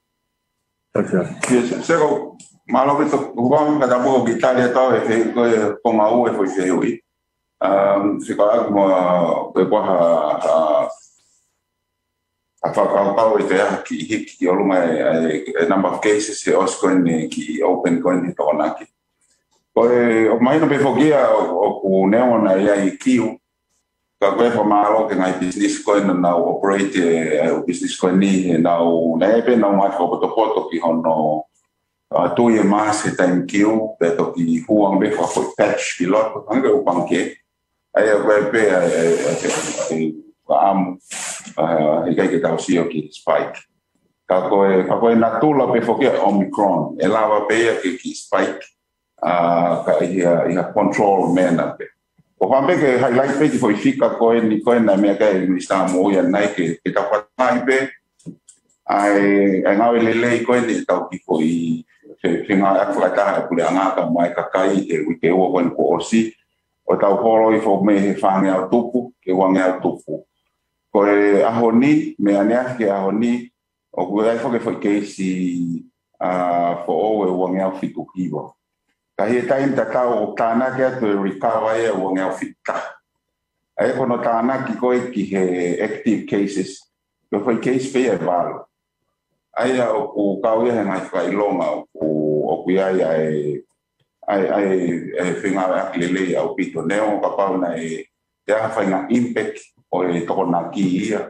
ʻIo, se, se ko, mālō ʻaupito, ʻoku ou fakakaukau ke tali atu e, e, ko e, ko e ngāue foʻi fehuʻi. Um, fika aku mo, ko e ko ha, ha, ha fakakaukau ʻe toe ʻi ai ha kiʻi hiki ki ʻolunga e, e, e number of cases he ʻosi ko eni kiʻi open ko eni Tokonaki. Ko e, ʻoku mahino pē foki ia ʻo, ʻoku neongo naʻe ʻi ai e kiu, Ka ko e fakamālō ki he ngaahi business ko ē naʻa nau operate e, e business ko eni, ʻenau, naʻe ʻi ai pē ʻenau ngaahi fakapotopoto ki hono, ʻa, tui e mask he taimi kiu, pea toki hū ange pē fakafoʻi patch ki loto, hangē ko e ʻū pangikē. ʻA ia ko e pē, ʻa, ʻa, ʻa, ʻa, ʻa, ʻa, ʻikai ke tau sio ki he spike. Ka ko e, ka ko e natula pē foki ʻa e Omicron, ʻe lava pē ia ke kiʻi spike, ʻa, ka ʻi ha, ʻi ha control manner pē. ʻOku ou fakaʻamu pē ke highlight pē kiʻi foʻi fika ko eni, ko ena meʻa ko ē ʻa e Minisitā Moʻui ʻanenai ke, ke tau fakataha pē ʻa e, ʻa e ngāue lelei ko eni ʻetau kiʻi foʻi fe-, fengāueʻaki fakataha ʻa e Puleʻanga kae ʻumaʻā e kakai he uike ua ko eni kuo ʻosi. ʻO tau holo hifo mei he fāngeau tupu ki he uangeau tupu. Ko e ʻaho ni, mei ʻaneafi ki he ʻaho ni, ʻoku ʻi ai foki e foʻi keisi, ʻa, foʻou ʻe uangeau fitu hiva. Ka ʻi he taimi tatau ʻoku tānaki atu e recover ia ʻe uangeau fitu taha. ʻA ia ko hono tānaki ko ē ki he active cases, ko e foʻi keisi pē ia ʻe valu. ʻA ia ʻoku kau ia he ngaahi fakaʻilonga ʻoku, ʻoku ʻi ai ʻa e, ʻa e, ʻa e, ʻa e fengāueʻaki lelei ʻaupito neongo kapau naʻe ʻi ai ha faʻahinga impact ʻo e tokonaki ia.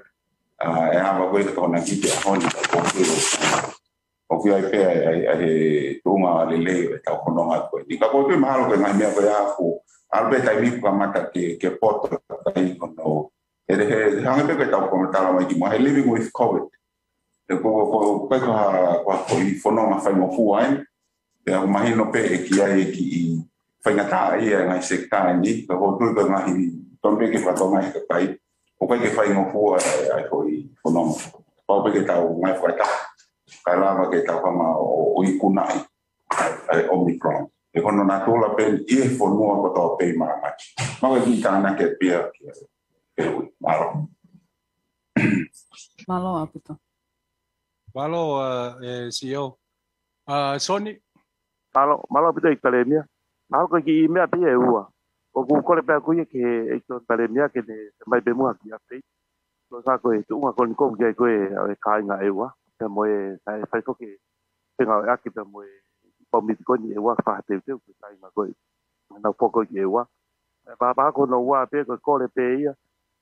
ʻA, ʻe ava ko ē ki he tokonaki ki he ʻaho ni, ka ʻoku, ʻoku ʻi ai pē ʻa e, ʻa e, ʻa e tuʻunga lelei ʻo ʻetau fononga ko eni. Ka ko e pē mahalo ko e ngaahi meʻa ko ia ʻoku, ʻalu pē taimi ʻoku kamata ke, ke poto ai hono, he, he, he hangē pē ko ʻetau fakamatala mai kimuʻa, he living with COVID. He ko, ko, ko, ko e ko ha, ko ha foʻi fononga faingofua eni. Pea ʻoku mahino pē ʻe kiʻi ai e kiʻi faingataʻaʻia e ngaahi sekitā ni, ka ʻoku ou tui ko e ngaahi tonu pē ke fakatonga he kakai, ʻoku ʻikai ke faingofua ʻa e, ʻa e foʻi fononga. Pau pē ke tau ngāue fakataha, kae lava ke tau hanga ʻo, ʻo ikunaʻi ʻa e, ʻa e Omicron. He ko hono natula pē ʻi he fonua kotoa pē ʻi māmani. Mau e kiʻi tānaki pē ia ki he, ki he ui. Mālō. Mālō ʻaupito. Mālō, ʻa, e, C E O. ʻA, Soni? Mālō, mālō ʻaupito ʻEiki Palēmia. Mālō ko e kiʻi meʻa pē ia ʻe ua. ʻOku ou kole pē au ia ki he ʻEiki Palēmia ke ne mai pē muʻa ha kiʻi update. Ko e hā ko e tuʻunga ko eni ʻoku ʻi ai ko ē ʻa e kāinga ʻe ua. Pea mo e, naʻe fai foki e fengāueʻaki pea mo e komiti ko eni ʻe ua fakateuteu ki he kāinga ko ē. Naʻa nau foki ki ʻEua. ʻE, pea, pea ko hono ua pē, ko e kole pē ia,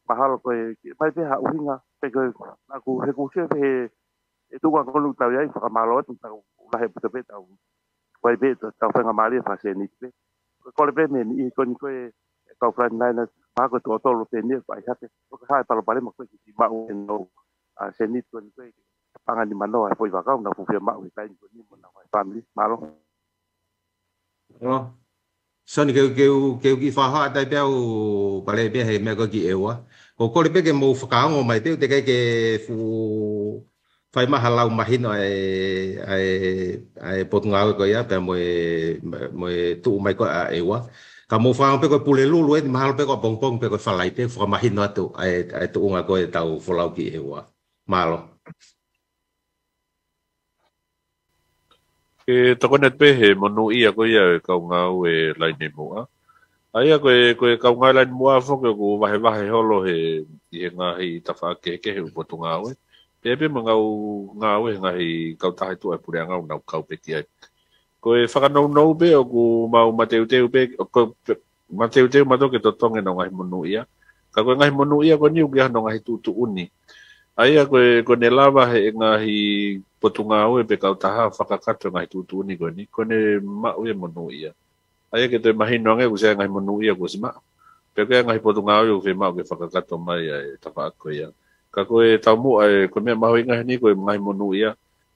mahalo ko e, ke ʻomai pē ha ʻuhinga, pe ko e, naʻa ku, he kuo u sio pē he, he tuʻunga ko eni ʻoku tau ʻi ai, fakamālō atu, tau lahi ʻaupito pē, tau, ko e pē, tau, tau faingamālie fakaseniti pē. Ko e kole pē mei he niʻihi ko eni ko e, e kau frontliners, mahalo ko e tuʻo tolu pē eni, ʻoku ʻi ai hake, ʻoku ʻi ai ha palopalema ko ē ke kiʻi maʻu ʻenau, ʻa, seniti ko eni ko e, paʻanga nima noa he foʻi vakai naʻa nau fuʻu fie maʻu he taimi ko eni mo honau fāmili. Mālō. Mālō. Soni, ke u, ke u, ke u kiʻi fakahā atu ai pē au Palēmia he meʻa ko ē ki ʻEua. ʻOku ou kole pē ke mou fakaongo mai pē, ʻoku teʻeki ai ke fuʻu fai mai ha lau mahino ʻa e, ʻa e, ʻa e potungāue ko ia, pea mo e, mo e tuʻu mai ko ē ʻa ʻEua. Ka mou fakaongo pē ko e Pulelulu eni, mahalo pē ko ʻapongipongi pe ko e Falaite, fakamahino atu ʻa e, ʻa e tuʻunga ko ē ʻetau folau ki ʻEua. Mālō. Ke tokoni atu pē he monūʻia ko ia e kau ngāue laine muʻa. ʻA ia ko e, ko e kau ngāue laine muʻa foki ʻoku vahevahe holo he, ʻi he ngaahi tafaʻaki kehekehe ʻo e potungāue. Pea pē mo e ngāue, ngāue he ngaahi kautaha ʻi tuʻa ʻo e puleʻanga ʻoku nau kau pē ki ai. Ko e fakanounou pē ʻoku mau mateuteu pē, ʻo ko, pe, mateuteu mautolu ke totongi ʻenau ngaahi monūʻia. Ka ko e ngaahi monūʻia ko eni ʻoku ʻi ai hono ngaahi tuʻutuʻuni. ʻA ia ko e, ko ʻene lava he ngaahi potungāue pe kautaha fakakakato e ngaahi tuʻutuʻuni ko eni, ko ʻene maʻu e monūʻia. ʻA ia ke toe mahino ange ʻoku ʻi ai e ngaahi monūʻia kuo ʻosi maʻu. Pea ko e ngaahi potungāue ʻoku fiemaʻu ke fakakakato mai ʻa e tafaʻaki ko ia. Ka ko e taumuʻa e, ko e meʻa mahuʻinga heni ko e ngaahi monūʻia,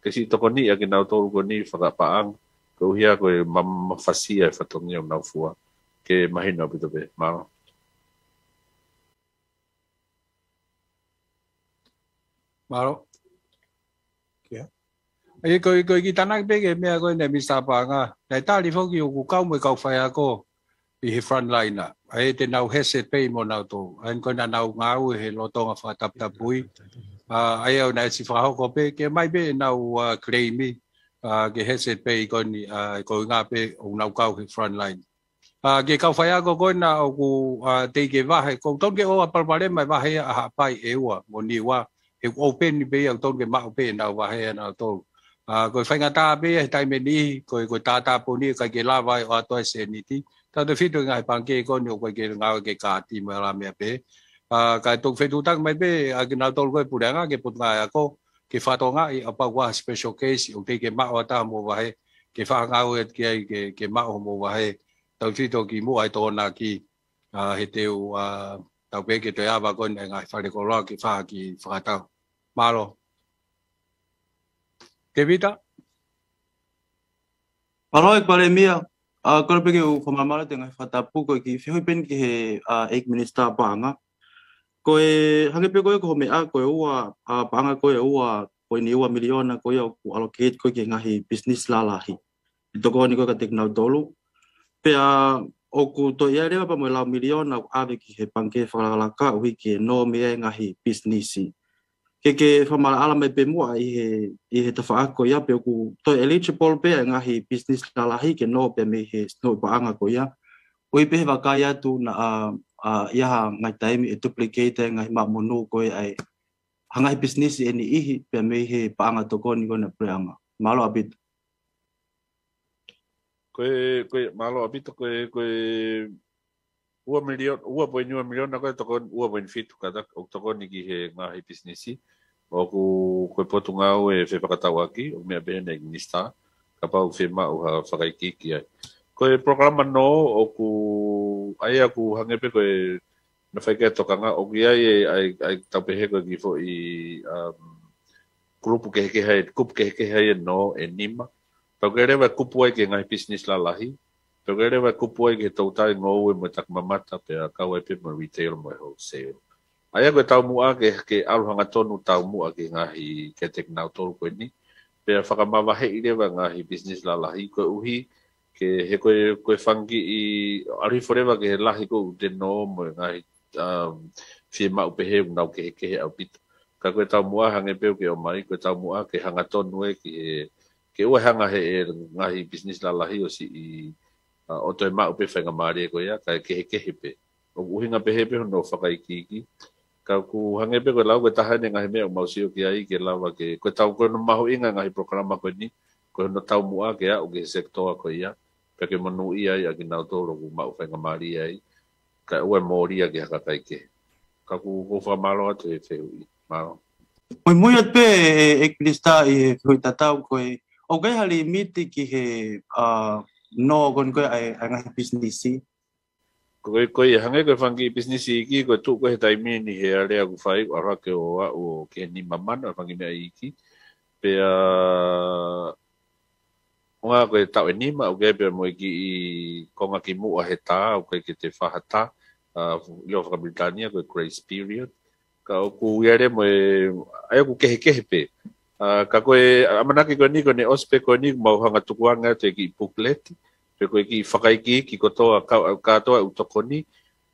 ke siʻi tokoniʻi ʻa kinautolu ko eni fakapaʻanga, koeʻuhi ko e ma-, mafasia e fatongia ʻoku nau fua. Ke mahino ʻaupito pē. Mālō. Mālō. Kia. ʻA ia ko e, ko e kiʻi tānaki pē ki he meʻa ko eni Minisitā Paʻanga. Naʻe tali foki ʻoku kau mo e kau faiako ʻi he frontliner. ʻA ia te nau hesitate pē mo nautolu. ʻA ia ko ʻenau ngāue he lolotonga fakataputapui. ʻA, ʻa ia ʻoku nau siʻi fakahoko pē, ke ʻomai pē ʻenau, ʻa, claim, ʻa, ke hesitate pē ko eni, ʻa, ko e ʻuhinga pē ʻoku nau kau he frontline. ʻA, ki he kau faiako ko ena ʻoku, ʻa, teʻeki ke vahe, ʻoku tonu ke ʻoua palopalema e vahe ʻa Haʻapai, ʻEua mo Niua, he ʻoku open pē ia, ʻoku tonu ke maʻu pē ʻenau vahe ʻanautolu. ʻA, ko e faingataʻa pē ia he taimi ni, ko e, ko e tātāpuni, ʻikai ke lava ai ʻo ʻoatu ai e seniti. Tautefito ki he ngaahi pangikē ko eni ʻoku ʻikai ke ngāue ki he kaati mo e ʻalā meʻa pehē. ʻA, kae toki fetuʻutaki mai pē ʻa kinautolu ko e puleʻanga ki he Potungāue Ako, ke fakatokangaʻi kapau ʻoku ʻi ai ha special case, ʻoku teʻeki ke maʻu ʻe ha taha hoʻomou vahe, ke fakangāue atu ki ai ke, ke maʻu hoʻomou vahe, tautefito ki muʻa he Tokonaki, ʻa, he te u, ʻa, tau pehē ke toe ava ko eni e ngaahi falekoloa ke fai ha kiʻi fakatau. Mālō. Tēvita? Mālō ʻEiki Palēmia, ʻa, kole pē ke u fakamaʻalaʻala atu e ngaahi fakatapu ko e kiʻi fehuʻi pē eni ki he, ʻa, ʻEiki Minisitā Paʻanga. Ko e hangē pē ko e ko e meʻa ko e ua, ʻa, paʻanga ko e ua poini ua miliona ko ia ʻoku allocate ko e ki he ngaahi business lalahi. ʻI he tokoni ko e kiate kinautolu. Pea ʻoku toe ʻi ai leva pea mo e laui miliona ʻoku ʻave ki he Pangikē Fakalakalaka ʻuhi ke nō mei ai e ngaahi business. Ke ke fakamaʻalaʻala mai pē muʻa ʻi he, ʻi he tafaʻaki ko ia pe ʻoku toe eligible pē e ngaahi business lalahi ke nō pē mei he, nō paʻanga ko ia. ʻUhi pē he vakai atu naʻa, ʻa, ʻi ai ha ngaahi taimi ʻe duplicate e ngaahi maʻu monū ko ia ʻa e, ha ngaahi business ʻe niʻihi pē mei he paʻanga tokoni ko ena ʻa e puleʻanga. Mālō ʻaupito. Ko e, ko e, mālō ʻaupito, ko e, ko e ua miliona, ua poini ua miliona ko e tokoni, ua poini fitu kātaki, ʻoku tokoni ki he ngaahi pisinisi. ʻOku, ko e Potungāue Fefakatauʻaki, ʻoku meʻa pē eni ʻEiki Minisitā, kapau ʻoku fiemaʻu ha fakaikiiki ai. Ko e polokalama nō, ʻoku, ʻa ia ʻoku hangē pē ko e naʻe fai ki ai e tokanga, ʻoku ʻi ai e, ʻa e, ʻa e tau pehē ko e kiʻi foʻi, um, kulupu kehekehe ai, kupu kehekehe ai e nō ʻe nima. Pea ʻoku ʻi ai leva e kupu ai ki he ngaahi pisinisi lalahi. Pea ʻoku ʻi ai leva e kupu ai ki he toutai, ngoue mo e takimamata, pea kau ai pē mo e retail mo e wholesale. ʻA ia ko e taumuʻa ke, ke ʻalu hangatonu taumuʻa ki he ngaahi, kiate kinautolu ko eni. Pea fakamavaheʻi leva e ngaahi pisinisi lalahi koeʻuhi, ke he ko e, ko e fanga kiʻi, ʻalu hifo leva ki he lahi ko ē ʻoku te nō mo e ngaahi, um, fiemaʻu pehē ʻoku nau kehekehe ʻaupito. Ka ko e taumuʻa hangē pē ʻoku ke ʻomai, ko e taumuʻa ke hangatonu ē ki he, ke ʻoua ʻe hanga ʻe he ngaahi pisinisi lalahi ʻo siʻi, ʻa, ʻo toe maʻu pē faingamālie ko ia, kae kehekehe pē. ʻOku ʻuhinga pehē pē hono fakaikiiki. Ka ʻoku hangē pē ko e lau ko e taha eni e ngaahi meʻa ʻoku mau sio ki ai ke lava ke, ko e tau ko hono mahuʻinga e ngaahi polokalama ko eni, ko hono taumuʻa ke aʻu ki he sekitoa ko ia, pea ke monūʻia ai ʻa kinautolu ʻoku maʻu faingamālie ai, kae ʻoua ʻe mōlia ki ha kakai kehe. Ka ʻoku, ʻoku ou fakamālō atu he fehuʻi. Mālō. Muimui atu pē ʻEiki Minisitā ʻi he fehuʻi tatau ko ē, ʻoku ʻi ai ha limiti ki he, ʻa, nō ko eni ko ē ʻa e, ʻa e ngaahi pisinisi? Ko e, ko e hangē ko e fanga kiʻi pisinisi iiki, ko e tuʻu ko ē he taimi ni he alea ʻoku fai, ʻalu hake ʻo aʻu ki he nima mano e fanga kiʻi meʻa iiki. Pea, ʻuhinga ko e taʻu ʻe nima, ʻoku ʻi ai pē mo e kiʻi konga kimuʻa he tā, ʻoku ʻikai ke te fā ha tā, ʻa, ʻilo fakapilitānia ko e grace period. Ka ʻoku ʻi ai leva mo e, ʻa ia ʻoku kehekehe pē. ʻA, ka ko e, ʻamanaki ko eni, ko eni ʻosi pē ko eni, mau hanga tukuange atu e kiʻi booklet, pe ko e kiʻi fakaikiiki kotoa, ka, kātoa ʻoku tokoni,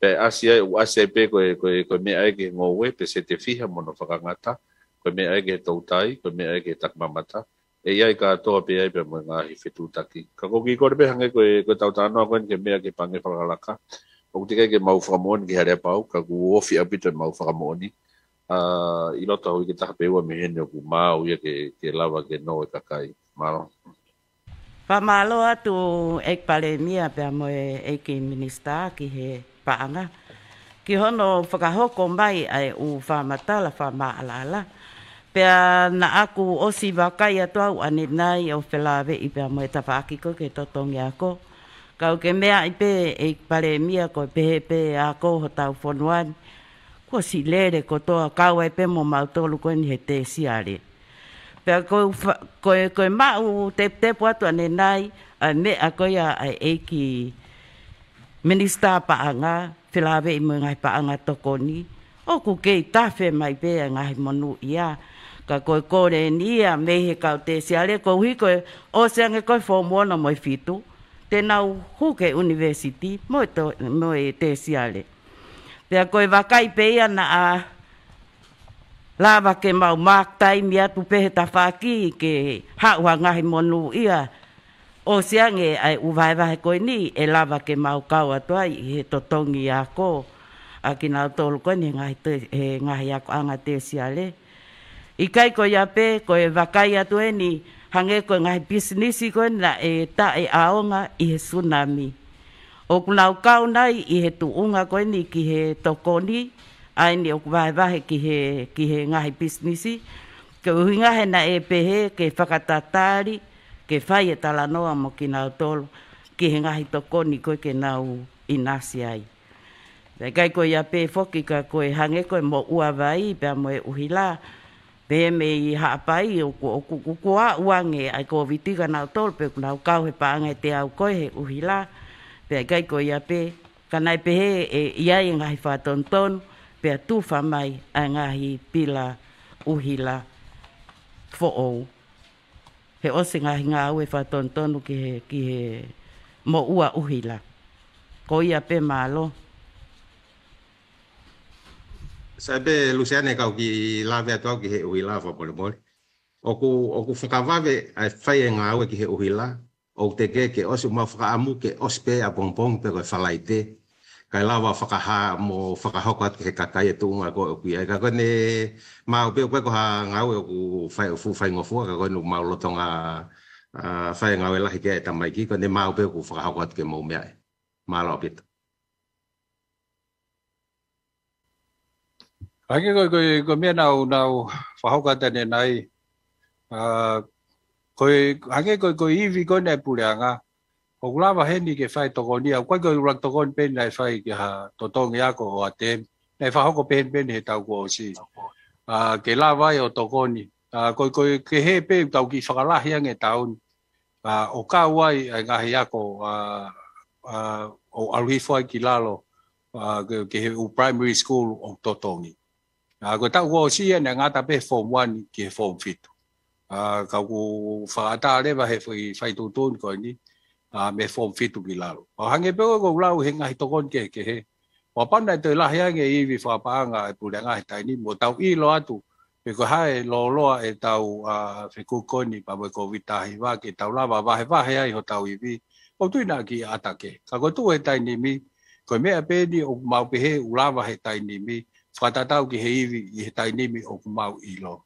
pea ʻasi ai, ʻoku ʻasi ai pē ko e, ko e, ko e meʻa ia ki he ngoue, pe sētifiha mo hono fakangata, ko e meʻa ia ki he toutai, ko e meʻa ia ki he takimamata, ʻe ʻi ai kātoa pē ai pea mo e ngaahi fetuʻutaki. Ka ʻoku ou kiʻi kole pē hangē ko e, ko e tau talanoa ko eni ki he meʻa ki he Pangikē Fakalakalaka. ʻOku teʻeki ai ke mau fakamoʻoni ki he aleapau, ka ʻoku ofi ʻaupito ʻemau fakamoʻoni. ʻA, ʻi loto ha uike ʻe taha pe ua mei heni ʻoku maau ia ke, ke lava ke nō e kakai. Mālō. Fakamālō atu ʻEiki Palēmia pea mo e ʻEiki Minisitā ki he paʻanga, ki hono fakahoko mai ʻa e ʻū fakamatala fakamaʻalaʻala. Pea naʻa ku ʻosi vakai atu au ʻanenai ʻo felāveʻi pea mo e tafaʻaki ko ē ki he totongi ako. Ka ʻoku ke meaʻi pē ʻEiki Palēmia ko e pehē pē ako hotau fonua ni, kuo ʻosi lele kotoa kau ai pē mo mautolu ko eni he tēsiale. Pea ko e fa-, ko e, ko e maʻu teputepu atu ʻanenai ʻa e meʻa ko ia ʻa e ʻEiki Minisitā Paʻanga, felāveʻi mo e ngaahi paʻanga tokoni, ʻoku kei tafe mai pē ʻa e ngaahi monūʻia. Ka ko e kole eni ia mei he kau tēsiale, koeʻuhi ko e ʻosi ange ko e foomu ono mo e fitu, te nau hū ki he ʻunivēsiti mo e to-, mo e tēsiale. Pea ko e vakai pē ia naʻa lava ke mau mark time atu pē he tafaʻaki ke haʻu ha ngaahi monūʻia. ʻOsi ange ʻa e ʻū vahevahe ko eni ʻe lava ke mau kau atu ai ʻi he totongi ako ʻa kinautolu ko eni he ngaahi te-, he ngaahi akoʻanga tēsiale. ʻIkai ko ia pē, ko e vakai atu eni, hangē ko e ngaahi pisinisi ko eni naʻe taʻeʻaonga ʻi he tsunami. ʻOku nau kau nai ʻi he tuʻunga ko eni ki he tokoni, ʻa eni ʻoku vahevahe ki he, ki he ngaahi pisinisi, ko e ʻuhinga he naʻe pehē ke fakatatali, ke fai e talanoa mo kinautolu, ki he ngaahi tokoni ko ē ke nau ʻinasi ai. Pea ʻikai ko ia pē foki ka ko e hangē ko e moʻua vai, pea mo e ʻuhila, pehē mei Haʻapai, ʻoku, ʻoku, ʻoku, ʻoku aʻu ange ʻa e Kōviti kia nautolu, pe ʻoku nau kau he paʻanga ʻe teau ko ē he ʻuhila, pea ʻikai ko ia pē, ka naʻe pehē ʻe ʻi ai e ngaahi fakatonutonu, pea tufa mai ʻa e ngaahi pila ʻuhila foʻou. He ʻosi e ngaahi ngāue fakatonutonu ki he, ki he moʻua ʻuhila. Ko ia pē, mālō. Sai pē Lusiane, kau kiʻi lave atu au ki he ʻuhila fakamolemole. ʻOku, ʻoku fakavave ʻa e fai e ngāue ki he ʻuhila, ʻoku teʻeki ke ʻosi, mau fakaʻamu ke ʻosi pē ʻapongipongi pe ko e Falaite. Kae lava fakahā mo fakahoko atu ki he kakai e tuʻunga ko ē ʻoku ʻi ai. Ka ko eni maʻu pē ʻoku ʻikai ko ha ngāue ʻoku fai, ʻoku fuʻu faingofua, ka ko eni ʻoku mau lolotonga, ʻa, fai e ngāue lahi ki ai e tamaiki, ko eni maʻu pē ʻoku fakahoko atu ke mou meaʻi. Mālō ʻaupito. Hangē ko e, ko e, ko e meʻa naʻa ku, naʻa ku fakahoko atu ʻanenai. ʻA, ko e, hangē ko e, ko e ivi ko eni ʻa e puleʻanga, ʻoku lava heni ke fai tokoni, ʻa, ʻoku ʻikai ko e ʻuluaki tokoni pē naʻe fai ki ha totongi ako ʻo ʻAtemi. Naʻe fakahoko pē heni pē he taʻu kuo ʻosi. ʻA, ke lava ai ʻo tokoni. ʻA, ko e, ko e kehe pē ʻoku tau kiʻi fakalahi ange taʻu ni. ʻA, ʻo kau ai ʻa e ngaahi ako, ʻa, ʻa, ʻo ʻalu hifo ai ki lalo, ʻa, ki, ki he ʻū primary school ʻoku totongi. ʻA, ko e taʻu kuo ʻosi ia naʻe ngata pē he form one ki he form fitu. ʻA, ka ʻoku fakaʻatā leva he fai, fai tuʻutuʻuni ko eni, ʻa, mei he form fitu ki lalo. ʻO hangē pē ko ʻeku lau he ngaahi tokoni kehekehe. ʻO kapau naʻe toe lahi ange e ivi fakapaʻanga ʻa e puleʻanga he taimi ni, mo tau ʻilo atu pe ko e hā e lōloa ʻetau, ʻa, fekumi ko eni pea mo e Kōviti taha hiva ke tau lava vahevahe ai hotau ivi, ʻoku ou tui naʻa kiʻi ʻata kehe. Ka ko e tuʻu he taimi ni, ko e meʻa pē eni ʻoku mau pehē ʻoku lava he taimi ni, fakatatau ki he ivi ʻi he taimi ni ʻoku mau ʻilo.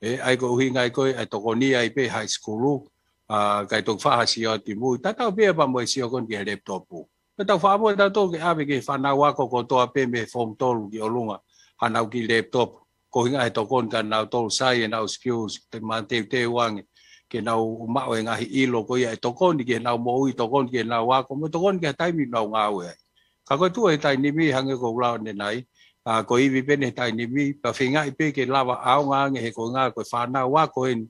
ʻE, ʻa ia ko e ʻuhinga ia ko ē ʻa e tokoni ai pē high school, ʻa, kae toki fai ha sio atu ki mui. Tatau pē ia pea mo e sio ko eni ki he laptop. Pea tau fakaʻamu ʻe tautolu ke ʻave ki he fānau ako kotoa pē mei he form tolu ki ʻolunga, haʻanau kiʻi laptop. Ko e ʻuhinga he tokoni kia nautolu, sai ʻenau skills, te mateuteu ange, ke nau maʻu e ngaahi ʻilo ko ia ʻe tokoni ki heʻenau moʻui, tokoni ki heʻenau ako, mo tokoni ki he taimi ʻoku nau ngāue ai. Ka ko e tuʻu he taimi ni hangē ko ʻeku lau ʻanenai, ʻa, ko e ivi pē eni he taimi ni, pea feingaʻi pē ke lava ʻaonga ange he ko e ʻuhinga ko e fānau ako eni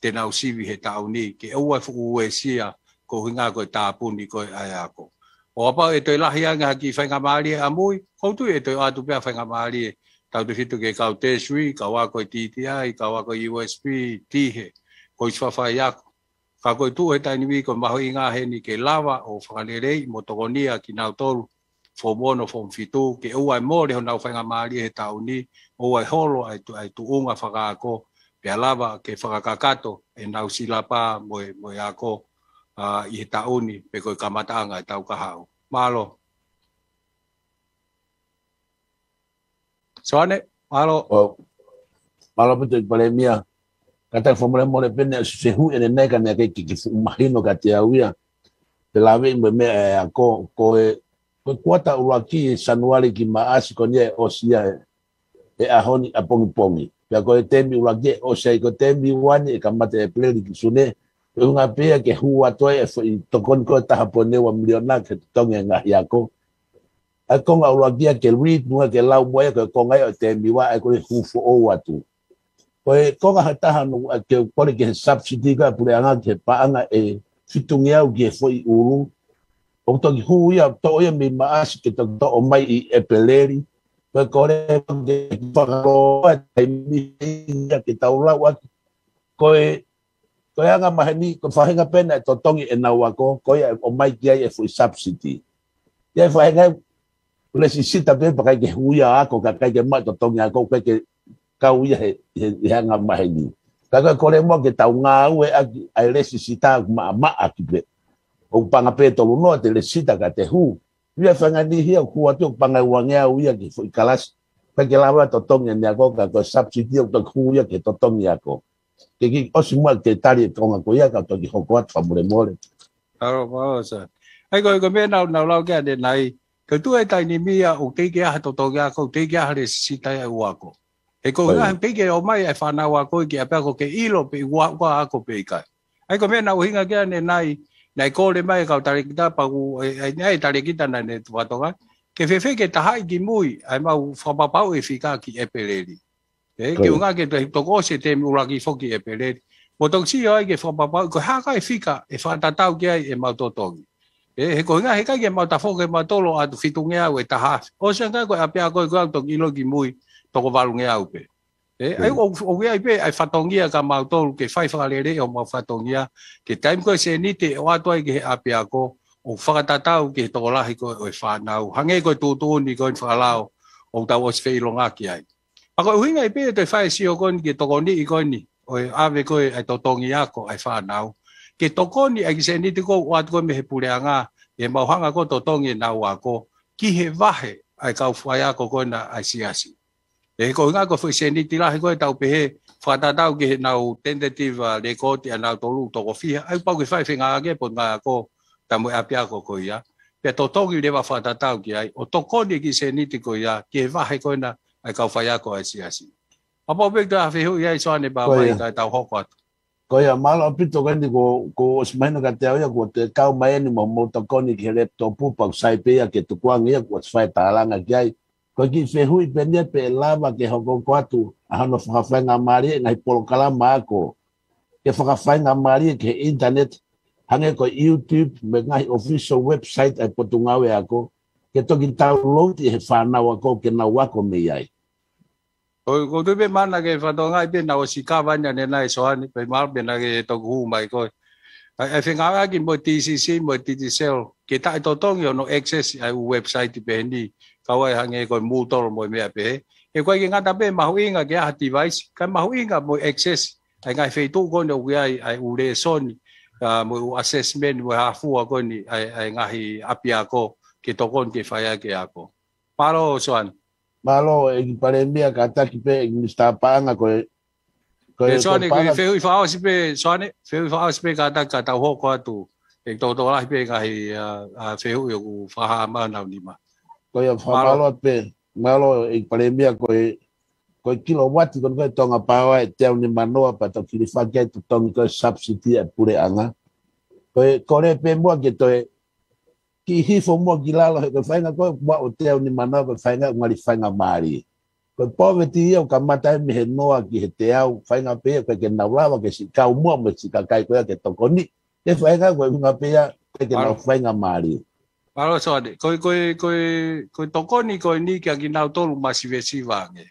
te nau sivi he taʻu ni, ke ʻoua ʻe fuʻu uesia, ko e ʻuhinga ko e tāpuni ko ē ʻa e ako. ʻO kapau ʻe toe lahi ange ha kiʻi faingamālie ʻamui, ʻoku ou tui ʻe toe ʻoatu pē ʻa e faingamālie, tautefito ki he kau tertiary, kau ako ʻi T T I, kau ako ʻi U S P, tihe, ko e ʻū fafaiako. Ka ko e tuʻu he taimi ni ko e mahuʻinga heni ke lava ʻo fakaleleiʻi mo tokonia kinautolu, form ono, form fitu, ke ʻoua ʻe mole honau faingamālie he taʻu ni, ʻoua ʻe holo ʻa e tu-, ʻa e tuʻunga fakaako, pea lava ke fakakakato ʻenau silapa mo e, mo e ako, ʻa, ʻi he taʻu ni, pe ko e kamataʻanga ʻetau kahaʻu. Mālō. Soane, mālō. ʻO, mālō ʻaupito ʻEiki Palēmia. Kātaki fakamolemole pē naʻe ʻosi fehuʻi ʻanenai ka naʻe ʻikai ke, ke fuʻu mahino kiate au ia. Pea lave mo e meʻa ʻa e ako, ko e, ko e kuata ʻuluaki ʻi Sānuali ki Maʻasi ko eni ʻe ʻosi ia he, he ʻaho ni ʻapongipongi. Pea ko e temi ʻuluaki ʻe ʻosi ai, ko e temi one ʻe kamata ʻEpeleli ki Sune. Ko e ʻuhinga pē ia ke hū atu ai e foʻi tokoni ko ē taha poini ua miliona ke totongi e ngaahi ako. ʻA e konga ʻuluaki ia ke read, muʻa ke lau mo ia ko e konga ia ʻo e temi ua, ʻa ia ko e hū foʻou atu. Ko e konga ha taha ʻoku ou kole ki he subsidy ko ē ʻa e puleʻanga ki he paʻanga ʻe fitungeau ki he foʻi ʻulu. ʻOku toki hū ia, toʻo ia mei Maʻasi ke toki toʻo mai ʻi ʻEpeleli. Ko e kole ke fakalōloa e taimi ia ke tau lau atu. Ko e, ko e anga maheni, ko e faʻahinga pē naʻe totongi ʻenau ako, ko ia ʻe ʻomai ki ai e foʻi subsidy. ʻI ai e faʻahinga ʻoku lesisita pē pea ʻikai ke hū ia ako, ka ʻikai ke maʻu totongi ako, ʻikai ke kau ia he, he, he anga maheni. Ka ko e kole muʻa ke tau ngāueʻaki ʻa e lesisita ʻoku maʻamaʻa ʻaki pē. ʻOku paʻanga pē tolu noa te lesisita ka te hū. ʻI ai e faʻahinga niʻihi ia ʻoku hū atu ʻoku paʻanga ʻe uangeau ia ki he foʻi kalasi. ʻIkai ke lava totongi ʻene ako ka ko e subsidy ʻoku toki hū ia ke totongi ako. Ke kiʻi ʻosi muʻa ke tali e konga ko ia ka toki hoko atu fakamolemole. Mālō, mālō, Soane. ʻA ia ko e, ko e meʻa naʻa ku, naʻa ku lau ki ai ʻanenai, Ke tuʻu e taimi ia ʻoku teʻeki ai ha totongi ako, ʻoku teʻeki ai ha lēsisita ia ʻoku ako. He ko e ʻuhinga he teʻeki ke ʻomai e fānau ako ki ʻapiako ke ʻilo pe ʻoku ua ua ako pe ʻikai. ʻA ia ko e meʻa naʻe ʻuhinga ki ai ʻanenai, naʻe kole mai e kau talēkita pea ʻoku, ʻe, ʻe, ʻe talēkita naʻa ne tuʻu fatongia. Ke fēfē ke tahaʻi kimui, ʻa e mau fakapapauʻi e fika ki ʻEpeleli. ʻE, ke ʻuhinga ke te toko ʻosi e temi ʻuluaki foki ʻEpeleli. Mo toki sio ai ke fakapapauʻi, ko e hā e fika, ʻe fakatatau ki ai e mau totongi. ʻE, he ko e ʻuhinga he ʻikai ke mau tafoki e mau tolo atu fitungeau ʻe taha afe. ʻOsi ange ko e ʻapiako ko ē ʻoku toki ʻilo kimui, toko valungeau pē. ʻE, ʻa ia ʻoku, ʻoku ʻi ai pē, ʻa e fatongia kia mautolu ke fai fakalelei ʻo mau fatongia, ke taimi ko e sēniti ʻe ʻoatu ai ki he ʻapiako, ʻoku fakatatau ki he tokolahi ko ē ʻo e fānau. Hangē ko e tuʻutuʻuni ko eni fakalao, ʻoku tau ʻosi feʻilongaki ai. Pea ko e ʻuhinga ia pē ʻe toe fai e sio ko eni ke tokoniʻi ko eni, ʻo e ʻave ko ē ʻa e totongi ako ʻa e fānau. Ke tokoni ʻa e kiʻi sēniti ko ē ʻoku ʻoatu ko ē mei he puleʻanga, ʻe mau hanga ko ē ʻo totongi ʻenau ako, ki he vahe ʻa e kau faiako ko ena ʻa e siasi. ʻE, ko e ʻuhinga ko e foʻi sēniti lahi ko ē tau pehē, fakatatau ki heʻenau tentative, ā, lēkooti ʻanautolu toko fiha, ʻa ia pau ke fai fengāueʻaki e potungāue ako, pea mo e ʻapiako ko ia. Pea totongi leva fakatatau ki ai, ʻo tokoni e kiʻi sēniti ko ia, ki he vahe ko ena ʻa e kau faiako ʻa e siasi. Kapau pē ʻoku toe ʻi ai ha fehuʻi ʻa Soane pea ʻomai kae tau hoko atu. Ko ia, mālō ʻaupito ko eni ko, ko ʻosi mahino kiate au ia, ko e kau mai eni mo, mo tokoni ki he laptop pea ʻoku sai pē ia ke tukuange ia, ko ʻosi fai tālanga ki ai. Ko e kiʻi fehuʻi pē eni ia pe ʻe lava ke hoko atu, ʻa hono fakafaingamālie e ngaahi polokalama ako. Ke fakafaingamālie ki he internet, hangē ko e YouTube, mo e ngaahi official website ʻa e potungāue ako, ke toki download ʻe he fānau ako, ke nau ako mei ai. Ko, ko e tuʻu pē mana ke fatongia pē naʻe ʻosi kava ʻanenai Soane, pea mālō pē naʻa ke toki hū mai ko ē. ʻA e, ʻa e fengāueʻaki mo e TCC, mo e Digicel, ke taʻetotongi hono access ʻa e ʻū website pehē ni, kau ai hangē ko e Moodle mo e meʻa pehē. He ʻoku ʻikai ke ngata pē mahuʻinga ke ʻi ai ha device, kae mahuʻinga mo e access, ʻa e ngaahi feituʻu ko eni ʻoku ʻi ai, ʻa e ʻū lēsoni, ā, mo e ʻū assessment, mo e hā fua ko eni, ʻa e, ʻa e ngaahi ʻapiako, ke tokoni ke fai ʻaki e ako. Mālō, Soane. Mālō, ʻEiki Palēmia, kātaki pē, ʻEiki Minisitā Paʻanga, ko e, ko e, ʻE, Soane, ko e fehuʻi fakaʻosi pē, Soane, fehuʻi fakaʻosi pē kātaki ka tau hoko atu, ʻe tokotokolahi pē ngaahi, ā, ā, fehuʻi ʻoku fakahā mai honau nima. Ko ia, mālō. Fakamālō pē, mālō, ʻEiki Palēmia, ko e, ko e kilowati, ko e, ko e Tonga Power, ʻe teau nimanoa, pea toki hilifaki ai totongi ko e subsidy ʻa e puleʻanga. Ko e, kole pē muʻa ke toe, kiʻi hifo muʻa ki lalo he ko e faʻahinga ko ē muʻa ʻo teau nimanoa ko e faʻahinga ʻoku ngali faingamālie. Ko e poverty ia ʻoku kamata ai mei he noa ki he teau, faʻahinga pē ia ʻoku ʻikai ke nau lava ke siʻi kau muʻa mo e siʻi kakai ko ia ke tokoni. Ko e faʻahinga ko e ʻuhinga pē ia ʻoku ʻikai ke nau faingamālie. Mālō Soane, ko e, ko e, ko e, ko e tokoni ko eni kia kinautolu masivesiva ange.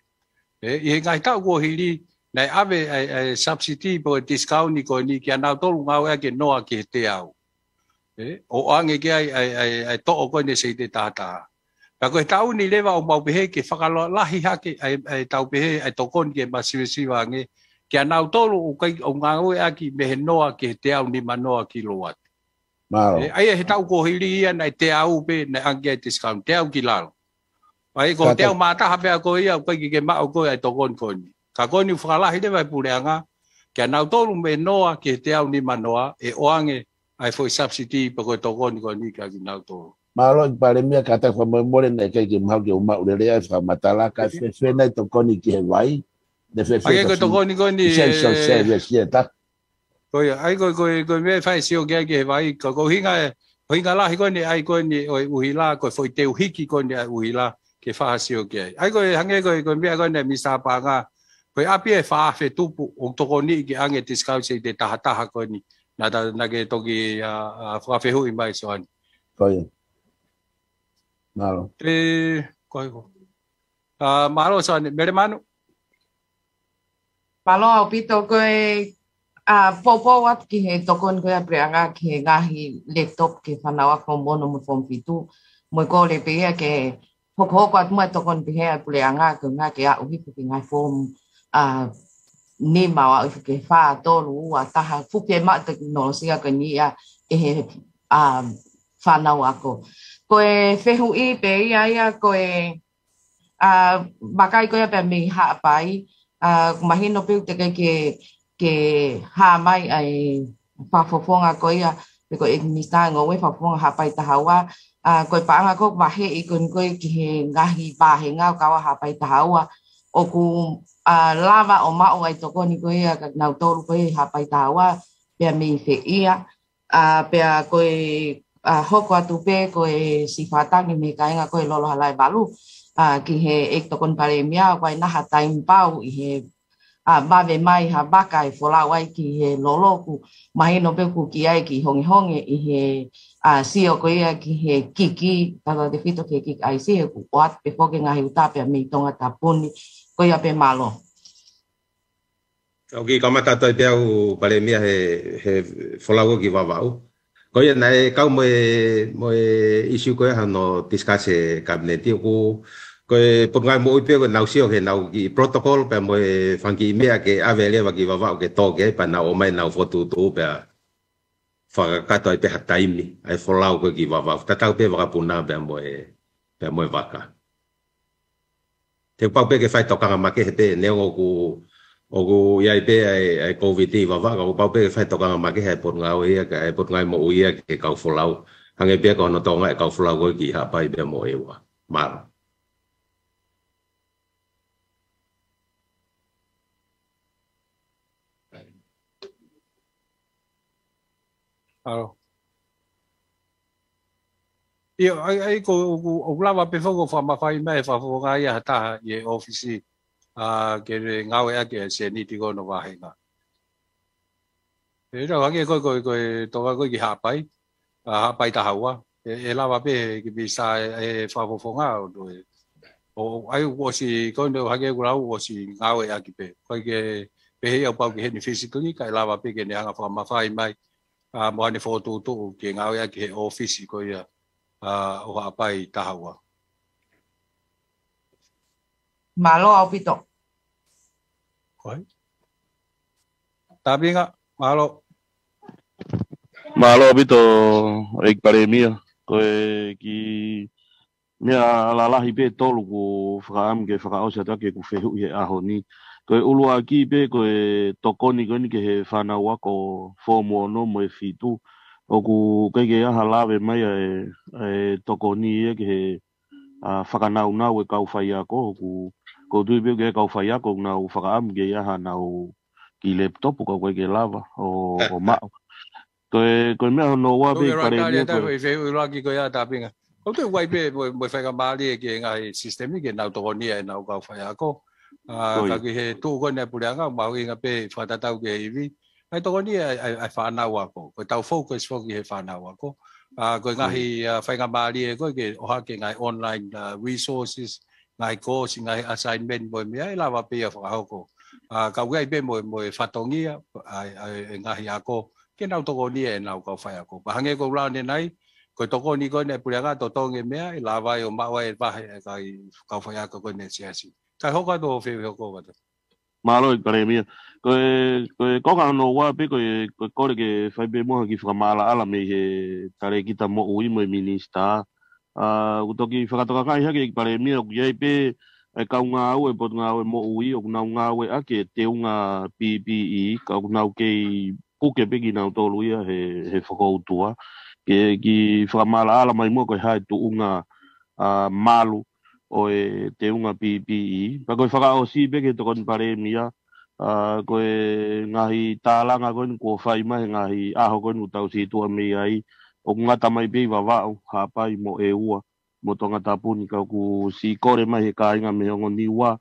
ʻE, ʻi he ngaahi taʻu kuo hili, naʻe ʻave ʻa e, ʻa e subsidy pe ko e discount ko eni kia nautolu ngāueʻaki e noa ki he teau. ʻE, ʻoange ki ai, ʻa e, ʻa e, ʻa e toʻo ko eni e seite tahataha. Pea ko e taʻu ni leva ʻoku mau pehē ke fakalahi hake, ʻa e, ʻa e tau pehē, ʻa e tokoni ke masivesiva ange, kia nautolu ʻoku ʻikai, ʻoku ngāueʻaki mei he noa ki he teau nimanoa kilowati. Mālō. ʻE, ʻa ia he taʻu kuo hili ia naʻe teau pē, naʻe ʻange ai e discount, teau ki lalo. ʻA ia ko e teau mā taha pē ʻa ko ia, ʻoku ʻikai ke ke maʻu ko ē ʻa e tokoni ko eni. Ka ko eni ʻoku fakalahi leva ʻe he puleʻanga, kia nautolu mei he noa ki he teau nimanoa, ʻe ʻoange ʻa e foʻi subsidy pe ko e tokoni ko eni kia kinautolu. Mālō ʻEiki Palēmia, kātaki fakamolemole naʻe ʻikai ke mahalo ke u maʻu lelei ʻa e fakamatala, kae fēfē nai e tokoni ki he vai, naʻe fēfē ʻa ia ko e tokoni ko eni, essential service ia ta. Ko ia, ʻa ia ko e, ko e, ko e meʻa ʻe fai e sio ki ai ki he vai, ka ko e ʻuhinga ē, ʻuhinga lahi ko eni, ʻa ia ko eni ʻo e ʻuhila, ko e foʻi teu hiki ko eni ʻa e ʻuhila, ke fai ha sio ki ai. ʻA ia ko e hangē ko e, ko e meʻa ko eni ʻa e Minisitā Paʻanga, ko e ʻapi ʻe fā afe tupu, ʻoku tokoniʻi ke ʻange e discount seite tahataha ko eni, naʻa ta, naʻa ke toki, ā, ā, fakafehuʻi mai Soane. Ko ia. Mālō. ʻE, ko ia ko. Ā, mālō Soane, Melemanu. Mālō ʻaupito ko e, ā, poupou atu ki he tokoni ko ia ʻa e puleʻanga ki he ngaahi laptop ki he fānau ako mono mo e form fitu, mo e kole pē ia ke hokohoko atu mo e tokoni pē ia ʻa e puleʻanga ko e ngaahi ke aʻu hifo ki he ngaahi form, ā, nima ʻo aʻu hifo ki he fā, tolu, ua, taha, fuke maʻu tekinolosia ko eni ia ʻe he, ā, fānau ako. Ko e fehuʻi pē ia ia ko e, ā, vakai ko ia pea mei Haʻapai, ā, ʻoku mahino pē ʻoku teʻeki ke, ke hā mai ʻa e fakafofonga ko ia, pe ko e ʻEiki Minisitā Ngoue fakafofonga Haʻapai taha ua, ʻA, ko e paʻanga ko ē ʻoku vaheʻi ko eni ko ē ki he ngaahi vāhenga ʻo kau ai Haʻapai taha ua, ʻoku, ʻa, lava ʻo maʻu ai tokoni ko ia kia kinautolu ko ē Haʻapai taha ua, pea mei fē ia, ʻa, pea ko e, ʻa, hoko atu pē ko e siʻi fakatangi mei he kāinga ko ē Lolo Halaevalu, ʻa, ki he ʻEiki Tokoni Palēmia, ʻoku ʻi ai nai ha taimi pau ʻi he, ʻa, vave mai ha vaka ʻe folau ai ki he lolo, ʻoku mahino pē ʻoku kei ʻi ai e kiʻi hongehonge ʻi he, ʻa, sio ko ia ki he kiki, tautautefito ki he kiki ʻaisi, he ʻoku ʻoatu pē foki e ngaahi uta pea mei Tongatapu ni, ko ia pē, mālō. ʻOku kiʻi kamata atu ai pē au Palēmia he, he folau ko ē ki Vavaʻu. Ko ia naʻe kau mo e, mo e issue ko ē hano discuss he Kapineti ʻoku, ko e Potungāue Moʻui pē ko ʻenau sio ki heʻenau kiʻi protocol pea mo e fanga kiʻi meʻa ke ʻave leva ki Vavaʻu ke tō ki ai pea nau ʻomai ʻenau fokotuʻutuʻu pea fakakakato ai pē ha taimi, ʻa e folau ko ē ki Vavaʻu. Tatau pē vakapuna pea mo e, pea mo e vaka. Te u pau pē ke fai tokanga makehe pē, neongo ʻoku, ʻoku ʻi ai pē ʻa e, ʻa e Covid ʻi Vavaʻu, ka ʻoku pau pē ke fai tokanga makehe ʻa e Potungāue ia, ka ʻa e Potungāue Moʻui ia ki he kau folau. Hangē pē ko hono tokangaʻi e kau folau ko ē ki Haʻapai pea mo ʻEua. Mālō. ʻAlo. ʻIo, ʻai, ʻai ko, ʻoku, ʻoku lava pē foki ʻo fakamafai mai ʻe he fakafofonga ia ha taha ʻi he ʻōfisi, ʻa, ke ne ngāueʻaki e sēniti ko hono vāhenga. ʻE tau hangē ko e, ko e, ko e toka ko ē ki Haʻapai, ʻa, Haʻapai taha ua. ʻE, ʻe lava pē he kiʻi visa ʻe, ʻe he fakafofonga ʻo toe. ʻO, ʻai ʻoku ʻosi, ko eni hangē ʻoku lau ʻosi ngāueʻaki pē. ʻOku ʻikai ke pehē ia ʻoku pau ke ʻi heni physically, kae lava pē ke ne hanga ʻo fakamafai mai, ʻa, mo haʻane fokotuʻutuʻu ke ngāueʻaki he ʻōfisi ko ia, ʻa, ʻo Haʻapai taha ua. Mālō ʻaupito. Ko ia. Tāpinga, mālō. Mālō ʻaupito, ʻEiki Palēmia. Ko e kiʻi meʻa lalahi pē ʻe tolu ʻoku ou fakaʻamu ke fakaʻosi atu ʻaki ʻeku fehuʻi he ʻaho ni. Ko e ʻuluaki pē, ko e tokoni ko eni ki he fānau ako foomu ono mo e fitu. ʻOku ʻikai ke ʻi ai ha lave mai ʻa e, ʻa e tokoni ia ki he, ʻa, fakanaunau e kau faiako, ʻoku, ʻoku ou tui pē ʻoku ʻi ai e kau faiako ʻoku nau fakaʻamu ke ʻi ai haʻanau kiʻi laptop ka ʻoku ʻikai ke lava ʻo, ʻo maʻu. Ko e, ko e meʻa hono ua pē, ʻEiki Palēmia, ko e fehuʻi ʻuluaki ko ia, Tāpinga. ʻOku ou tui ʻoku ʻi ai pē mo, mo e faingamālie ki he ngaahi sisitemi ke nau tokonia ʻenau kau faiako. ʻA, ka ki he tuʻu ko eni ʻa e puleʻanga, mahuʻinga pē fakatatau ki he ivi. ʻA e tokoni ʻa e, ʻa e, ʻa e fānau ako. Ko ʻetau focus foki he fānau ako. ʻA, ko e ngaahi, ʻa, faingamālie ko ē ke ʻohake ngaahi online, ʻa, resources, ngaahi course, ngaahi assignment mo e meʻa, ʻe lava pē ia ʻo fakahoko. ʻA, ka ʻoku ʻi ai pē mo, mo e fatongia, ʻa, ʻa e ngaahi ako, ke nau tokonia ʻenau kau faiako. Pea hangē ko ʻeku lau ʻanenai, ko e tokoni ko eni ʻa e puleʻanga totongi e meʻa, ʻe lava ai ʻo maʻu ai e vahe ʻa e kau faiako ko eni ʻa e siasi. Kae hoko atu hoʻo fehuʻi hoko atu. Mālō ʻEiki Palēmia. Ko e, ko e konga hono ua pē, ko e, ko e kole ke fai pē muʻa ha kiʻi fakamaʻalaʻala mei he Talēkita Moʻui mo e Minisitā. ʻA, ʻoku toki fakatokangaʻi hake ʻEiki Palēmia, ʻoku ʻi ai pē ʻa e kau ngāue ʻa e Potungāue Moʻui, ʻoku nau ngāueʻaki e teunga P P E, ka ʻoku nau kei puke pē kinautolu ia he, he fokoutua. Ke kiʻi fakamaʻalaʻala mai muʻa ko e hā e tuʻunga, ʻa, malu ʻo e teunga P P E. Pea ko e fakaʻosi pē ki he Tokoni Palēmia, ʻa, ko e ngaahi tālanga ko eni kuo fai mai he ngaahi ʻaho ko eni ʻoku tau situʻa mei ai, ʻoku ngata mai pē ʻi Vavaʻu, Haʻapai mo ʻEua, mo Tongatapu ni, ka ʻoku siʻi kole mai he kāinga mei he ongo Niua,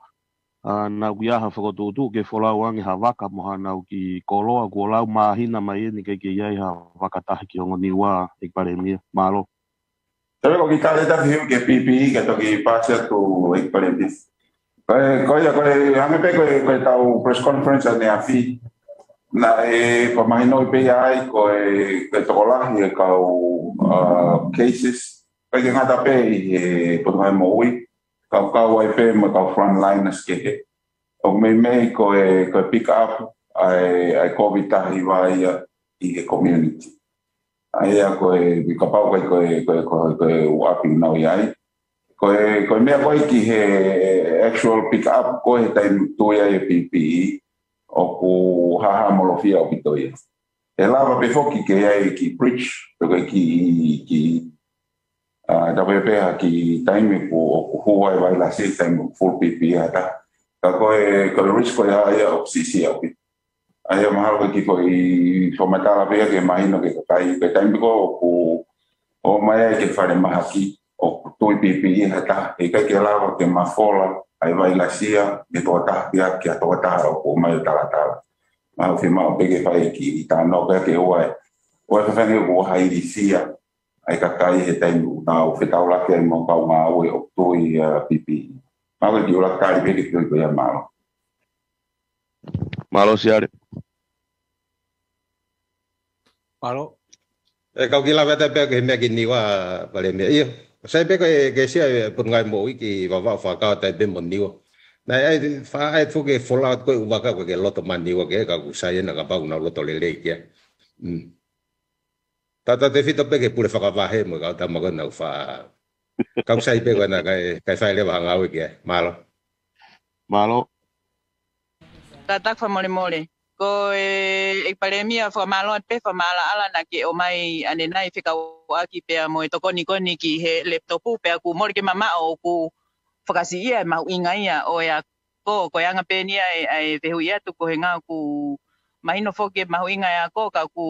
ʻa, naʻa ʻoku ʻi ai ha fokotuʻutuʻu ke folau ange ha vaka mo haʻanau kiʻi koloa, kuo lau māhina mai eni ʻikai ke ʻi ai ha vaka taha ki he ongo Niua, ʻEiki Palēmia. Mālō. Tau ko e kiʻi tali atu e fehuʻi ki he P P E kae toki paasi atu ʻEiki Palēmia. Ko e, ko ia, ko e, hangē pē ko e, ko ʻetau press conference ʻaneafi. Naʻe, ko e mahino pē ia ai, ko e, ko e tokolahi e kau, ʻa, cases. ʻIkai ke ngata pē ʻi he Potungāue Moʻui. Kau, kau ai pē mo e kau frontliners kehe. ʻOku meimei ko e, ko e pick up ʻa e, ʻa e Covid taha hiva ia ʻi he community. ʻA ia ko e, kapau ko e, ko e, ko e, ko e, ko e ʻuʻapi ʻoku nau ʻi ai. Ko e, ko e meʻa ko ē ki he actual pick up ko ē he taimi ʻoku tuʻu ai e P P E, ʻoku hahamolofia ʻaupito ia. ʻE lava pē foki ke ʻi ai e kiʻi breach, pe ko e kiʻi, kiʻi ʻA, tapu pē ha kiʻi taimi ʻoku, ʻoku hua e vailasi, taimi ʻoku full P P E ha taha. Ka ko e, ko e risk ko ia ia ʻoku siʻisiʻi ʻaupito. ʻA ia mahalo ko e kiʻi foʻi fakamatala pē ia ke mahino ki he kakai. Ko e taimi ko ē ʻoku ō mai ai ki he falemahaki, ʻoku tui P P E ha taha, heʻikai ke lava ke mafola ʻa e vailasi ia mei he tokotaha ia ki ha tokotaha ʻoku ō mai ʻo talatala. Mahalo fiemaʻu pē ke fai e kiʻi talanoa ko ia ke ʻoua ʻe, ʻoua ʻe fafanga ʻoku ʻohai lisia ʻa e kakai he taimi ʻoku nau fetaulaki ai mo e kau ngāue ʻoku tui, ʻa, P P E. Mahalo ko e kiʻi ʻuluaki tali pē ki he poini ko ia, mālō. Mālō, Siale. Mālō. ʻE, kau kiʻi lave atu pē ki he meʻa ki Niua, Palēmia. ʻIo, sai pē ko e, ke sia e Potungāue Moʻui ki Vavaʻu, fakakau atu pē mo Niua. Naʻe ʻai, faʻa ʻai foki e folau ko ē ʻo e vaka ko ē ki loto mai Niua, ke ka ʻoku sai ena kapau ʻoku nau loto lelei ki ai. Mm. Tautautefito pē ki he pule fakavahe mo e kau tama ko ē ʻoku nau faʻa. Ka ʻoku sai pē ko ena kae, kae fai leva ha ngāue ki ai. Mālō. Mālō. Kātaki fakamolemole. Ko e, ʻEiki Palēmia, fakamālō atu pē, fakamaʻalaʻala naʻa ke ʻomai ʻanenai fekauʻaki pea mo e tokoni ko eni ki he laptop, pea ʻoku mole ke mamaʻo ʻoku fakasiʻia e mahuʻinga ia ʻo e ako, ko e anga pē eni ia e, e fehuʻi atu ko e hangē ʻoku mahino foki e mahuʻinga e ako, ka ʻoku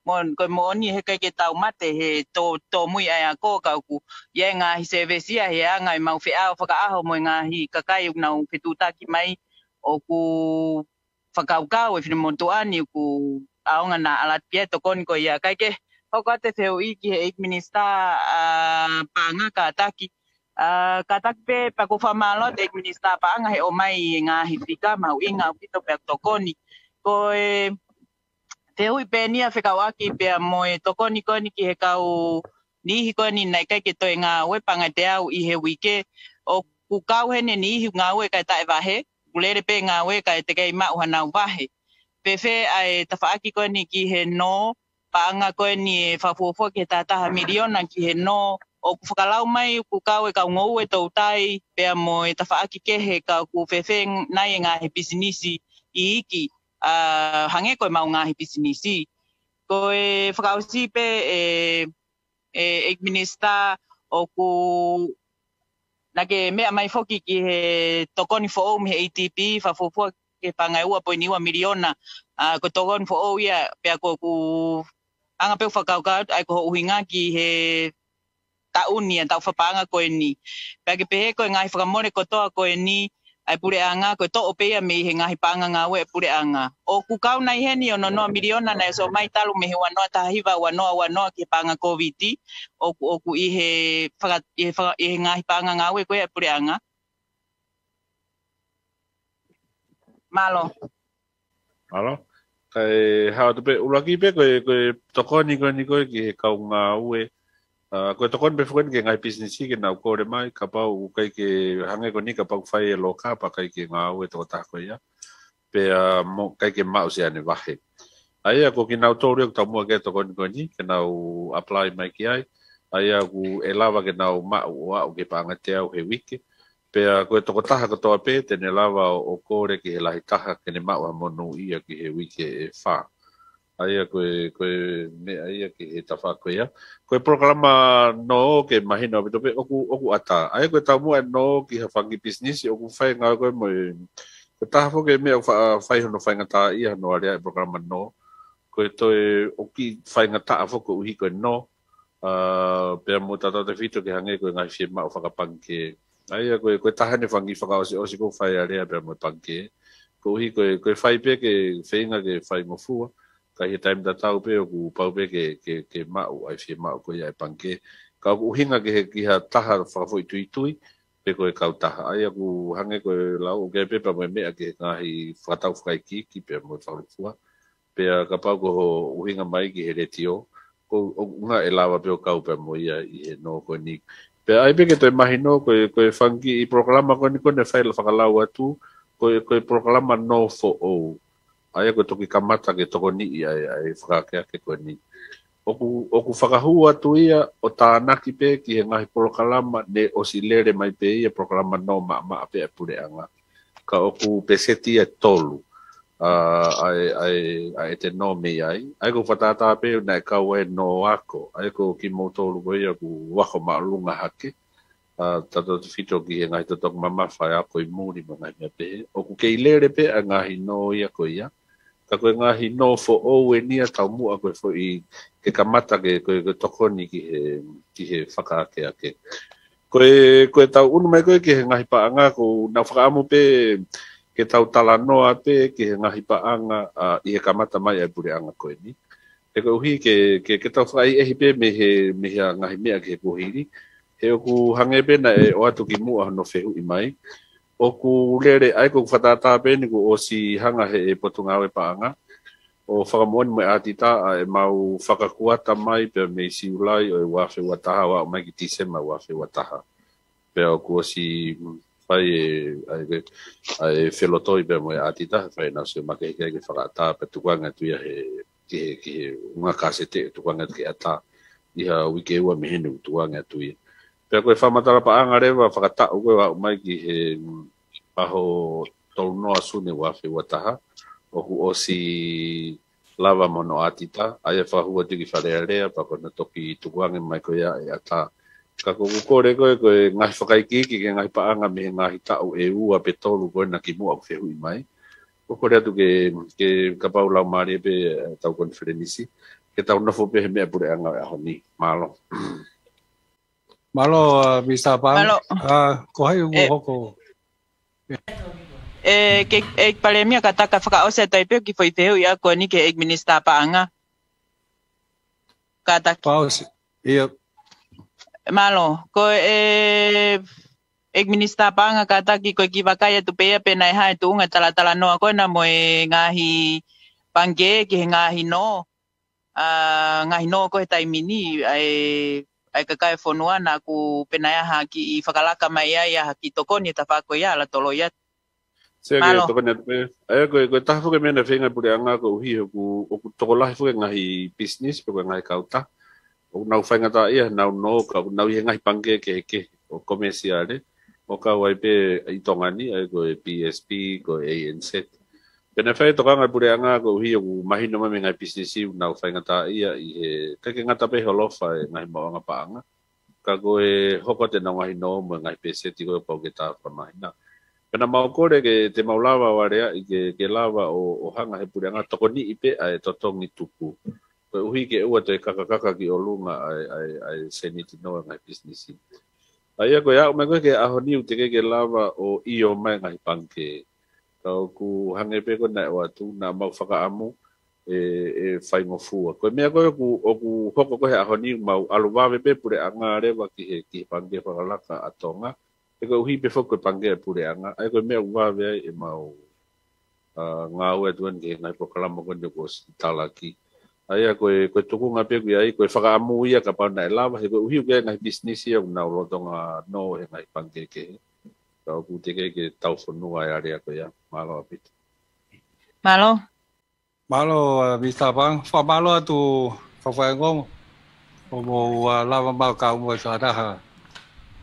mo-, ko e moʻoni heʻikai ke tau mate he tō, tōmui ʻa e ako, ka ʻoku ʻi ai e ngaahi sēvesi ia he anga e mau feʻao fakaʻaho mo e ngaahi kakai ʻoku nau fetuʻutaki mai ʻoku fakakaukau e finemotuʻa ni ʻoku ʻaonga naʻa ʻalu atu pē ia e tokoni ko ia. Kae ke hoko atu e fehuʻi ki he ʻEiki Minisitā, ʻa, Paʻanga, kātaki. ʻA, kātaki pē pea ʻoku ou fakamālō atu ʻEiki Minisitā Paʻanga he ʻomai e ngaahi fika mahuʻinga ʻaupito pea tokoni. Ko e fehuʻi pē eni ia fekauʻaki pea mo e tokoni ko eni ki he kau niʻihi ko eni naʻe ʻikai ke toe ngāue, paʻanga ʻe teau ʻi he uike, ʻoku kau heni e niʻihi ngāue kae taʻevahe, ʻoku lele pē ngāue kae teʻeki ai maʻu hanau vahe. Fēfē ʻa e tafaʻaki ko eni ki he nō, paʻanga ko eni ʻe fakafuofua ki he taha taha miliona ki he nō, ʻoku fakalau mai ʻoku kau e kau ngoue toutai pea mo e tafaʻaki kehe, ka ʻoku fēfē nai e ngaahi pisinisi iiki, ʻa, hangē ko e mau ngaahi pisinisi. Ko e fakaʻosi pē ē, ē, ʻEiki Minisitā, ʻoku naʻa ke meʻa mai foki ki he tokoni foʻou mei he ADB, fakafuofua ki he paʻanga ʻe ua poini ua miliona, ʻa, ko e tokoni foʻou ia, pea ko ʻeku anga pē ʻoku fakakaukau atu, ʻa ia ko hoʻo ʻuhinga ki he taʻu ni ʻa e tau fakapaʻanga ko eni. Pea ke pehē ko e ngaahi fakamole kotoa ko eni ʻa e puleʻanga, ko e toʻo pē ia mei he ngaahi paʻanga ngāue ʻa e puleʻanga. ʻOku kau nai heni ʻo noa noa miliona naʻe ʻosi ʻomai talu mei he ua noa taha hiva, ua noa ua noa ki he paʻanga Kōviti, ʻoku, ʻoku ʻi he faka-, ʻi he faka-, ʻi he ngaahi paʻanga ngāue ko ia ʻa e puleʻanga. Mālō. Mālō. Kae hao atu pē, ʻuluaki pē ko e, ko e tokoni ko eni ko ē ki he kau ngāue. ʻA, ko e tokoni pē foki eni ki he ngaahi pisinisi ke nau kole mai, kapau ʻoku ʻikai ke hangē ko eni kapau ʻoku fai e loka pea ʻikai ke ngāue e tokotaha ko ia. Pea mo, ʻikai ke maʻu siʻane vahe. ʻA ia ko kinautolu ia ʻoku taumuʻa ki ai e tokoni ko eni, ke nau apply mai ki ai. ʻA ia ʻoku ʻe lava ke nau maʻu ʻo aʻu ki he paʻanga ʻe teau he uike. Pea ko e tokotaha kotoa pē te ne lava ʻo, ʻo kole ki he lahi taha ke ne maʻu ha monūʻia ki he uike ʻe fā. ʻA ia ko e, ko e meʻa ia ki he tafaʻaki ko ia. Ko e polokalama nō ke mahino ʻaupito pē ʻoku, ʻoku ʻatā. ʻA ia ko e taumuʻa e nō ki ha fanga kiʻi pisinisi ʻoku fai e ngāue ko ē mo e, ko e taha foki e meʻa ʻoku fa-, fai hono faingataʻaʻia hono alea e polokalama nō. Ko e toe ʻoku kiʻi faingataʻa foki koeʻuhi ko e nō. ʻA, pea mo tautautefito ke hangē ko e ngaahi fiemaʻu fakapangikē. ʻA ia ko e, ko e taha eni e fanga kiʻi fakaʻosiʻosi ʻoku fai e alea pea mo e pangikē. Koeʻuhi ko e, ko e fai pē ke feinga ke faingofua, ka ʻi he taimi tatau pē ʻoku pau pē ke, ke, ke maʻu ʻa e fiemaʻu ko ia ʻa e pangikē. Ka ʻoku ʻuhinga ki he, ki ha taha fakafoʻituitui, pe ko e kautaha. ʻA ia ʻoku hangē ko e lau ʻoku ʻi ai pē pea mo e meʻa ki he ngaahi fakatau fakaikiiki pea mo e fakalūkufua. Pea kapau ko hoʻo ʻuhinga mai ki he letiō, ko, ʻoku ʻe lava pē ʻo kau pea mo ia ʻi he nō ko eni. Pea ʻai pē ke toe mahino, ko e, ko e fanga kiʻi polokalama ko eni ko ē naʻe fai e fakalau atu, ko e, ko e polokalama nō foʻou. ʻA ia ko e toki kamata ke tokoniʻi ʻa e, ʻa e fakaakeake ko eni. ʻOku, ʻoku fakahū atu ia ʻo tānaki pē ki he ngaahi polokalama naʻe ʻosi lele mai pē ia, polokalama nō maʻamaʻa pē ʻa e puleʻanga. Ka ʻoku peseti ia ʻe tolu. ʻa, ʻa e, ʻa e, ʻa e te nō mei ai. ʻA ia ko e fakatātā pē naʻe kau ai nō ako. ʻA ia ko kimoutolu ko ia ʻoku ako māʻolunga hake. ʻA, tautautefito ki he ngaahi totongi mamafa ʻa e ako ʻi muli mo e ngaahi meʻa pehē. ʻOku kei lele pē ʻa e ngaahi nō ia ko ia. Ka ko e ngaahi nō foʻou eni ia taumuʻa ko e foʻi ke kamata ke, ko e, ko e tokoni ki he, ki he fakaakeake. Ko e, ko e tau ʻunu mai ko e ki he ngaahi paʻanga ʻoku nau fakaʻamu pē ke tau talanoa pē ki he ngaahi paʻanga, ʻa, ʻi he kamata mai ʻa e puleʻanga ko eni. He koeʻuhi ke, ke, ke tau fakaʻehiʻehi pē mei he, mei he ngaahi meʻa ki he kuohili. He ʻoku hangē pē naʻe ʻoatu kimuʻa hono fehuʻi mai. ʻOku lele ʻa ia ko e fakatātā pē eni kuo ʻosi hanga he ʻe Potungāue Paʻanga ʻo fakamoʻoni mo e ʻātita ʻa ʻemau fakakuata mai pea mei Siulai ʻo e ua afe ua taha ʻo aʻu mai ki Tīsema ua afe ua taha. Pea ʻoku ʻosi fai e, ʻa e, ʻa e felotoi pea mo e ʻātita, fai ʻenau sio makehe ki ai ke fakaʻatā pea tukuange atu ia he, ki he, ki he ʻunga kasete, tukuange atu ke ʻatā ʻi ha uike ʻe ua mei heni ʻoku tukuange atu ia. Pea ko e fakamatala paʻanga leva fakataʻu ko e aʻu mai ki he ʻaho tolu noa Sune ua afe ua taha, ʻoku ʻosi lava mo hono ʻātita, ʻa ia fakahū atu ki Fale Alea, pea ko hono toki tukuange mai ko ia e ʻatā. Ka ko ʻeku kole ko e, ko e ngaahi fakaikiiki ki he ngaahi paʻanga mei he ngaahi taʻu ʻe ua pe tolu ko ena kimuʻa ʻoku fehuʻi mai. ʻOku kole atu ke, ke kapau lau mālie pē, ʻe, tau konifelenisi, ke tau nofo pē he meʻa puleʻanga ʻo e ʻaho ni. Mālō. Mālō, ʻa, Minisitā Paʻanga. Mālō. ʻA, ko hai ʻoku ʻE, hoko? ʻE, ke, ʻEiki Palēmia, kātaki fakaʻosi atu ai pē ki he foʻi fehuʻi ako ni ki he ʻEiki Minisitā Paʻanga. Kātaki. Fakaʻosi. ʻIo. Mālō. Ko e, ʻEiki Minisitā Paʻanga, kātaki ko e kiʻi vakai atu pē ia pe naʻe hā e tuʻunga talatalanoa ko ena mo e ngaahi pangikē ki he ngaahi nō. ʻA, ngaahi nō ko e taimi ni, ʻa e, ʻa e kakai e fonua naʻa ku pe naʻe hā kiʻi fakalaka mai ai ʻa ha kiʻi tokoni he tafaʻaki ko ia, ʻalu ʻo toloi atu. Sio ke Mālō. Tokoni atu pē. ʻA ia ko e, ko e taha foki e meʻa naʻe feinga e puleʻanga koeʻuhi ʻoku, ʻoku tokolahi foki e ngaahi business pe ko e ngaahi kautaha. ʻOku nau faingataʻaʻia ʻenau nō ka ʻoku nau ʻi he ngaahi pangikē kehekehe ʻo komēsiale. ʻO kau ai pē ʻi Tonga ni, ʻa ia ko e B S P, ko e A N Z. Pea naʻe fai e tokanga e puleʻanga koeʻuhi ʻoku mahino mai mei he ngaahi business ʻoku nau faingataʻaʻia ʻi he, ʻikai ke ngata pē he ʻaloʻofa e ngaahi maʻuʻanga paʻanga. Ka ko e hoko atu ʻenau ngaahi nō mo e ngaahi pēseti ko e pau ke tā fakamahino. Pea naʻa mau kole ke te mau lava ʻo aleaʻi ke, ke lava ʻo, ʻo hanga he puleʻanga tokoniʻi pē ʻa e totongi tupu. Koeʻuhi ke ʻoua toe kakakaka ki ʻolunga ʻa e, ʻa e, ʻa e seniti nō e ngaahi business. ʻA ia ko e aʻu mai ko e ki he ʻaho ni ʻoku teʻeki ke lava ʻo ʻio mai e ngaahi pangikē. Ka ʻoku hangē pē ko e naʻe ʻoatu naʻa mau fakaʻamu ʻe, ʻe faingofua. Ko e meʻa ko e ʻoku, ʻoku hoko ko e he ʻaho ni mau ʻalu vave pē puleʻanga leva ki he, ki he pangikē fakalaka ʻa Tonga. He koeʻuhi pē foki ko e pangikē puleʻanga. ʻA ia ko e meʻa ʻoku vave ai ʻemau, ʻa, ngāue atu eni ki he ngaahi polokalama ko eni kuo ʻosi talaki. ʻA ia ko e, ko e tukunga pē ʻoku ʻi ai, ko e fakaʻamu ia kapau naʻe lava, he koeʻuhi ʻoku ʻi ai e ngaahi business ia ʻoku nau lolotonga nō he ngaahi pangikē kehe. Ka ʻoku teʻeki ke tau fonua e area ko ia. Mālō ʻaupito. Mālō. Mālō, ʻa, Minisitā Paʻanga. Fakamālō atu fakafaingongo ʻo mou, ʻa, lava mai ʻo kau mai fakataha,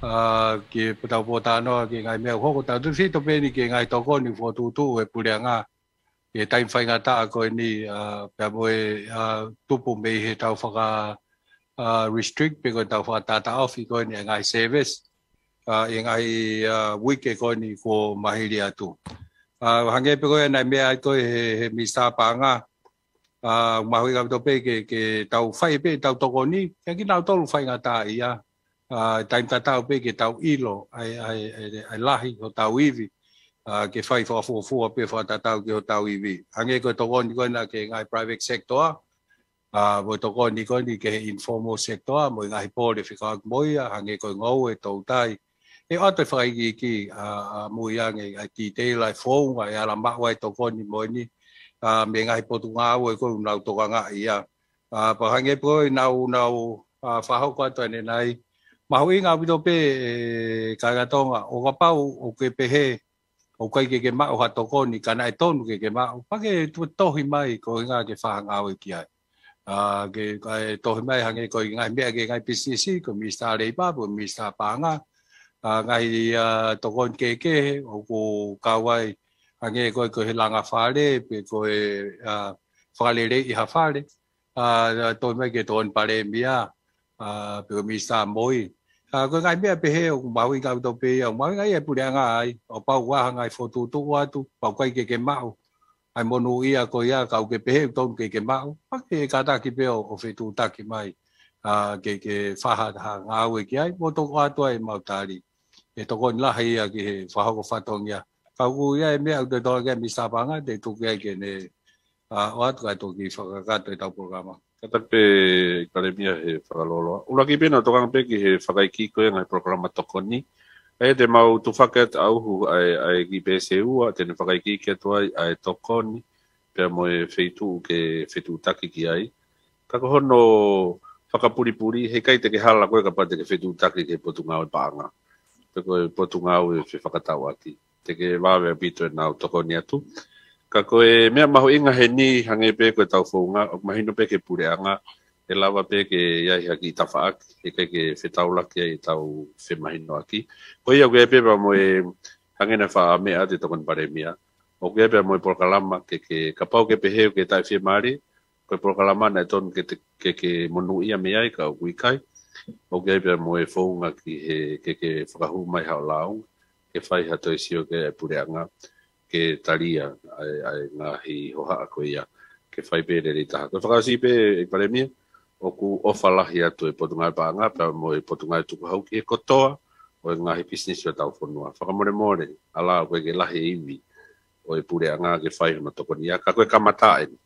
ʻa, ki he pōtalanoa ki he ngaahi meʻa ʻoku hoko, tautautefito pē eni ki he ngaahi tokoni fokotuʻutuʻu e puleʻanga ʻi he taimi faingataʻa ko eni, ʻa, pea mo e, ʻa, tupu mei he tau faka, ʻa, restrict pe ko e tau fakatātā ofi ko eni e ngaahi service, ʻa, ʻi he ngaahi, ʻa, uike ko eni kuo maliu atu. ʻA, hangē pē ko e naʻe meʻa ai ko e he, he Minisitā Paʻanga, ʻa, mahuʻinga ʻaupito pē ke, ke tau fai pē tau tokoni, ke kinautolu faingataʻaʻia, ʻa, taimi tatau pē ke tau ʻilo ʻa e, ʻa e, ʻa e, ʻa e lahi hotau ivi, ʻa, ke fai fakafuofua pē fakatatau ki hotau ivi. Hangē ko e tokoni ko ena ki he ngaahi private sector, ʻa, mo e tokoni ko eni ki he informal sector, mo e ngaahi pole fekauʻaki mo ia, hangē ko e ngoue, toutai. ʻE ʻoatu e fakaikiiki, ʻa, ʻa, mui ange, ʻa e detail, ʻa e founga, ʻe ala maʻu ai e tokoni mo eni, ʻa, mei he ngaahi potungāue ko ē ʻoku nau tokangaʻi ia. ʻA, pea hangē pē ko e naʻa ku, naʻa ku, ʻa, fakahoko atu ʻanenai. Mahuʻinga ʻaupito pē, ʻe, kāinga Tonga, ʻo kapau ʻoku ke pehē ʻoku ʻikai ke ke maʻu ha tokoni, ka naʻe tonu ke ke maʻu, pea ke tu-, tohi mai, ko e ʻuhinga ke fakangāue ki ai. ʻA, ke, kae tohi mai hangē ko e ngaahi meʻa ki he ngaahi pisinisi, ko e Minisitā Leipa, ko e Minisitā Paʻanga, ʻa, ngaahi, ʻa, tokoni kehekehe, ʻoku kau ai, Hangē ko e, ko e langa fale, pe ko e, ā, fakaleleiʻi ha fale, ā, toe mai ki he Tokoni Palēmia, ā, pe ko e Minisitā Moʻui. Ā, ko e ngaahi meʻa pehē ʻoku mahuʻinga ʻaupito pē ia, ʻoku mahuʻinga ia e puleʻanga ai, ʻo pau ʻoku ʻi ai ha ngaahi fokotuʻutuʻu atu, pau ʻikai ke ke maʻu ʻa e monūʻia ko ia, ka ʻoku ke pehē ʻoku tonu ke ke maʻu, pea ke kātaki pē ʻo, ʻo fetuʻutaki mai, ā, ke, ke fai ha ngāue ki ai, mo toki ʻoatu ai ʻemau tali. ʻE tokoni lahi ia ki he fakahoko fatongia. Ka ʻoku ʻi ai e meʻa ʻoku te tokanga ki ai Minisitā Paʻanga, te u tuku ai ke ne, ā, ʻoatu kae toki fakakakato ʻetau polokalama. Kātaki pē Palēmia he fakalōloa. ʻUluaki pē naʻa ku tokanga pē ki he fakaikiiki ko ia e ngaahi polokalama tokoni. ʻE te mau tufaki atu ʻa e ʻuhu ʻa e, ʻa e kiʻi peesi ʻe ua, te ne fakaikiiki atu ai ʻa e tokoni, pea mo e feituʻu ke fetuʻutaki ki ai. Ka ko hono fakapulipuli, heʻikai te ke hala koe kapau te ke fetuʻutaki ki he Potungāue Paʻanga, pe ko e Potungāue Fefakatauʻaki. Te ke vave ʻaupito ʻenau tokoni atu. Ka ko e meʻa mahuʻinga heni hangē pē ko ʻetau founga, ʻoku mahino pē ki he puleʻanga, ʻe lava pē ke ʻi ai ha kiʻi tafaʻaki, heʻikai ke fetaulaki ai ʻetau femahinoʻaki. Ko ia ʻoku ʻi ai pē pea mo e hangē naʻe faʻa meʻa atu e Tokoni Palēmia. ʻOku ʻi ai pē mo e polokalama ke, ke kapau ke pehē ʻoku ke taʻefiemālie, ko e polokalama naʻe tonu ke, ke, ke monūʻia mei ai ka ʻoku ʻikai. ʻOku ʻi ai pē mo e founga ki he, ke, ke fakahū mai haʻo lāunga, ke fai ha toe sio ki he puleʻanga, ke talia ʻa e, ʻa e ngaahi hohaʻa ko ia, ke fai pē lelei taha. Ko e fakaʻosi pē ʻEiki Palēmia, ʻoku ʻofa lahi atu e Potungāue Paʻanga, pea mo e Potungāue Tukuhau ki he kotoa ʻo e ngaahi pisinisi ʻo hotau fonua. Fakamolemole, ʻa ia ʻoku ʻikai ke lahi e ivi ʻo e puleʻanga ke fai hono tokoni ia, ka ko e kamata eni.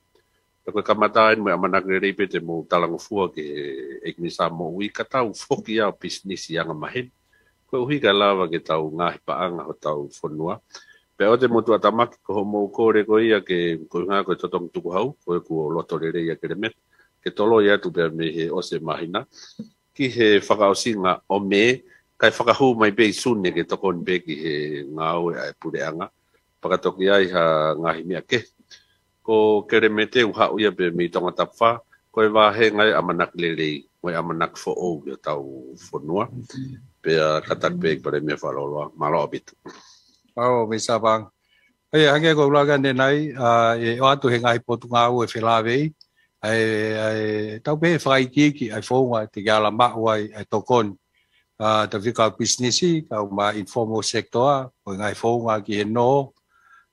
Pea ko e kamata eni mo e ʻamanaki lelei pē te mou talangofua ki he ʻEiki Minisitā Moʻui ka tau foki ʻo pisinisi anga maheni. Koeʻuhi kae lava ke tau ngaahi paʻanga hotau fonua. Pea ʻoua te mou tuʻatamaki ko hoʻomou kole ko ia ke ko e ngaahi ko e totongi tukuhau, ko e kuo loto lelei ʻa Kelemete, ke toloi atu pea mei he ʻosi e māhina ki he fakaʻosinga ʻo Mē, kae fakahū mai pē ʻi Sune ke tokoni pē ki he ngāue ʻa e puleʻanga. Pea ka toki ʻi ai ha ngaahi meʻa kehe, ko Kelemete ʻoku haʻu ia pē mei Tongatapu, ko e vāhenga ia e ʻamanaki lelei mo e ʻamanaki foʻou ki hotau fonua. Pea kātaki pē ʻEiki Palēmia fakalōloa, mālō ʻaupito. ʻAo, Minisitā Paʻanga. ʻE, hangē ko e ʻuluaki ʻanenai, ā, ʻe ʻoatu he ngaahi potungāue felāveʻi, ʻa e, ʻa e, tau pehē fakaikiiki ʻa e founga te ke ala maʻu ai ʻa e tokoni. Ā, tau fika pisinisi, kau mo e informal sector, ko e ngaahi founga ki he nō,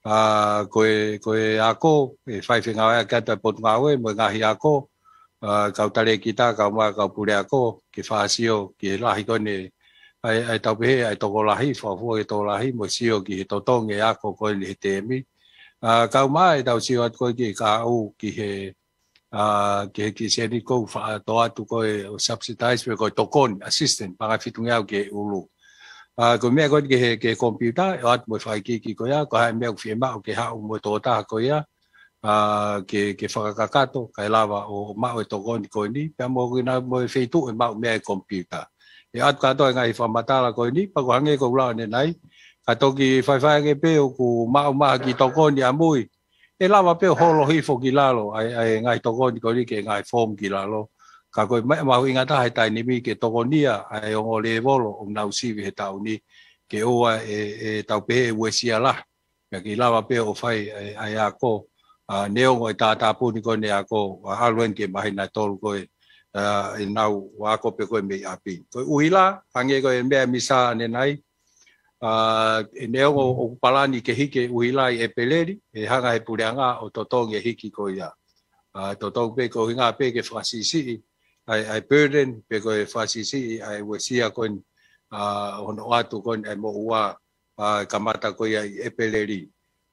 ā, ko e, ko e ako, ʻe fai fengāueʻaki atu ʻa e potungāue mo e ngaahi ako, ā, kau talēkita, kau mo e kau puleako, ke fai ha sio ki he lahi ko eni, ʻa e, ʻa e tau pehē, ʻa e tokolahi, fafua ki he tokolahi, mo e sio ki he totongi e ako ko eni he tēmi. Ā, kau mo e tau sio atu ko ē ki he kaʻu, ki he, ā, ki he kiʻi sēniti ʻoku faʻa tō atu ko ē ʻo subsidize pe ko e tokoni, assistance, paʻanga ʻe fitungeau ki he ʻulu. Ā, ko e meʻa ko ē ki he, ki he computer, ʻe ʻoatu mo e fakaikiiki ko ia, ko e hā e meʻa ʻoku fiemaʻu ke haʻu mo e tokotaha ko ia, ā, ke, ke fakakakato, kae lava ʻo maʻu e tokoni ko eni, pea mo kinautolu mo e feituʻu ʻe maʻu mei ai e computer. ʻE ʻoatu kātoa e ngaahi fakamatala ko eni, pea ko e hangē ko e lau ʻanenai, ka toki faifai ange pē ʻoku maʻu mai ha kiʻi tokoni ʻamui, ʻe lava pē ʻo holo hifo ki lalo ʻa e, ʻa e ngaahi tokoni ko eni ki he ngaahi form ki lalo. Ka ko e meʻa mahuʻinga taha he taimi ni ke tokonia ʻa e ongo lēvolo ʻoku nau sivi he taʻu ni, ke ʻoua ʻe, ʻe tau pehē ʻe uesia lahi. Pea ke lava pē ʻo fai ʻa e, ʻa e ako, ā, neongo e tātāpuni ko eni e ako, ā, ʻalu eni ki he māhina ʻe tolu ko ē, ā, ʻenau ako pē ko ē mei ʻapi. Ko e ʻuhila, hangē ko e meʻa ʻa e Minisitā ʻanenai, ā, ʻe neongo ʻoku palani ke hiki e ʻuhila ʻi ʻEpeleli, ʻe hanga he puleʻanga ʻo totongi e hiki ko ia. Ā, totongi pē ko e ʻuhinga pē ke fakasiʻisiʻi ʻa e, ʻa e burden, pe ko e fakasiʻisiʻi ʻa e uesia ko eni, ā, hono ʻoatu ko eni ʻa e moʻua, ā, kamata ko ia ʻi ʻEpeleli.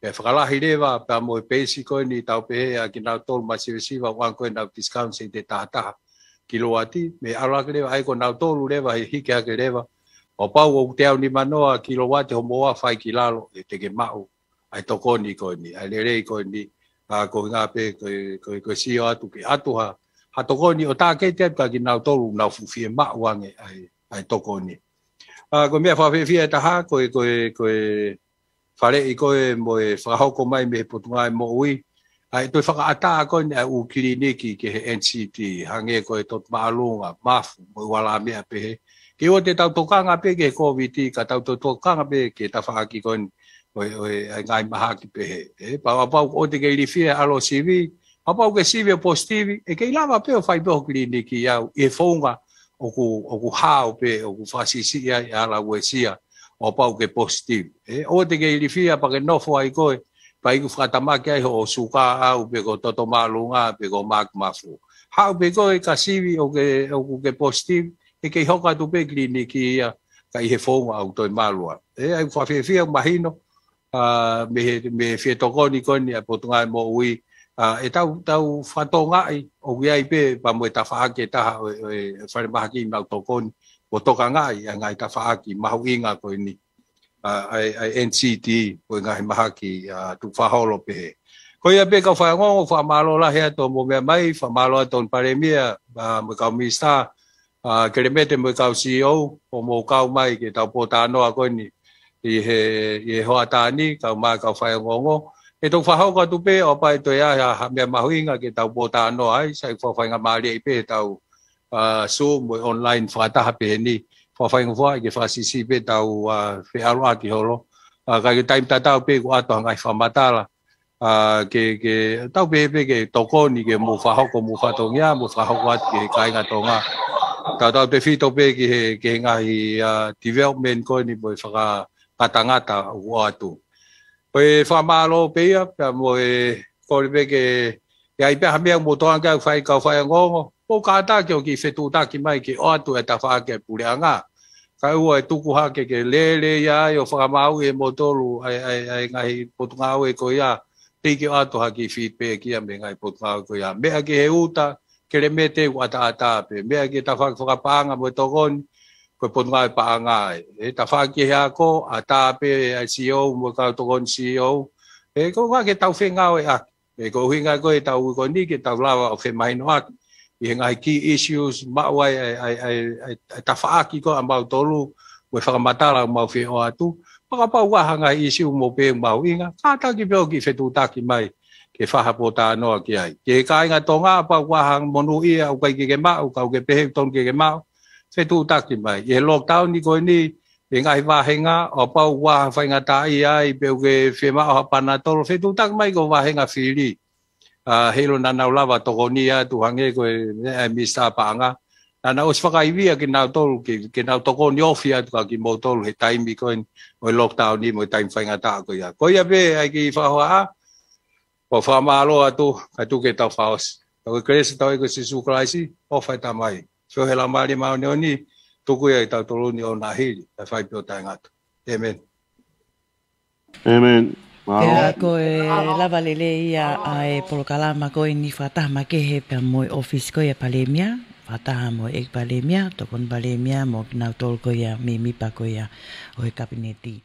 Pea fakalahi leva, pea mo e peisi ko eni tau pehē ʻa kinautolu masivesiva, ʻoange ko ē ʻenau discount seiti ʻe taha taha kilouati, mei ʻalu hake leva, ʻa ia ko kinautolu leva, ʻe hiki hake leva. ʻO pau ʻoku teau nimanoa kilouati hoʻo moʻua fai ki lalo, ʻe te ke maʻu ʻa e tokoni ko eni, ʻa e lelei ko eni, ā, ko e ʻuhinga pē, ko e, ko e, ko e sio atu ke ʻoatu ha, ha tokoni ʻo tāketi atu kia kinautolu ʻoku nau fuʻu fiemaʻu ange ʻa e, ʻa e tokoni. Ā, ko e meʻa fakafiefia ʻe taha, ko e, ko e, ko e faleʻi ko ē mo e fakahoko mai mei he Potungāue Moʻui, ʻa e toe fakaʻatā ko eni ʻa e ʻū kiliniki ki he N C D, hangē ko e Totu Māʻolunga, Mafu, mo e ʻū ala meʻa pehē, Ke ʻoua te tau tokanga pē ki he Kōviti, ka tau to-, tokanga pē ki he tafaʻaki ko eni ʻo e, ʻo e, ʻa e ngaahi mahaki pehē. ʻE, pea kapau ʻoua te ke ilifia ʻa e ʻalo sivi, kapau ke sivi ʻo positivi, ʻe kei lava pē ʻo fai pē ho kiliniki ʻi he founga ʻoku, ʻoku hao pē, ʻoku fakasiʻisiʻi ai ʻa e hala uesia, ʻo kapau ke positivi. ʻE, ʻoua te ke ilifia pea ke nofo ai koe, pea ʻikai fakatamaki ai hoʻo suka ʻaʻau pe ko e toto māʻolunga pe ko e maaki mafu. Haʻu pē koe ka sivi ʻoku ke, ʻoku ke positivi, ʻe kei hoko atu pē kiliniki ia, ka ʻi he founga ʻoku toe malu ai. ʻE, ʻai fakafiefia mahino, ʻa, mei he, mei he fie tokoni ko eni ʻa e Potungāue Moʻui, ʻa, ʻetau, tau fakatokangaʻi, ʻoku ʻi ai pē, pea mo e tafaʻaki ʻe taha ʻo e, ʻo e falemahaki ʻoku nau tokoni, mo tokangaʻi ʻa e ngaahi tafaʻaki mahuʻinga ko eni, ʻa, ʻa e, ʻa e N C T, ko e ngaahi mahaki, ʻa, tuku fakaholo pehē. Ko ia pē kau faiongoongo, fakamālō lahi atu hoʻomou meʻa mai, fakamālō atu hono Palēmia, ʻa, mo e kau Minisitā, ʻa, Kelemete mo e kau C E O, hoʻomou kau mai ke tau pōtalanoa ko eni ʻi he, ʻi he hoʻatā ni, kau mai kau faiongoongo. ʻE toki fakahoko atu pē, ʻo kapau ʻe toe ʻi ai ha, ha meʻa mahuʻinga ke tau pōtalanoa ai, sai fakafaingamālieʻi pē ʻetau, ʻa, Zoom mo e online fakataha pehē ni, fakafaingafuaʻi ke fakasiʻisiʻi pē ʻetau, ʻa, feʻaluʻaki holo. ʻA, ka ʻi he taimi tatau pē kuo ʻoatu ha ngaahi fakamatala, ʻa, ke, ke, tau pehē pē ke tokoni ke mou fakahoko homou fatongia, mou fakahoko atu ki he kāinga Tonga. Tautautefito pē ki he, ki he ngaahi, ʻa, development ko eni mo e fakangatangata ʻoku ʻoatu. Ko e fakamālō pē ia, pea mo e kole pē ke, ke ʻi ai pē ha meʻa mou tokanga ki ai kau faiongoongo, mou kātaki ʻo kiʻi fetuʻutaki mai ke ʻoatu e tafaʻaki ʻa e puleʻanga. Kae ʻoua ʻe tuku hake ke lele ia ai ʻo fakamāuʻi ʻe moutolu ʻa e, ʻa e, ʻa e ngaahi potungāue ko ia, teʻeki ʻoatu ha kiʻi feedback ia mei he ngaahi potungāue ko ia. Meʻa ki he uta, Kelemete ʻoku ʻataʻatā pē. Meʻa ki he tafaʻaki fakapaʻanga mo e tokoni, ko e Potungāue Paʻanga ē. ʻE tafaʻaki ki he ako, ʻatā pē ʻa e C E O mo e kau tokoni C E O. ʻE, ko e ʻuhinga ke tau fengāueʻaki. ʻE, ko e ʻuhinga ko ē ʻetau ui ko eni ke tau lava ʻo femahinoʻaki ʻi he ngaahi key issues, maʻu ai ʻa e, ʻa e, ʻa e, ʻa e, ʻa e tafaʻaki ko ē ʻa mautolu, mo e fakamatala ʻoku mau fie ʻoatu. Pea kapau ʻoku ʻi ai ha ngaahi issue mou pehē ʻoku mahuʻinga, kātaki pē ʻo kiʻi fetuʻutaki mai ke fai ha pōtalanoa ki ai. Ki he kāinga Tonga, kapau ʻoku ʻi ai ha monūʻia ʻoku ʻikai ke ke maʻu, ka ʻoku ke pehē ʻoku totonu ke ke maʻu, fetuʻutaki mai. ʻI he lockdown ni ko eni, ʻi he ngaahi vāhenga, ʻo kapau ʻoku ʻi ai ha faingataʻaʻia ai, pe ʻoku ke fiemaʻu ha Panadol, fetuʻutaki mai ki ho vāhenga fili. ʻA, heiʻilo naʻa nau lava tokoni atu hangē ko e, ʻa e Minisitā Paʻanga. Naʻa nau ʻosi fakaivia kinautolu ke, ke nau tokoni ofi atu kia kimoutolu he taimi ko eni ʻo e lockdown ni mo e taimi faingataʻa ko ia. Ko ia pē ʻa e kiʻi fakahohaʻa, ʻo fakamālō atu, kae tuku ke tau fakaʻosi. Ka ko e kelesi ʻa hotau ʻEiki ko Sīsū Kalaisi, ʻofa ʻa e Tamai, feohi ʻa e Laumālie Māʻoniʻoni, tuku ia ʻi tautolu ni ʻo na hili, kae fai pē ʻo taʻengata. ʻĒmeni. ʻĒmeni. Mālō. Pea ko e lava lelei ia ʻa e polokalama ko eni fakataha makehe pea mo e ʻōfisi ko ia Palēmia, fakataha mo e ʻEiki Palēmia, Tokoni Palēmia, mo kinautolu ko ia mēmipa ko ia ʻo e Kapineti.